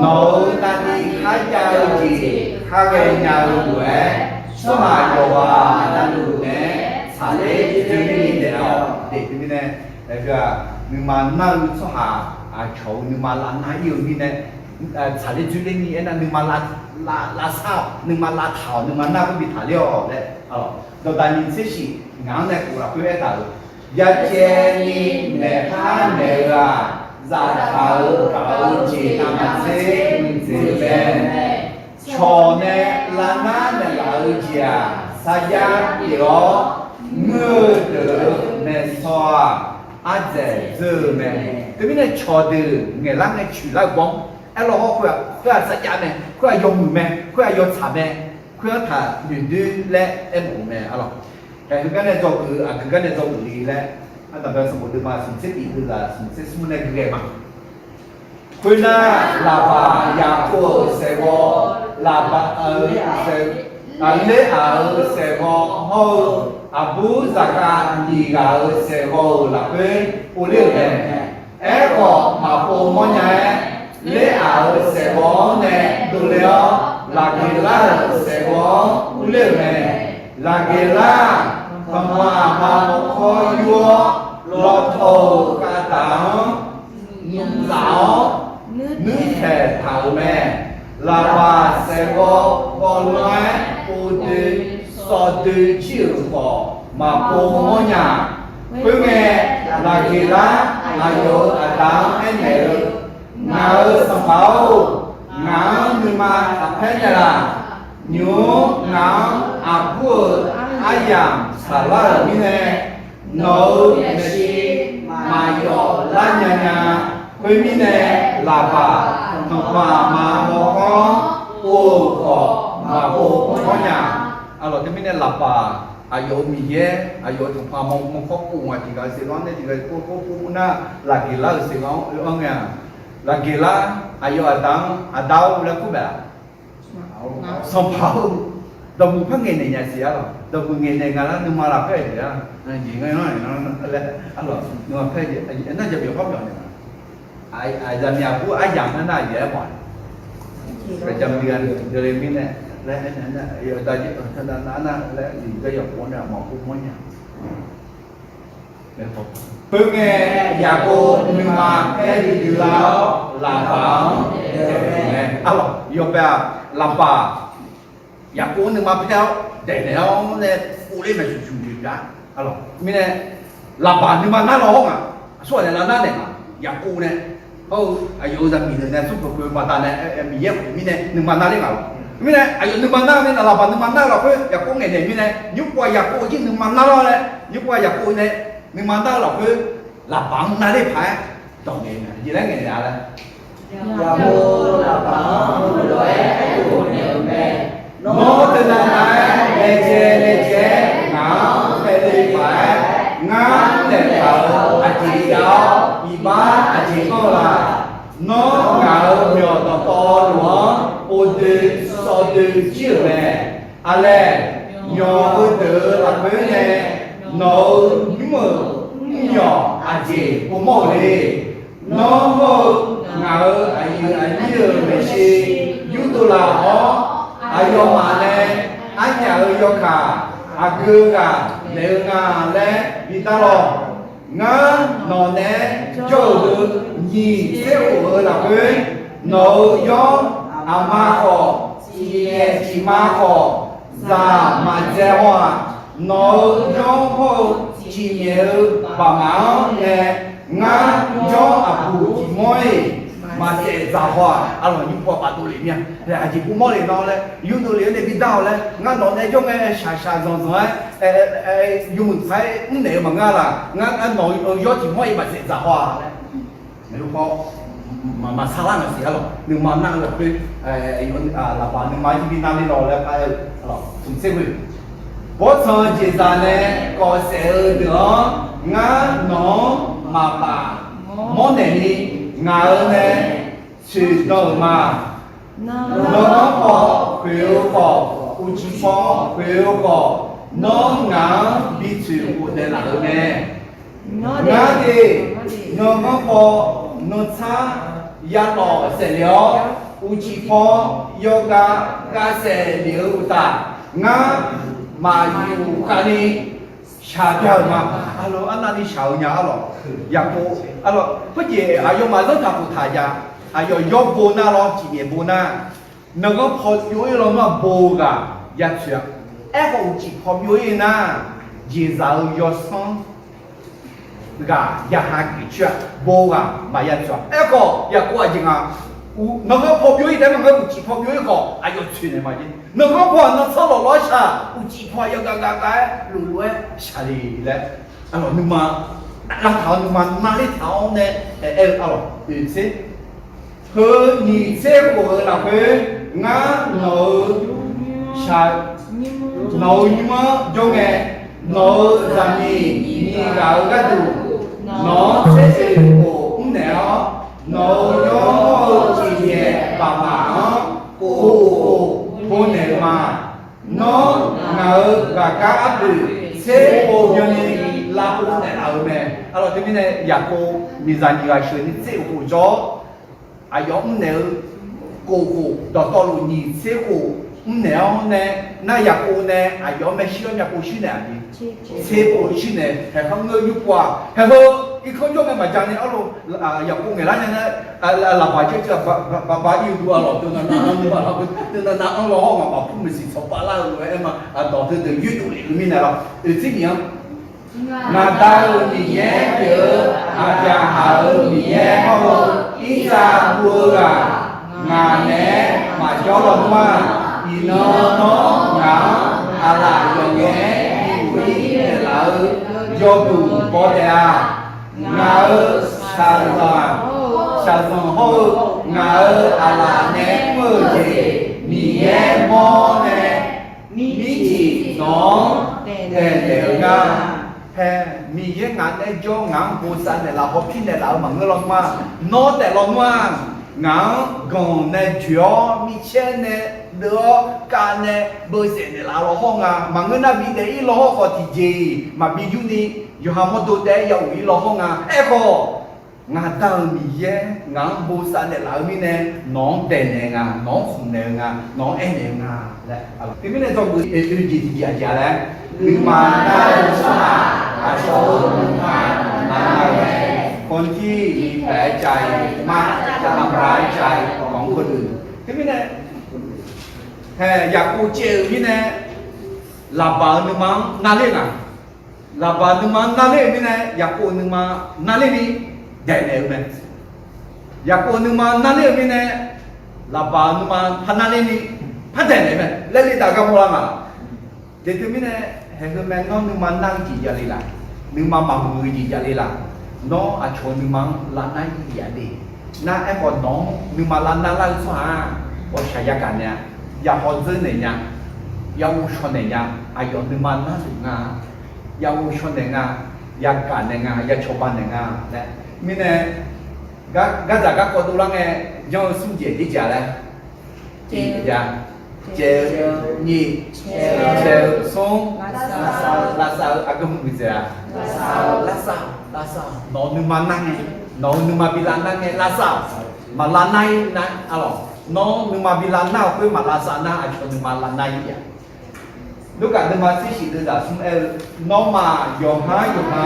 nawq-euq navni kharjav-eu jeq kharghae nya-eu lof-aer, tsawrhaq yawqghaq navluf naeq-aer tsaqler dzoerler ni naeq-awq. Deuq teumirnae, aqgeu-aq, nuima nar-eu tsawrhaq aqcawq-euq nuima lavnar ir-eu mirnae, tsaqler dzoerler ni aernar, nuima lavsar-awq, nuima lavtaq-awq, nuima nar-eu bi taqler-awq laer, dawqdaq nyiq tser shif ngaq-anr nae khof lafkhoer aertaq-euq Byacaevni maeqpar naeq-eu-aq, zaftaq-euq gaq-eu jeq navmaqtser mqdzeq-eu mae. Cawq nae lavnar naeqlaf-eu jeq-aq, sarjax pyeuf-awr, muir-eu deuq-euq maeqsaw-aq, ardzaeq dzeur-eu mae. Teumirnae cawqdeuq ngaeqlar ngae coeqlar-euq bawr, aerlawr hawr khoer-aq, khoer-aq sarjax mae, khoer-aq yawmuiq mae, khoer-aq yawtsaq mae, khoer-anr taq noeqdoer laer aermawf-eu mae arlawq. Aqgeu gar nae dzawgeuf, aqgeu gar nae dzawgeuf-i laer, ardanqbae sanqbof deuvma smq tser tiq deuvzaq smq tser smr nae gui ghae ma. Khoernar, Laqbaq Yaqkov-euq saeqghawv, Laqbaq-euq saeq, Ler-aq-euq saeqghawv hawr-eu, aqbur zaqkhav tiq ghaq-euq saeqghawv-euq lafkhoer povler-euq mae. Aerkhawf, maqpov mawrnya-aer, Ler-aq-euq saeqghawv-anr nae dovle-awr, Laqgeqlar-euq saeqghawv-anr urler-euq mae. Laqgeqlar-aq, tanqpanq aqma mawrkawr yur-awr, lawtaw-euq khavtaq-anr nmqzaf-awr, nuirtaeq taq-euq mae. Laqbaq saeqghawv ghawvlanr-aer pov doe sawv doe jir-euq khawf, maqpov mawrnya. Khoerngae, Laqgeqlar aqyawf-euq aqda-anr aernaeq-eu, Ngaq-euq sanqpaq-or, ngaq-anr nuima taqpaer naeqlaf. Nymq-mr ngaq-anr aqbur-euq aryamq saqlar-euq mirnae, nawq-euq maeqshi maqyawf lar nya nya. Khoermirnae, Laqbaq tanqpanq aqma mawrkawr-anr pov-euq khawf, maqpov mawrnya. Arlawq, teumirnae Laqbaq aqyawf-euq Miqyaer, aqyawf-euq tanqpanq aqma mawrkawr pov nga tiq ghaq-eu saeqghanr nae tiq ghaq pov pov pov nar, Laqgeqlar-euq saeqghanr-anr oe-anr ngae-aq, Laqgeqlar aqyawf aqda-anr, Aqda-or laer kur bae-aq, Sanqpaq-or, dawqmuiq par ngaeqnaeq nya siq arlawq. Dawqmuiq ngaeqnaeq nga lar nuima lafkhoer-aq jeq-a. Jeq ngar laer arlawq, nuima par jeq nar jaqmyawf par myawf naeq ma. Aqzaqmiq aqbur aryamq nar nar aqjeq aermawf-a. Gaqjamq deuq-a deuq le mirnae laer aernaeq nar, nar laer liq gar yawqpov nae maqpov mawrnya. Khoerngae, Yaqkov nuima paer duidui lar-awr, Laqbaq-anr daeqnaeq-eu mae. Arlawq, yawbae-aq, Laqbaq Yaqkov-anr nuima paer-awr daeqnaeq-awr nae povler maeqshuq shuq jeq gar. Arlawq, mirnae Laqbaq nuima nar law hawr ngaq, aqsurghaq nae lavnar naeq ngaq, Yaqkov nae hawr-eu aqyawf-euq zaqmiq deuq nae smrpeuq peuq-eu baqdanae Miqyaer khof mirnae nuima nar ler ngaq lawq. Mirnae aqyawf nuima nar-eu mirnae, Laqbaq nuima nar-eu lafkhoer Yaqkov ngaeqnaeq mirnae, nymr pov-aq Yaqkov jir nuima nar lawr laer, nymr pov-aq Yaqkov nae nuima nar-eu lafkhoer Laqbaq-anr nar ler paq-aer dawq ngaeq-eu mae. Aqjeq laer ngaeqnaeq-a laer, Yaqkov Laqbaq-anr heulof-aer aerkhof naeq-euq mae. Nawr teunav nav-aer laejae laejae-aer ngaq-anr khaeq le paq-aer, ngar naeqtaq-euq aqjeq jav-awr iqbax aqjeq anr-eu la? Nawr ngaq-euq myawq dawqtawvluf-anr pov doe sawv doe jir-euq mae. Aqlaeq, myawq heudeuq-euq lafkhoer nae nawq-euq nymr-euq mrmyawq aqjeq povmawr-euq le. Nawr hawr-eu ngaq-euq aqyuif aqnyir-euq maeqshi yurdov laf-awr, aqyawfmaf nae arnyaf-euq yawkaq aqgeu ghaq naeq-eu nga laer bidar lawq. Ngar nawq naeq-aer jawr-euq heu nyiq tser khof-eu lafkhoer, nawq-euq yawr aqma khawf, tiqyaef tiqma khawf, zaq maqdzae haw-aq. Nawq-euq yawr hawr-eu tiqnyaef-eu baqmaf-anr nae ngar yawr aqbuq tiq mawr-iq maqsaef dzaq haw-aq. Arlawq, nymr pov-aq bafdov lef mir-a. Aqjeq pov mawr le nawr laer, yurdov lef-anr nae bidar-awq laer, ngar nawq naeq-aer jawr ngae shaqshaq zanqzanq-aer yawmuiq paq-aer mrnaeq-eu maqngeur laq. Ngar nawq-euq yawr tiq mawr-iq maqsaef dzaq haw-aq laer. Maqsar lar ngaq siq arlawq. Nuima nar-eu lafkhoer, Laqbaq nuima-anr jir bi nar ler law laer par-eu arlawq. Smq tser ghoe, bawrtsanq jeqzaq nae kawf saef-eu deuq-anr ngar nawq-anr maqpaf mawrnaeq ni, ngaq-euq nae tsoeqdan-euq ma. Nanganr paw khoeq-eu khawf, uqcif paw khoeq-eu khawf, nawr ngaq-anr bi tsoeq ghofdaef laf-euq mae. Ngar de, nanganr paw nantsar yalawf saef lef-awr, uqcif paw yawgav gav saef lef-eu uqtaf, ngar maqyuf khavni shaq bya-euq ma. Arlawq, arnavni shaq-eu nya arlawq. Yaqkov arlawq, khoerjeq aqyawfmaf zanrtaq khoftaq jav, aqyawf yawr bo nar lawr, tiqnyaef bo nar, nanganr paw byov-ir lawnmr-aq bo-eu ghaq ya tsoeq-a. Aerkhawf uqcif paw byov-ir nar, jeqzaq-eu yawsanr ghaq ya ha geuf coer-a, bo ghaq maqya tsoeq-a. Aerkhawf, Yaqkov aqjeq nga, nanqkhanr paw byov-ir taef-aer maqngeur, uqcif paw byov-ir khawf aqyawf tsoeqnaeq ma jeq. Nanqkhanr paw-aq, nanqtsanr lawqlawr shaq, uqcif paw yawgav gavgav-aer loflof-aer shaqle laer, aqlawq nuima lavtaq-awr nuima narler taq-awr nae aer-eu aqlawq oeqtser Heu nyiq tser khof-euq lafkhoer, ngar nawq-euq shaq, nawq-euq nymr-anr jawr ngae, nawq-euq zaqmiq nyiq ghaq-euq gharduq, nawq-anr tser oeq khof mrnaeq-awr, nawq-euq yawr hawr-eu tiqnyaef baqmaf-anr khof khof bonaeq-eu ma. Nawr ngaq-euq ghaqkhaer arpoeq tser pov byanni lavpov naeqlaf-eu mae. Aqlawq teumirnae Yaqkov miqzaq nyiq ghaq sheuq ni tser oeq khof jawr-awr, aqyawf mrnaeq-eu khof khof dawqtawvluf nyiq tser khof mrnaeq-awr nae, nar Yaqkov nae aqyawf-anr maershuir-awr myavpov shuir naeq-aq, tser pov shuir naeq, haeqkhanr ngeur yurpov-aq, haeqheu irkanr jawr mae maqja ni arlawq, Yaqkov ngaeqlar nya nar, laqbaq caer caer baqba ir-eu gu aqlawq, teunav nav anr-eu aqlawq, teunav nav anr law hawr ngaq maqpur maeqsiq tsawqpav lar-eu lof-aer aer ma. Dawq teudeuq yoerdov lef-eu mirnae lawr, oeqtser nyiq-anr Ngaq Da-euq Miqyaer pyeuf-eu, aqbyaqhaq-euq Miqyaer hawr-eu, Irsaq puq-eu ghaq, ngaq naeq-aer maqjawr lawnmr-aq, iqnan nawr ngaq-anr aqlaf yawqngae-aer bighof-ir naeqlaf-eu yawduq baw taef-a. Ngaq-euq shaqzanq-aq, shaqzanq hawr-eu ngaq-euq aqlaf nae mr-euq jeq Miqyaer mawr nae mircif nawq-anr daeqnaeq-eu gar. Hae, Miqyaer ngaq nae jawr ngaq-anr bosav naeqlaf hawpir naeqlaf-eu maqngeur lawnmr-aq, nawr taef lawnmr-aq, ngaq-anr ganq nae joeq-awr micaer nae deuv-awr kav nae beusaef naeqlaf law hawr nga. Maqngeur nar bidaef-ir law hawr khawf tiqjeq-iq maqbi yurni yawqha mawrdo taef-aer ya of-ir law hawr nga. Aerkhawf, ngaq Da-euq Miqyaer ngaq-anr bosav naeqlaf-eu mirnae, nawq-anr daeqnaeq nga, nawq-anr khmqnaeq-eu nga, nawq-anr aernaeq-eu nga laer. Teumirnae dzawgeuf oe jeq tiqjeq aqjeq-a laer, nuima nar-eu tsawrhaq aqcawq-euq nuima nar-eu mae. คนที่มีแผลใจ มาก จะทำร้ายใจ ของคนอื่น. Teumirnae, hae, Yaqkov caev-eu mirnae, Laqbaq-euq nuima-anr narler nga. Laqbaq nuima-anr narler-euq mirnae, Yaqkov-euq nuima narler ni daeqnaeq-eu mae. Yaqkov-euq nuima narler-euq mirnae, Laqbaq-euq nuima par narler ni par daeqnaeq-eu mae laer le taf gar mawrlar nga. Deuq teumirnae, haeqheu mae, nawr nuima nar-eu jeq javle laf, nuima maqmuiq-eu jeq javle laf, nawr aqcawq-euq nuima-anr lavnar-ir jeq javle. Nar aerkhawf nawq-anr nuima lavnar lar-eu tsawrhaq-aq, ghawqshaq yagaq naeq-a, yahaw dzeur naeq nya, yaghov shaw naeq nya, aqyawf nuima narluf nga, yaghov shaw naeq nga, yagaq naeq nga, yacawba naeq nga laer. Mirnae, gardzaq garkawv dovlar ngae, janr-eu smr jeq aqjeq laer, tiq, caev-eu, nyiq, caev-eu, smr, lavsav-eu, aqgeu mr guiqdzaeq-a, lavsav-eu, lavsav-eu, nawq-euq nuima nar ngae, nawq-euq nuima bi lavnar ngae lavsav-aq, maqlavnar-ir nar, arlawq, nawr nuima bi lavnar-euq khoer maqlavsav nar aqcawq nuima lavnar-ir-a. Lurkaf nuima tser shif deuvzaq smr aer-eu, nawmaf yawqhar yawqha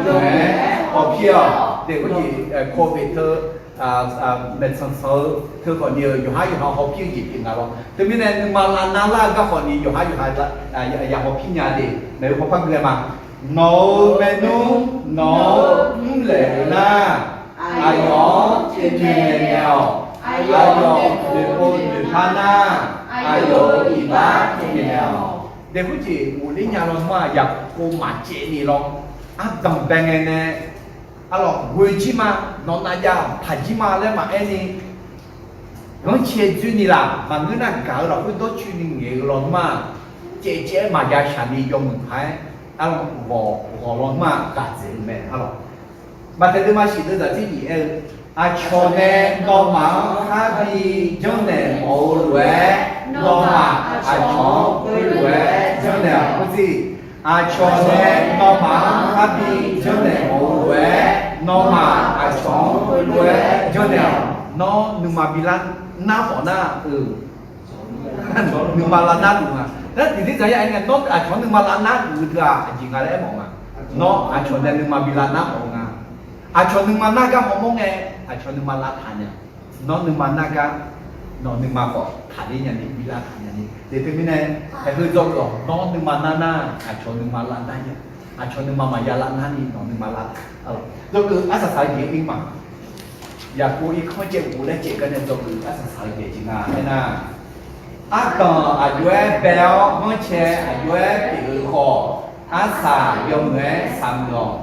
yawmuiq-aer hawpir-awq. Deuq khoerjeq, covid teu, maeqtsanq tsanq-eu teu khawfni-eu yawqhar yawqha hawpir-eu jeq pyeuf nga lawr. Teumirnae nuima lavnar lar-eu gar khawfni yawqhar yawqha ya hawpir nya de. Maeq-eu hawpar gui-aer ma. Nawq-euq maernmr nawq-anr mrlaeq-eu nar, aqyawf-anr toeqmaeq naeq-awq. Aqyawf noeqpov noeqpar nar, aqyawf-euq iqbax toeqmaeq naeq-awq. Deuq khoerjeq ghofler nya lawnmr-aq, Yaqkov maqcaev ni lawr. Ardanq bae ngae nae, arlawq ghoe jir ma, nawq nav jav-awq taq jir ma laer maqaer ni, ghanrcae dzoer ni laf, maqngeur nar gaq-eu lafkhoer dawrcoeni ngaeq-eu lawnmr-aq, caevcaev-aer maqya shaq ni yawmuiq paq-aer, arlawq ghawq ghawq lawnmr-aq gaq dzaeq-eu mae, arlawq. Maqtaeq deuvma shif deuvzaq tser nyiq aer-eu, aqcawq nae nawmaf-anr kharbi janrnaeq mawf-eu lof-aer, nawmaf aqcawq-anr khoerlof-aer janrnaeq-awq. Khoertser, aqcawq nae nawmaf-anr kharbi janrnaeq mawf-eu lof-aer, nawmaf aqcawq-anr khoerlof-aer janrnaeq-awq. Nawr nuima bi lar nar mawf nar-eu, nuima lavnar luf nga. Nar tiqdir dzaq ya aer ngae, nawr aqcawq-anr nuima lavnar luf-eu teu-aq aqjeq nga laer aermawf nga. Nawr aqcawq nae nuima bi lavnar mawf-eu nga. Aqcawq nuima nar gar hawmawr ngae, aqcawq nuima lavtaq nya. Nawr nuima nar gar, nawq nuima khawf taqler nyani bi lavtaq nyani. Deuq teumirnae, aqheu dzawgeuf-awq, nawr nuima nar nar, aqcawq nuima lavnar nya. Aqcawq nuima maqya lar narni nawq nuima lar. Dzawgeuf arsaq saq-eu jeq ir ma. Yaqkov irkanr caev ghofler caev gar nae dzawgeuf arsaq saq-eu jeq jeq nga aernar, ardanq aqjox-aer bae-awr ghanrcae aqjox-aer pyeuf-eu khawf, arsaq yawmuiq-aer saqmuiq-awq.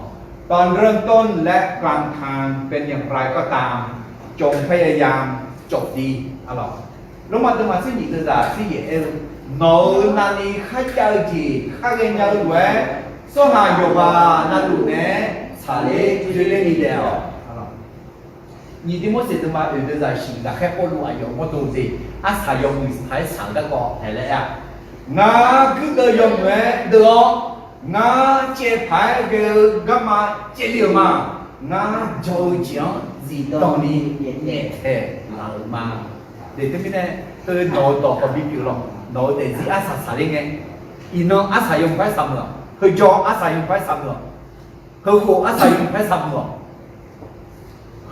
ตอนเริ่มต้นและกลางทางเป็นอย่างไรก็ตาม จงพยายามจบดี Lormav deuvma tser nyiq deuvzaq tser yaeq aer-eu, nawq-euq navni kharjav-eu jeq kharghae nya-eu lof-aer, tsawrhaq yawqghaq navluf naeq-aer tsaqler dzoerler ni daef-awq. Nyiq Tirmorseq deuvma oeq deuvzaq shiq ghaqkhaer Pawrluv aqyawf mawrdo-eu jeq, arsaq yawmuiq paq-aer saq-eu garkawv taeq laer-a. Ngar guirdeuv yawmuiq-aer deuv-awr, ngar caev paq-aer ghae-eu garma caevli-euq ma. Ngar jan-eu jeq-anr zifdan ni nyaeftaeq laf-euq ma. Teumirnae, heu nawq-euq dawq khawf bipyeuf lawq. Nawq-euq daefzir arsaq saqler ngae, iqnan arsaq yawmuiq paq-aer saqmuiq-awq. Heujawr arsaq yawmuiq paq-aer saqmuiq-awq. Heukhof arsaq yawmuiq paq-aer saqmuiq-awq.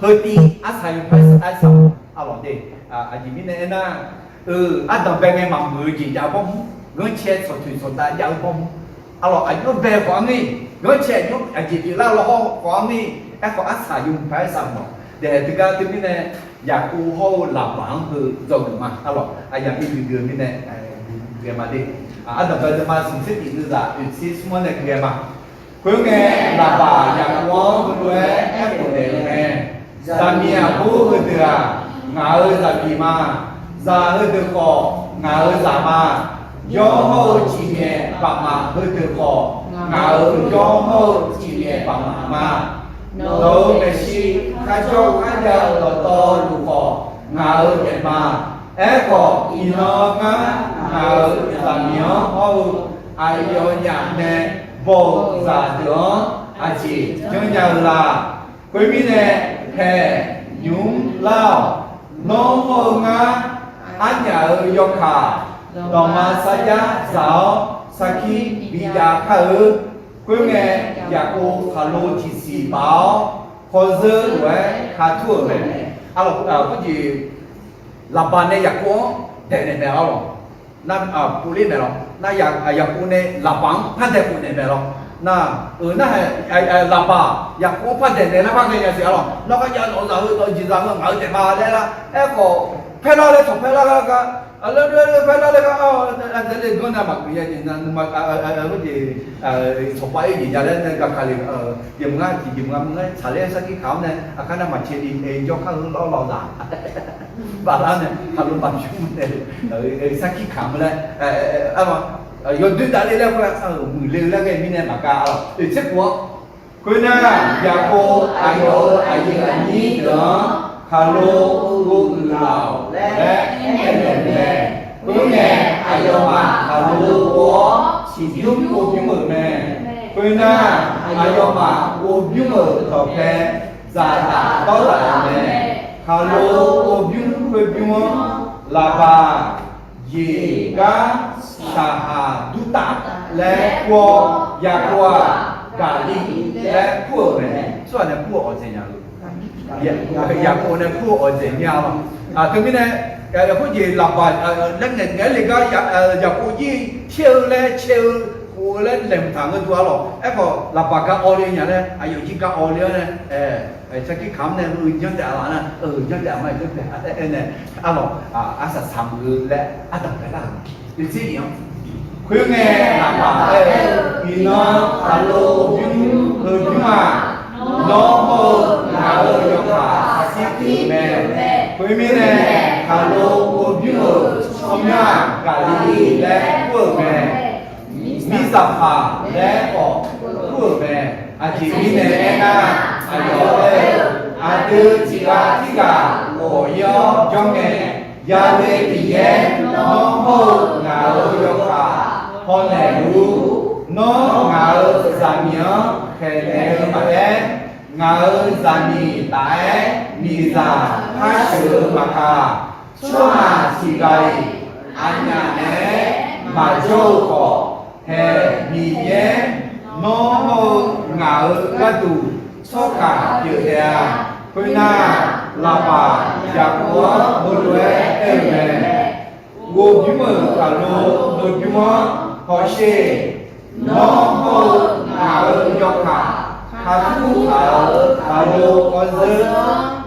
Heutiv arsaq yawmuiq paq-aer saqmuiq-awq. Arlawq de, aqjeq mirnae aernar, eu, ardanq bae ngae maqmuiq-eu jeq jav-eu bawrmur, ghanrcae tsawqtoeq tsawqdav jav-eu bawrmur, arlawq aqjox bae khawf-anr ni, ghanrcae aqjox aqjeq pyeuflar law hawr khawf-anr ni, aerkhawf arsaq yawmuiq paq-aer saqmuiq-awq. Daef teugar teumirnae, Yaqkov hawr-eu Laqbaq-anr heu dzawgeuf ma. Arlawq aqyawf-anr bi gui-eu mirnae, gui-aer ma de. Ardanq bae deuvma smq tser tiq deuvzaq oeq tser smr-anr nae gui-aer ma. Khoerngae, Laqbaq Yaqkov-anr heulof-aer aerkhof naeq-eu mae. Zaqmiq aqbur heudeuq-aq, ngaq-euq zaqmiq ma. Zaq heudeuq khawf, ngaq-euq zaq ma. Jawr hawr-eu cifmyaef baqmaf heudeuq khawf, ngaq-euq jawr hawr-eu cifmyaef baqmaf ma. Nawq-euq maeqshi kharjawr kharjav-eu dawqtawvluf khawf, ngaq-euq daef ma. Aerkhawf, iqnan ngar ngaq-euq zaqmiq-anr hawr-eu aqyawfnyaf nae baw-euq zaqdeuq-anr aqjeq janrnya-eu la? Khoermirnae, haeq nymq mr lar-awq. Nawr hawr-eu ngar arnyaf-euq yawkaq dawqma sarjax dzaq-awr, sarkir bijav kar-eu. Khoerngae, Yaqkov khaqlo tiqsiq baf-awr, hawzeur lof-aer katur-euq mae. Arlawq, khoerjeq Laqbaq nae Yaqkov-anr daeqnaeq mae arlawq. Nar, pov ler mae lawr. Nar, Yaqkov nae Laqbaq-anr par daeqkhof naeq mae lawr. Nar, eu, nar, Laqbaq Yaqkov-anr par daeqnaeq nar par ghaenya siq arlawq. Nawr kharjav nawq-eu zaq heu, nawq-eu jeqzaq heu ngaq-eu daef ma laer lar. Aerkhawf, paerlar laer tawq paerlar lar gar, paerlar laer gar, aqdaeq le ganr nae maqgeuf ya jeq nar, nuima, khoerjeq, tawqpav ir jeq ya laer nae gaka le, jeq mq ngar tiqjeq mq ngar mr ngar tsaqler sarkir kaq-anr nae aqkar nar maqcae ni, jawr kar-eu lawr lawq zaq baflar nae khaqlo maqbymr nae, sarkir kaq-anr laer, yawdoer davler laer khoer-a, muiqle-eu laer ghae mirnae maqgav arlawq. Oeq tser khof-anr, khoernar, Yaqkov aqyawf-euq aqyuif aqnyir deuq-anr khaqlo ghoe uiq laf-awq laer aernaeq-euq mae. Khoerngae, aqyawfmaf khaqlo ghoe-awr siqbymr ghovbymr-euq mae. Khoernar, aqyawfmaf ghovbymr-euq dawqpae dzaqtaf dawrtaf-euq mae. Khaqlo ghovbymr khoerbymr-anr Laqbaq jeqgar saqhaq durtaf laer kur-awr, Yaqkov-aq, Gaqli laer kur-euq mae. Tsawrhaq nae kur-eu awqdzaeq nya-eu, Yaqkov nae kur-eu awqdzaeq nya-awq. Teumirnae, khoerjeq Laqbaq laer ngaeq-aer le gar, Yaqkov jir caer-eu laer cae-eu khof-eu laer laeqhmq taq ngeur dov arlawq. Aerkhawf, Laqbaq gar awv le nya laer, aqyawf jir gar awv le-awr nae, sarkir kaq-anr nae heu janrtaef-a laf nar, janrtaef-a ma janrtaef-a aer nae, arlawq, arsaq saqmuiq-eu laer ardanq baelar-euq. Oeq tser iq-anr, khoerngae, Laqbaq aer-eu, iqnan khaqlo ghovbymr heubymr-aq, nawr hawr-eu ngaq-euq yawkaq aqsir tir-euq mae. Khoermirnae, khaqlo ghovbymr-euq tsawrmyanr-aq, Gaqli laer kur-euq mae. Mirzaqpaq laer khawf kur-euq mae. Aqjeq mirnae aernar, aqyawf aer-eu, aqdui tiqghaq tirghaq ghawq-ir-awr jawr ngae, Yale Miqyaer, nawr hawr-eu ngaq-euq yawkaq hawnaeq luf-ur. Nawr ngaq-euq zaqmiq-anr khaeqnaeq-eu maqaer, ngaq-euq zaqmiq taf-aer miqzaq par sheuq-eu maqkaq, tsawrhaq tiqghaq-iq aqnyaf naeq-aer maqjawr-eu khawf, haeq Miqyaer, nawr hawr-eu ngaq-euq gharduq tsawrkaq pyeuf taef-a. Khoernar, Laqbaq Yaqkov-anr heulof-aer aer-eu mae. Ghovbymr-euq khaqlo heubymr-anr hawsher. Nawr hawr-eu ngaq-euq Khaqlo khawr zeur,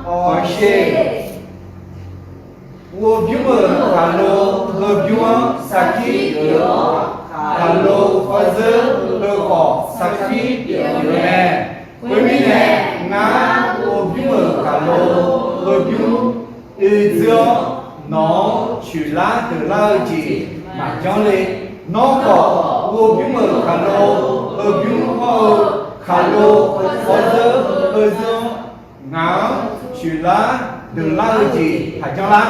hawsher. Ghovbymr-euq khaqlo heubymr-anr sarkir pyeuf-awr, khaqlo khawr zeur heukhawf sarkir pyeuf-eu mae. Khoermirnae, ngar ghovbymr-euq khaqlo heubymr oe dzeur-awr, nawq-anr coeqlar deuqlar-eu jeq maqjanr le. Nawr khawf, ghovbymr-euq khaqlo heubymr hawr-eu, khaqlo khawr zeur heuzeur-anr ngaq-anr coeqlar deuqlar-eu jeq taqjanr lar.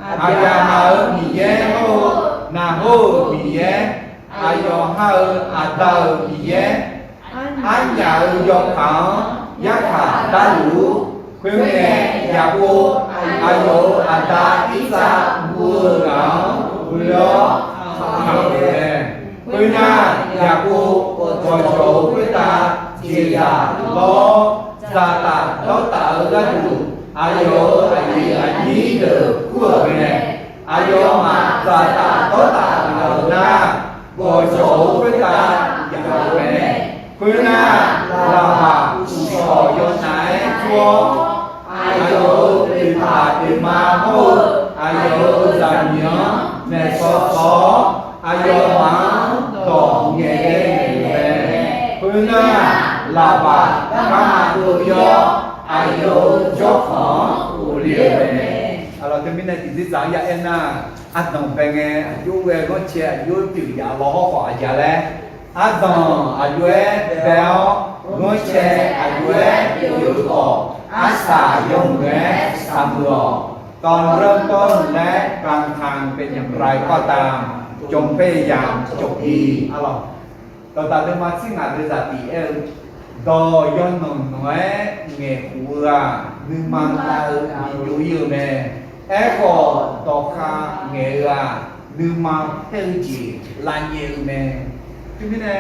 Aqbyaqhaq-euq Miqyaer hawr-eu, naqhor-euq Miqyaer, aqyawf ha-euq aqda-euq Miqyaer, arnyaf-euq yawkaq-anr yarkhaq darluf-ur. Khoermirnae, Yaqkov aqyawf-euq aqda Irsaq guv-eu ghaq-anr ghoe-awr kamq-euq mae. Khoernar, Yaqkov gawqjawq-eu khoertav jeqzaq lawr-awr, dzaqtaf dawrtaf-eu gharduq aqyawf-euq aqyuif aqnyir deuq kur-euq mae. Aqyawfmaf dzaqtaf dawrtaf ghaq-euq nar, gawqjawq-eu khoertav yaf-eu mae. Khoernar, Laqbaq uqshawq yawnav-aer tur-awr, aqyawf-euq oeqpaq oeqma hawr-eu aqyawf-euq zaqmiq-anr maeqsaw saw-awr, aqyawfmaf-anr dawq ngaeqghae ngaeq-euq mae. Khoernar, Laqbaq garma dov-ir-awr, aqyawf-euq jawrkhanq-anr ghofle-euq mae. Aqlawq teumirnae tiqdzer dzaq-anr ya aer nar, ardanq bae ngae aqjox ghae ghanrcae aqjox pyeuf yaf law hawr khawf aqjeq laer, ardanq aqjox-aer bae-awr, ghanrcae aqjox-aer pyeuf-eu khawf, arsaq yawmuiq-aer saqmuiq-awq. ตอนเริ่มต้นและกลางทางเป็นอย่างไรก็ตาม จงพยายามจบดี Arlawq, dawqdaq deuvma tsir ngaq deuvzaq tiq aer-eu, dawq yawnanq nanq-aer ngaeqkhof-eu-aq, nuima lav-eu bijov-ir-eu mae. Aerkhawf, dawqkhav ngaeq-eu-aq, nuima paer-eu jeq lavnyae-eu mae. Teumirnae,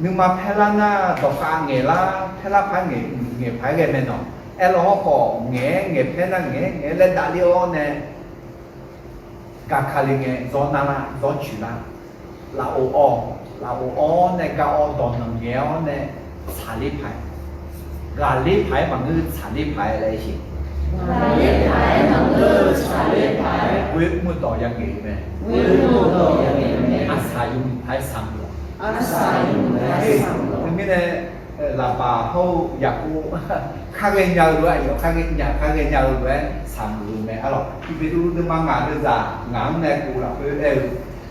nuima paerlar nar, dawqkhav ngaeqlar, paerlar paq-aer ngaeq, ngaeq paq-aer ghae mae nawq. Aerlaw hawr khawf, ngaeq-aer ngaeq paer nar, ngaeq-aer ngaeq-aer laer davler-awr nae, gaqkale ngae zawr narlar, zawr coeqlar, lafov awr, lafov awr nae gar awr dawq nanq ngaeq-awr nae tsaqler paq-aer, ghaqler paq-aer maqngeur, tsaqler paq-aer laer siq. Ghaqler paq-aer maqngeur, tsaqler paq-aer ghoer mr-eu dawq ya ngaeq-eu mae. Arsaq yawmuiq paq-aer saqmuiq-awq. Teumirnae, Laqbaq hawr-eu Yaqkov kharghae nya-eu lof-aer, aqyawf kharghae nya, kharghae nya-eu lof-aer saqmuiq-eu mae. Arlawq, Tiqbeqtuvluv deuvma ngaq deuvzaq ngaq-anr nae kov lafkhoer aer-eu,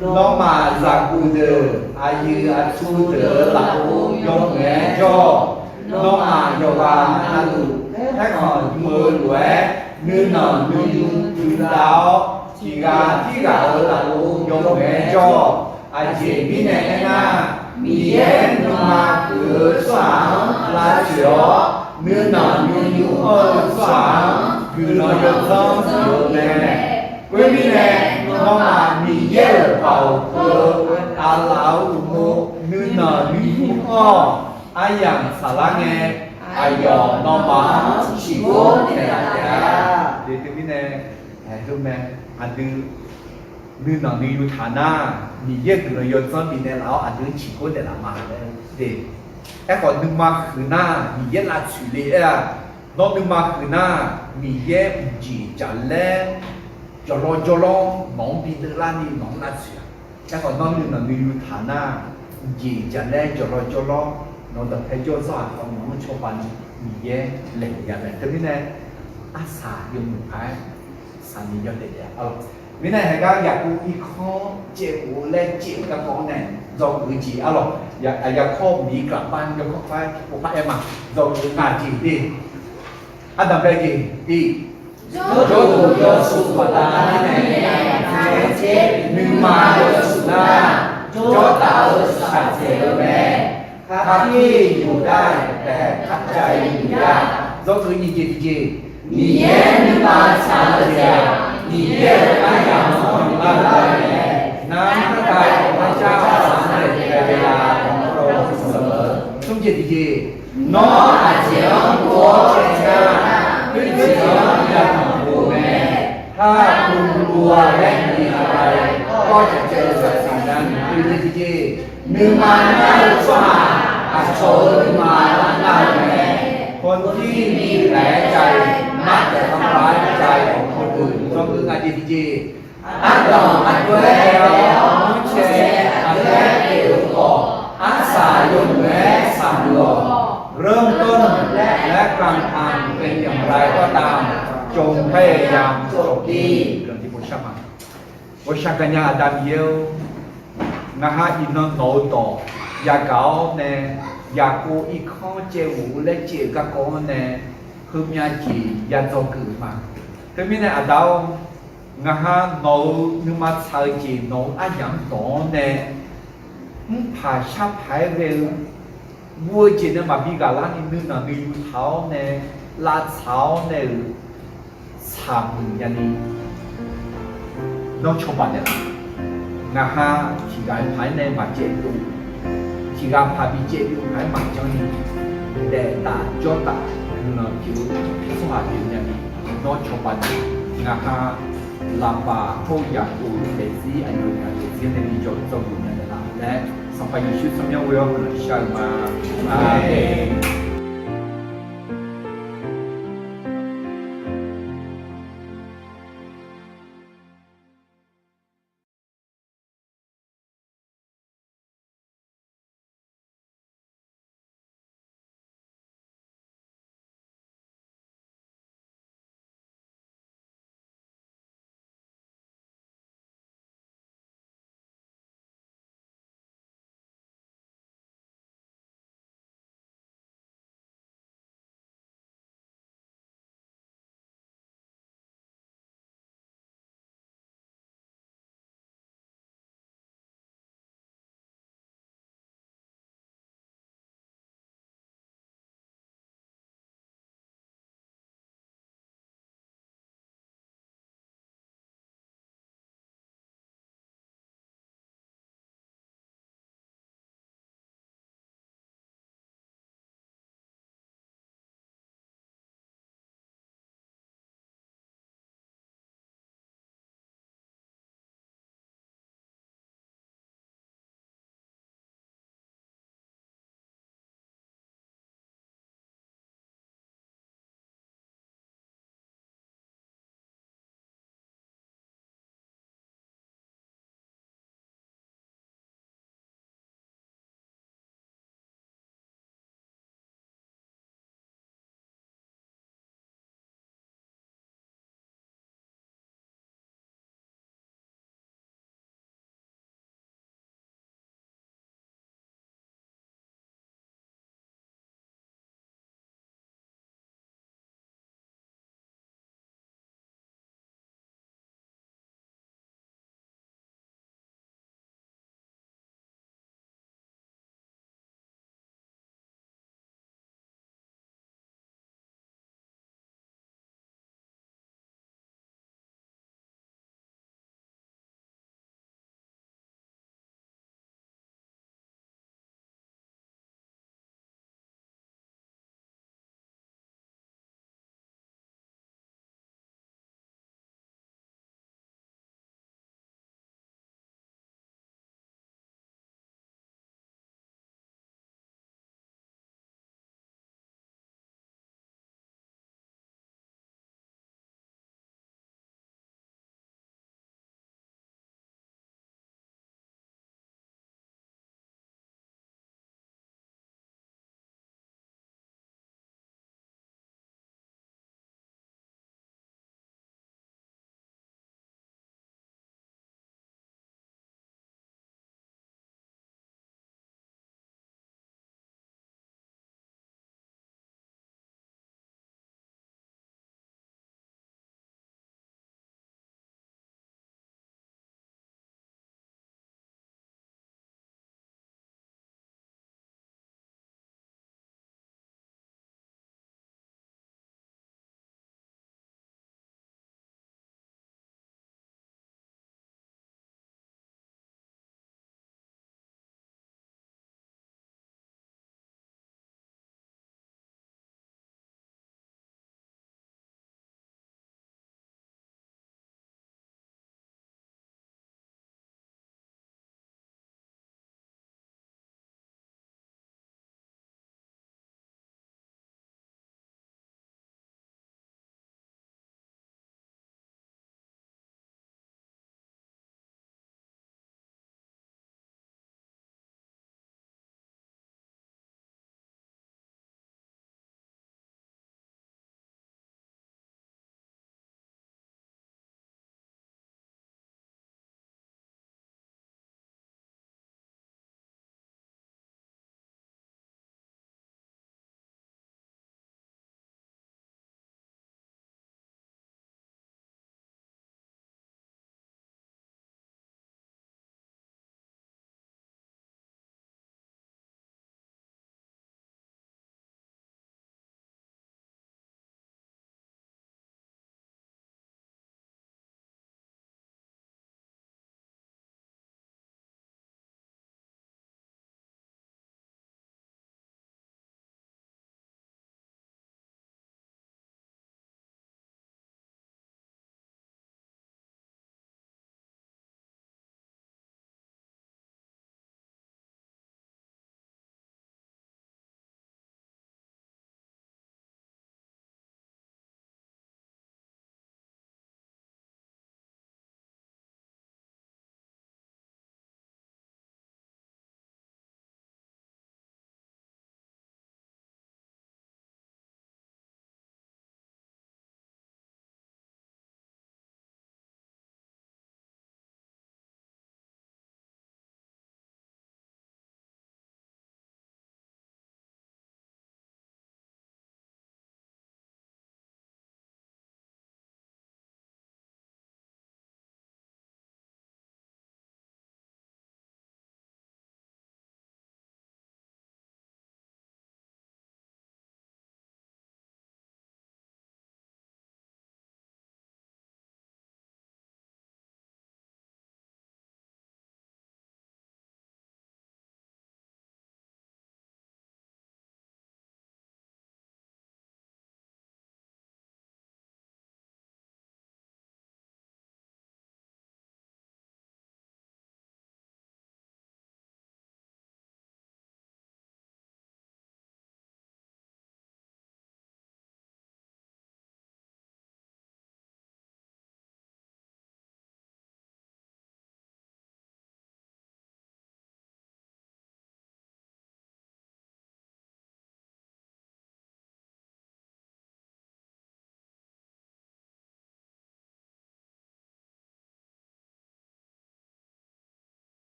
nawmaf zaqguq deuq aqyuif aqtsu deuq-euq lafov yawmuiq-aer jawr-awq. Nawmaf yawqghaq navluf paerkhanq dm-eu lof-aer, nuinanq nuiyu duidav-awr, tiq ghaq tirghaq-euq lafov yawmuiq-aer jawr-awq. Aqjeq mirnae aernar, Miqyaer nuima huiq-eu tsawrhaq-anr lavtsoeq-awr, nuinanq nuiyu anr-eu tsawrhaq-anr guiqlanq yawdzanr bif-eu mae. Khoermirnae, nawmaf Miqyaer-euq baoq huiq-eu aqlaf-euq uqmov nuinanq nuiyu anr-awq. Aryamq saflar ngae, aqyawf nawmaf-anr ciqgor naeqlaf taef-a. Teumirnae, aer-eu mae, aqdui nuinanq nuiyu taq nar, Miqyaer guiqlanq yawdzanr bifnaeq laf-awr aqdui-anr ciqgor naeqlaf ma laer de. Aerkhawf, nuima huiq nar Miqyaer lavtsoeq le aer-a. Nawr nuima huiq nar, Miqyaer uqjeq jaqlaer jawrlawr jawrlawr nawq-anr bi deuvlarni nawq-anr lavtsoeq-a. Aerkhawf, nawr nuinanq nuiyu taq nar, uqjeq jaqlaer jawrlawr jawrlawr nawq-eu dawqpae jawr-eu tsawrhaq khawf nawq-anr cawba ni Miqyaer laeqhmq ya mae. Teumirnae, arsaq yawmuiq paq-aer saqni yawdaef daef-a. Mirnae haegar Yaqkov irkanr caev khof-eu laer caev-euq garkawv-anr nae dzawgeuf-eu jeq arlawq, Yaqkov miqgaqpar yawkawr par-aer ghofpar aer ma. Dzawgeuf-eu ngaq jeq de. Ardanqbae jeq tiq, jawrduq yawshuif baqda mirnae, nuima yawshuif nar, jawrtaf-eu shaqdzaeq-eu mae. Kharkir yufdav-aer taef kharjav-ir miqya. Dzawgeuf nyiq jeq tiqjeq, Miqyaer nuima tsaq-eu jeq-aq, Miqyaer-euq aryamq-anr yuflar-eu mae. Nar narhaq-aer ghawqmyani tsawrhaq saflar nae ghae-a. Smr jeq tiqjeq, nawr aqjeq-anr gov-awr caev nar, khoerjeq-anr yatanq pov-eu mae. Har, guvluv-a laer noeq-a laer kawr caev caev-eu zaqsiq nar, oeq jeq tiqjeq, nuima nar-eu tsawrhaq aqcawq-euq nuima nar-eu mae. คนที่มีแผลใจมักจะทำร้ายใจของคนอื่น Dzawgeuf ngaq jeq tiqjeq. Ardanq aqjox-aer taef-awr mawrcae aqjox-aer pyeuf-eu khawf, arsaq yawmuiq-aer saqmuiq-awq. เริ่มต้นและกลางทางเป็นอย่างไรก็ตาม จงพยายามจบที่ Ghawqshaq gaqnya Aqda Miqyaer-or, ngaq ha iqnan nawq-eu dawq yagaq-awr nae, yaqkov irkanr caev ghof-eu laer caev-euq garkawv-anr nae, heumyav jeq ya dzawgeuf-euq ma. Teumirnae Aqda-or, ngaq ha nawq-euq nuima tsaq-eu jeq nawq-euq aryamq-anr dawq-awr nae, mrpaq sharpaq-aer ghae-eu guv-eu jeq nae maqbi ghaq larni nuinanq nuiyu taq-awr nae, lavtsaq-awr nae-euq tsaqmuiq nyani nawr cawba naeqlaf. Ngaq ha tiqghaq-eu paq-aer nae maqcaev dov, tiqghaq paq bi caev dov paq-aer maqjanr ni, daef taf jawr taf guiqlanq pyeuf-eu tsawrhaq pyeuf nyani nawr cawba naeq. Ngaq ha lafpaq hawr-eu yaqkov-eu daefzir aqyawf-eu daefzir nae bi jawr dzawgeuf nya naeqlaf laer, Sanqpaq Yeqsur tsawrmyanr ghoe-awr guiqlanq shar-eu ma. Aqmeq.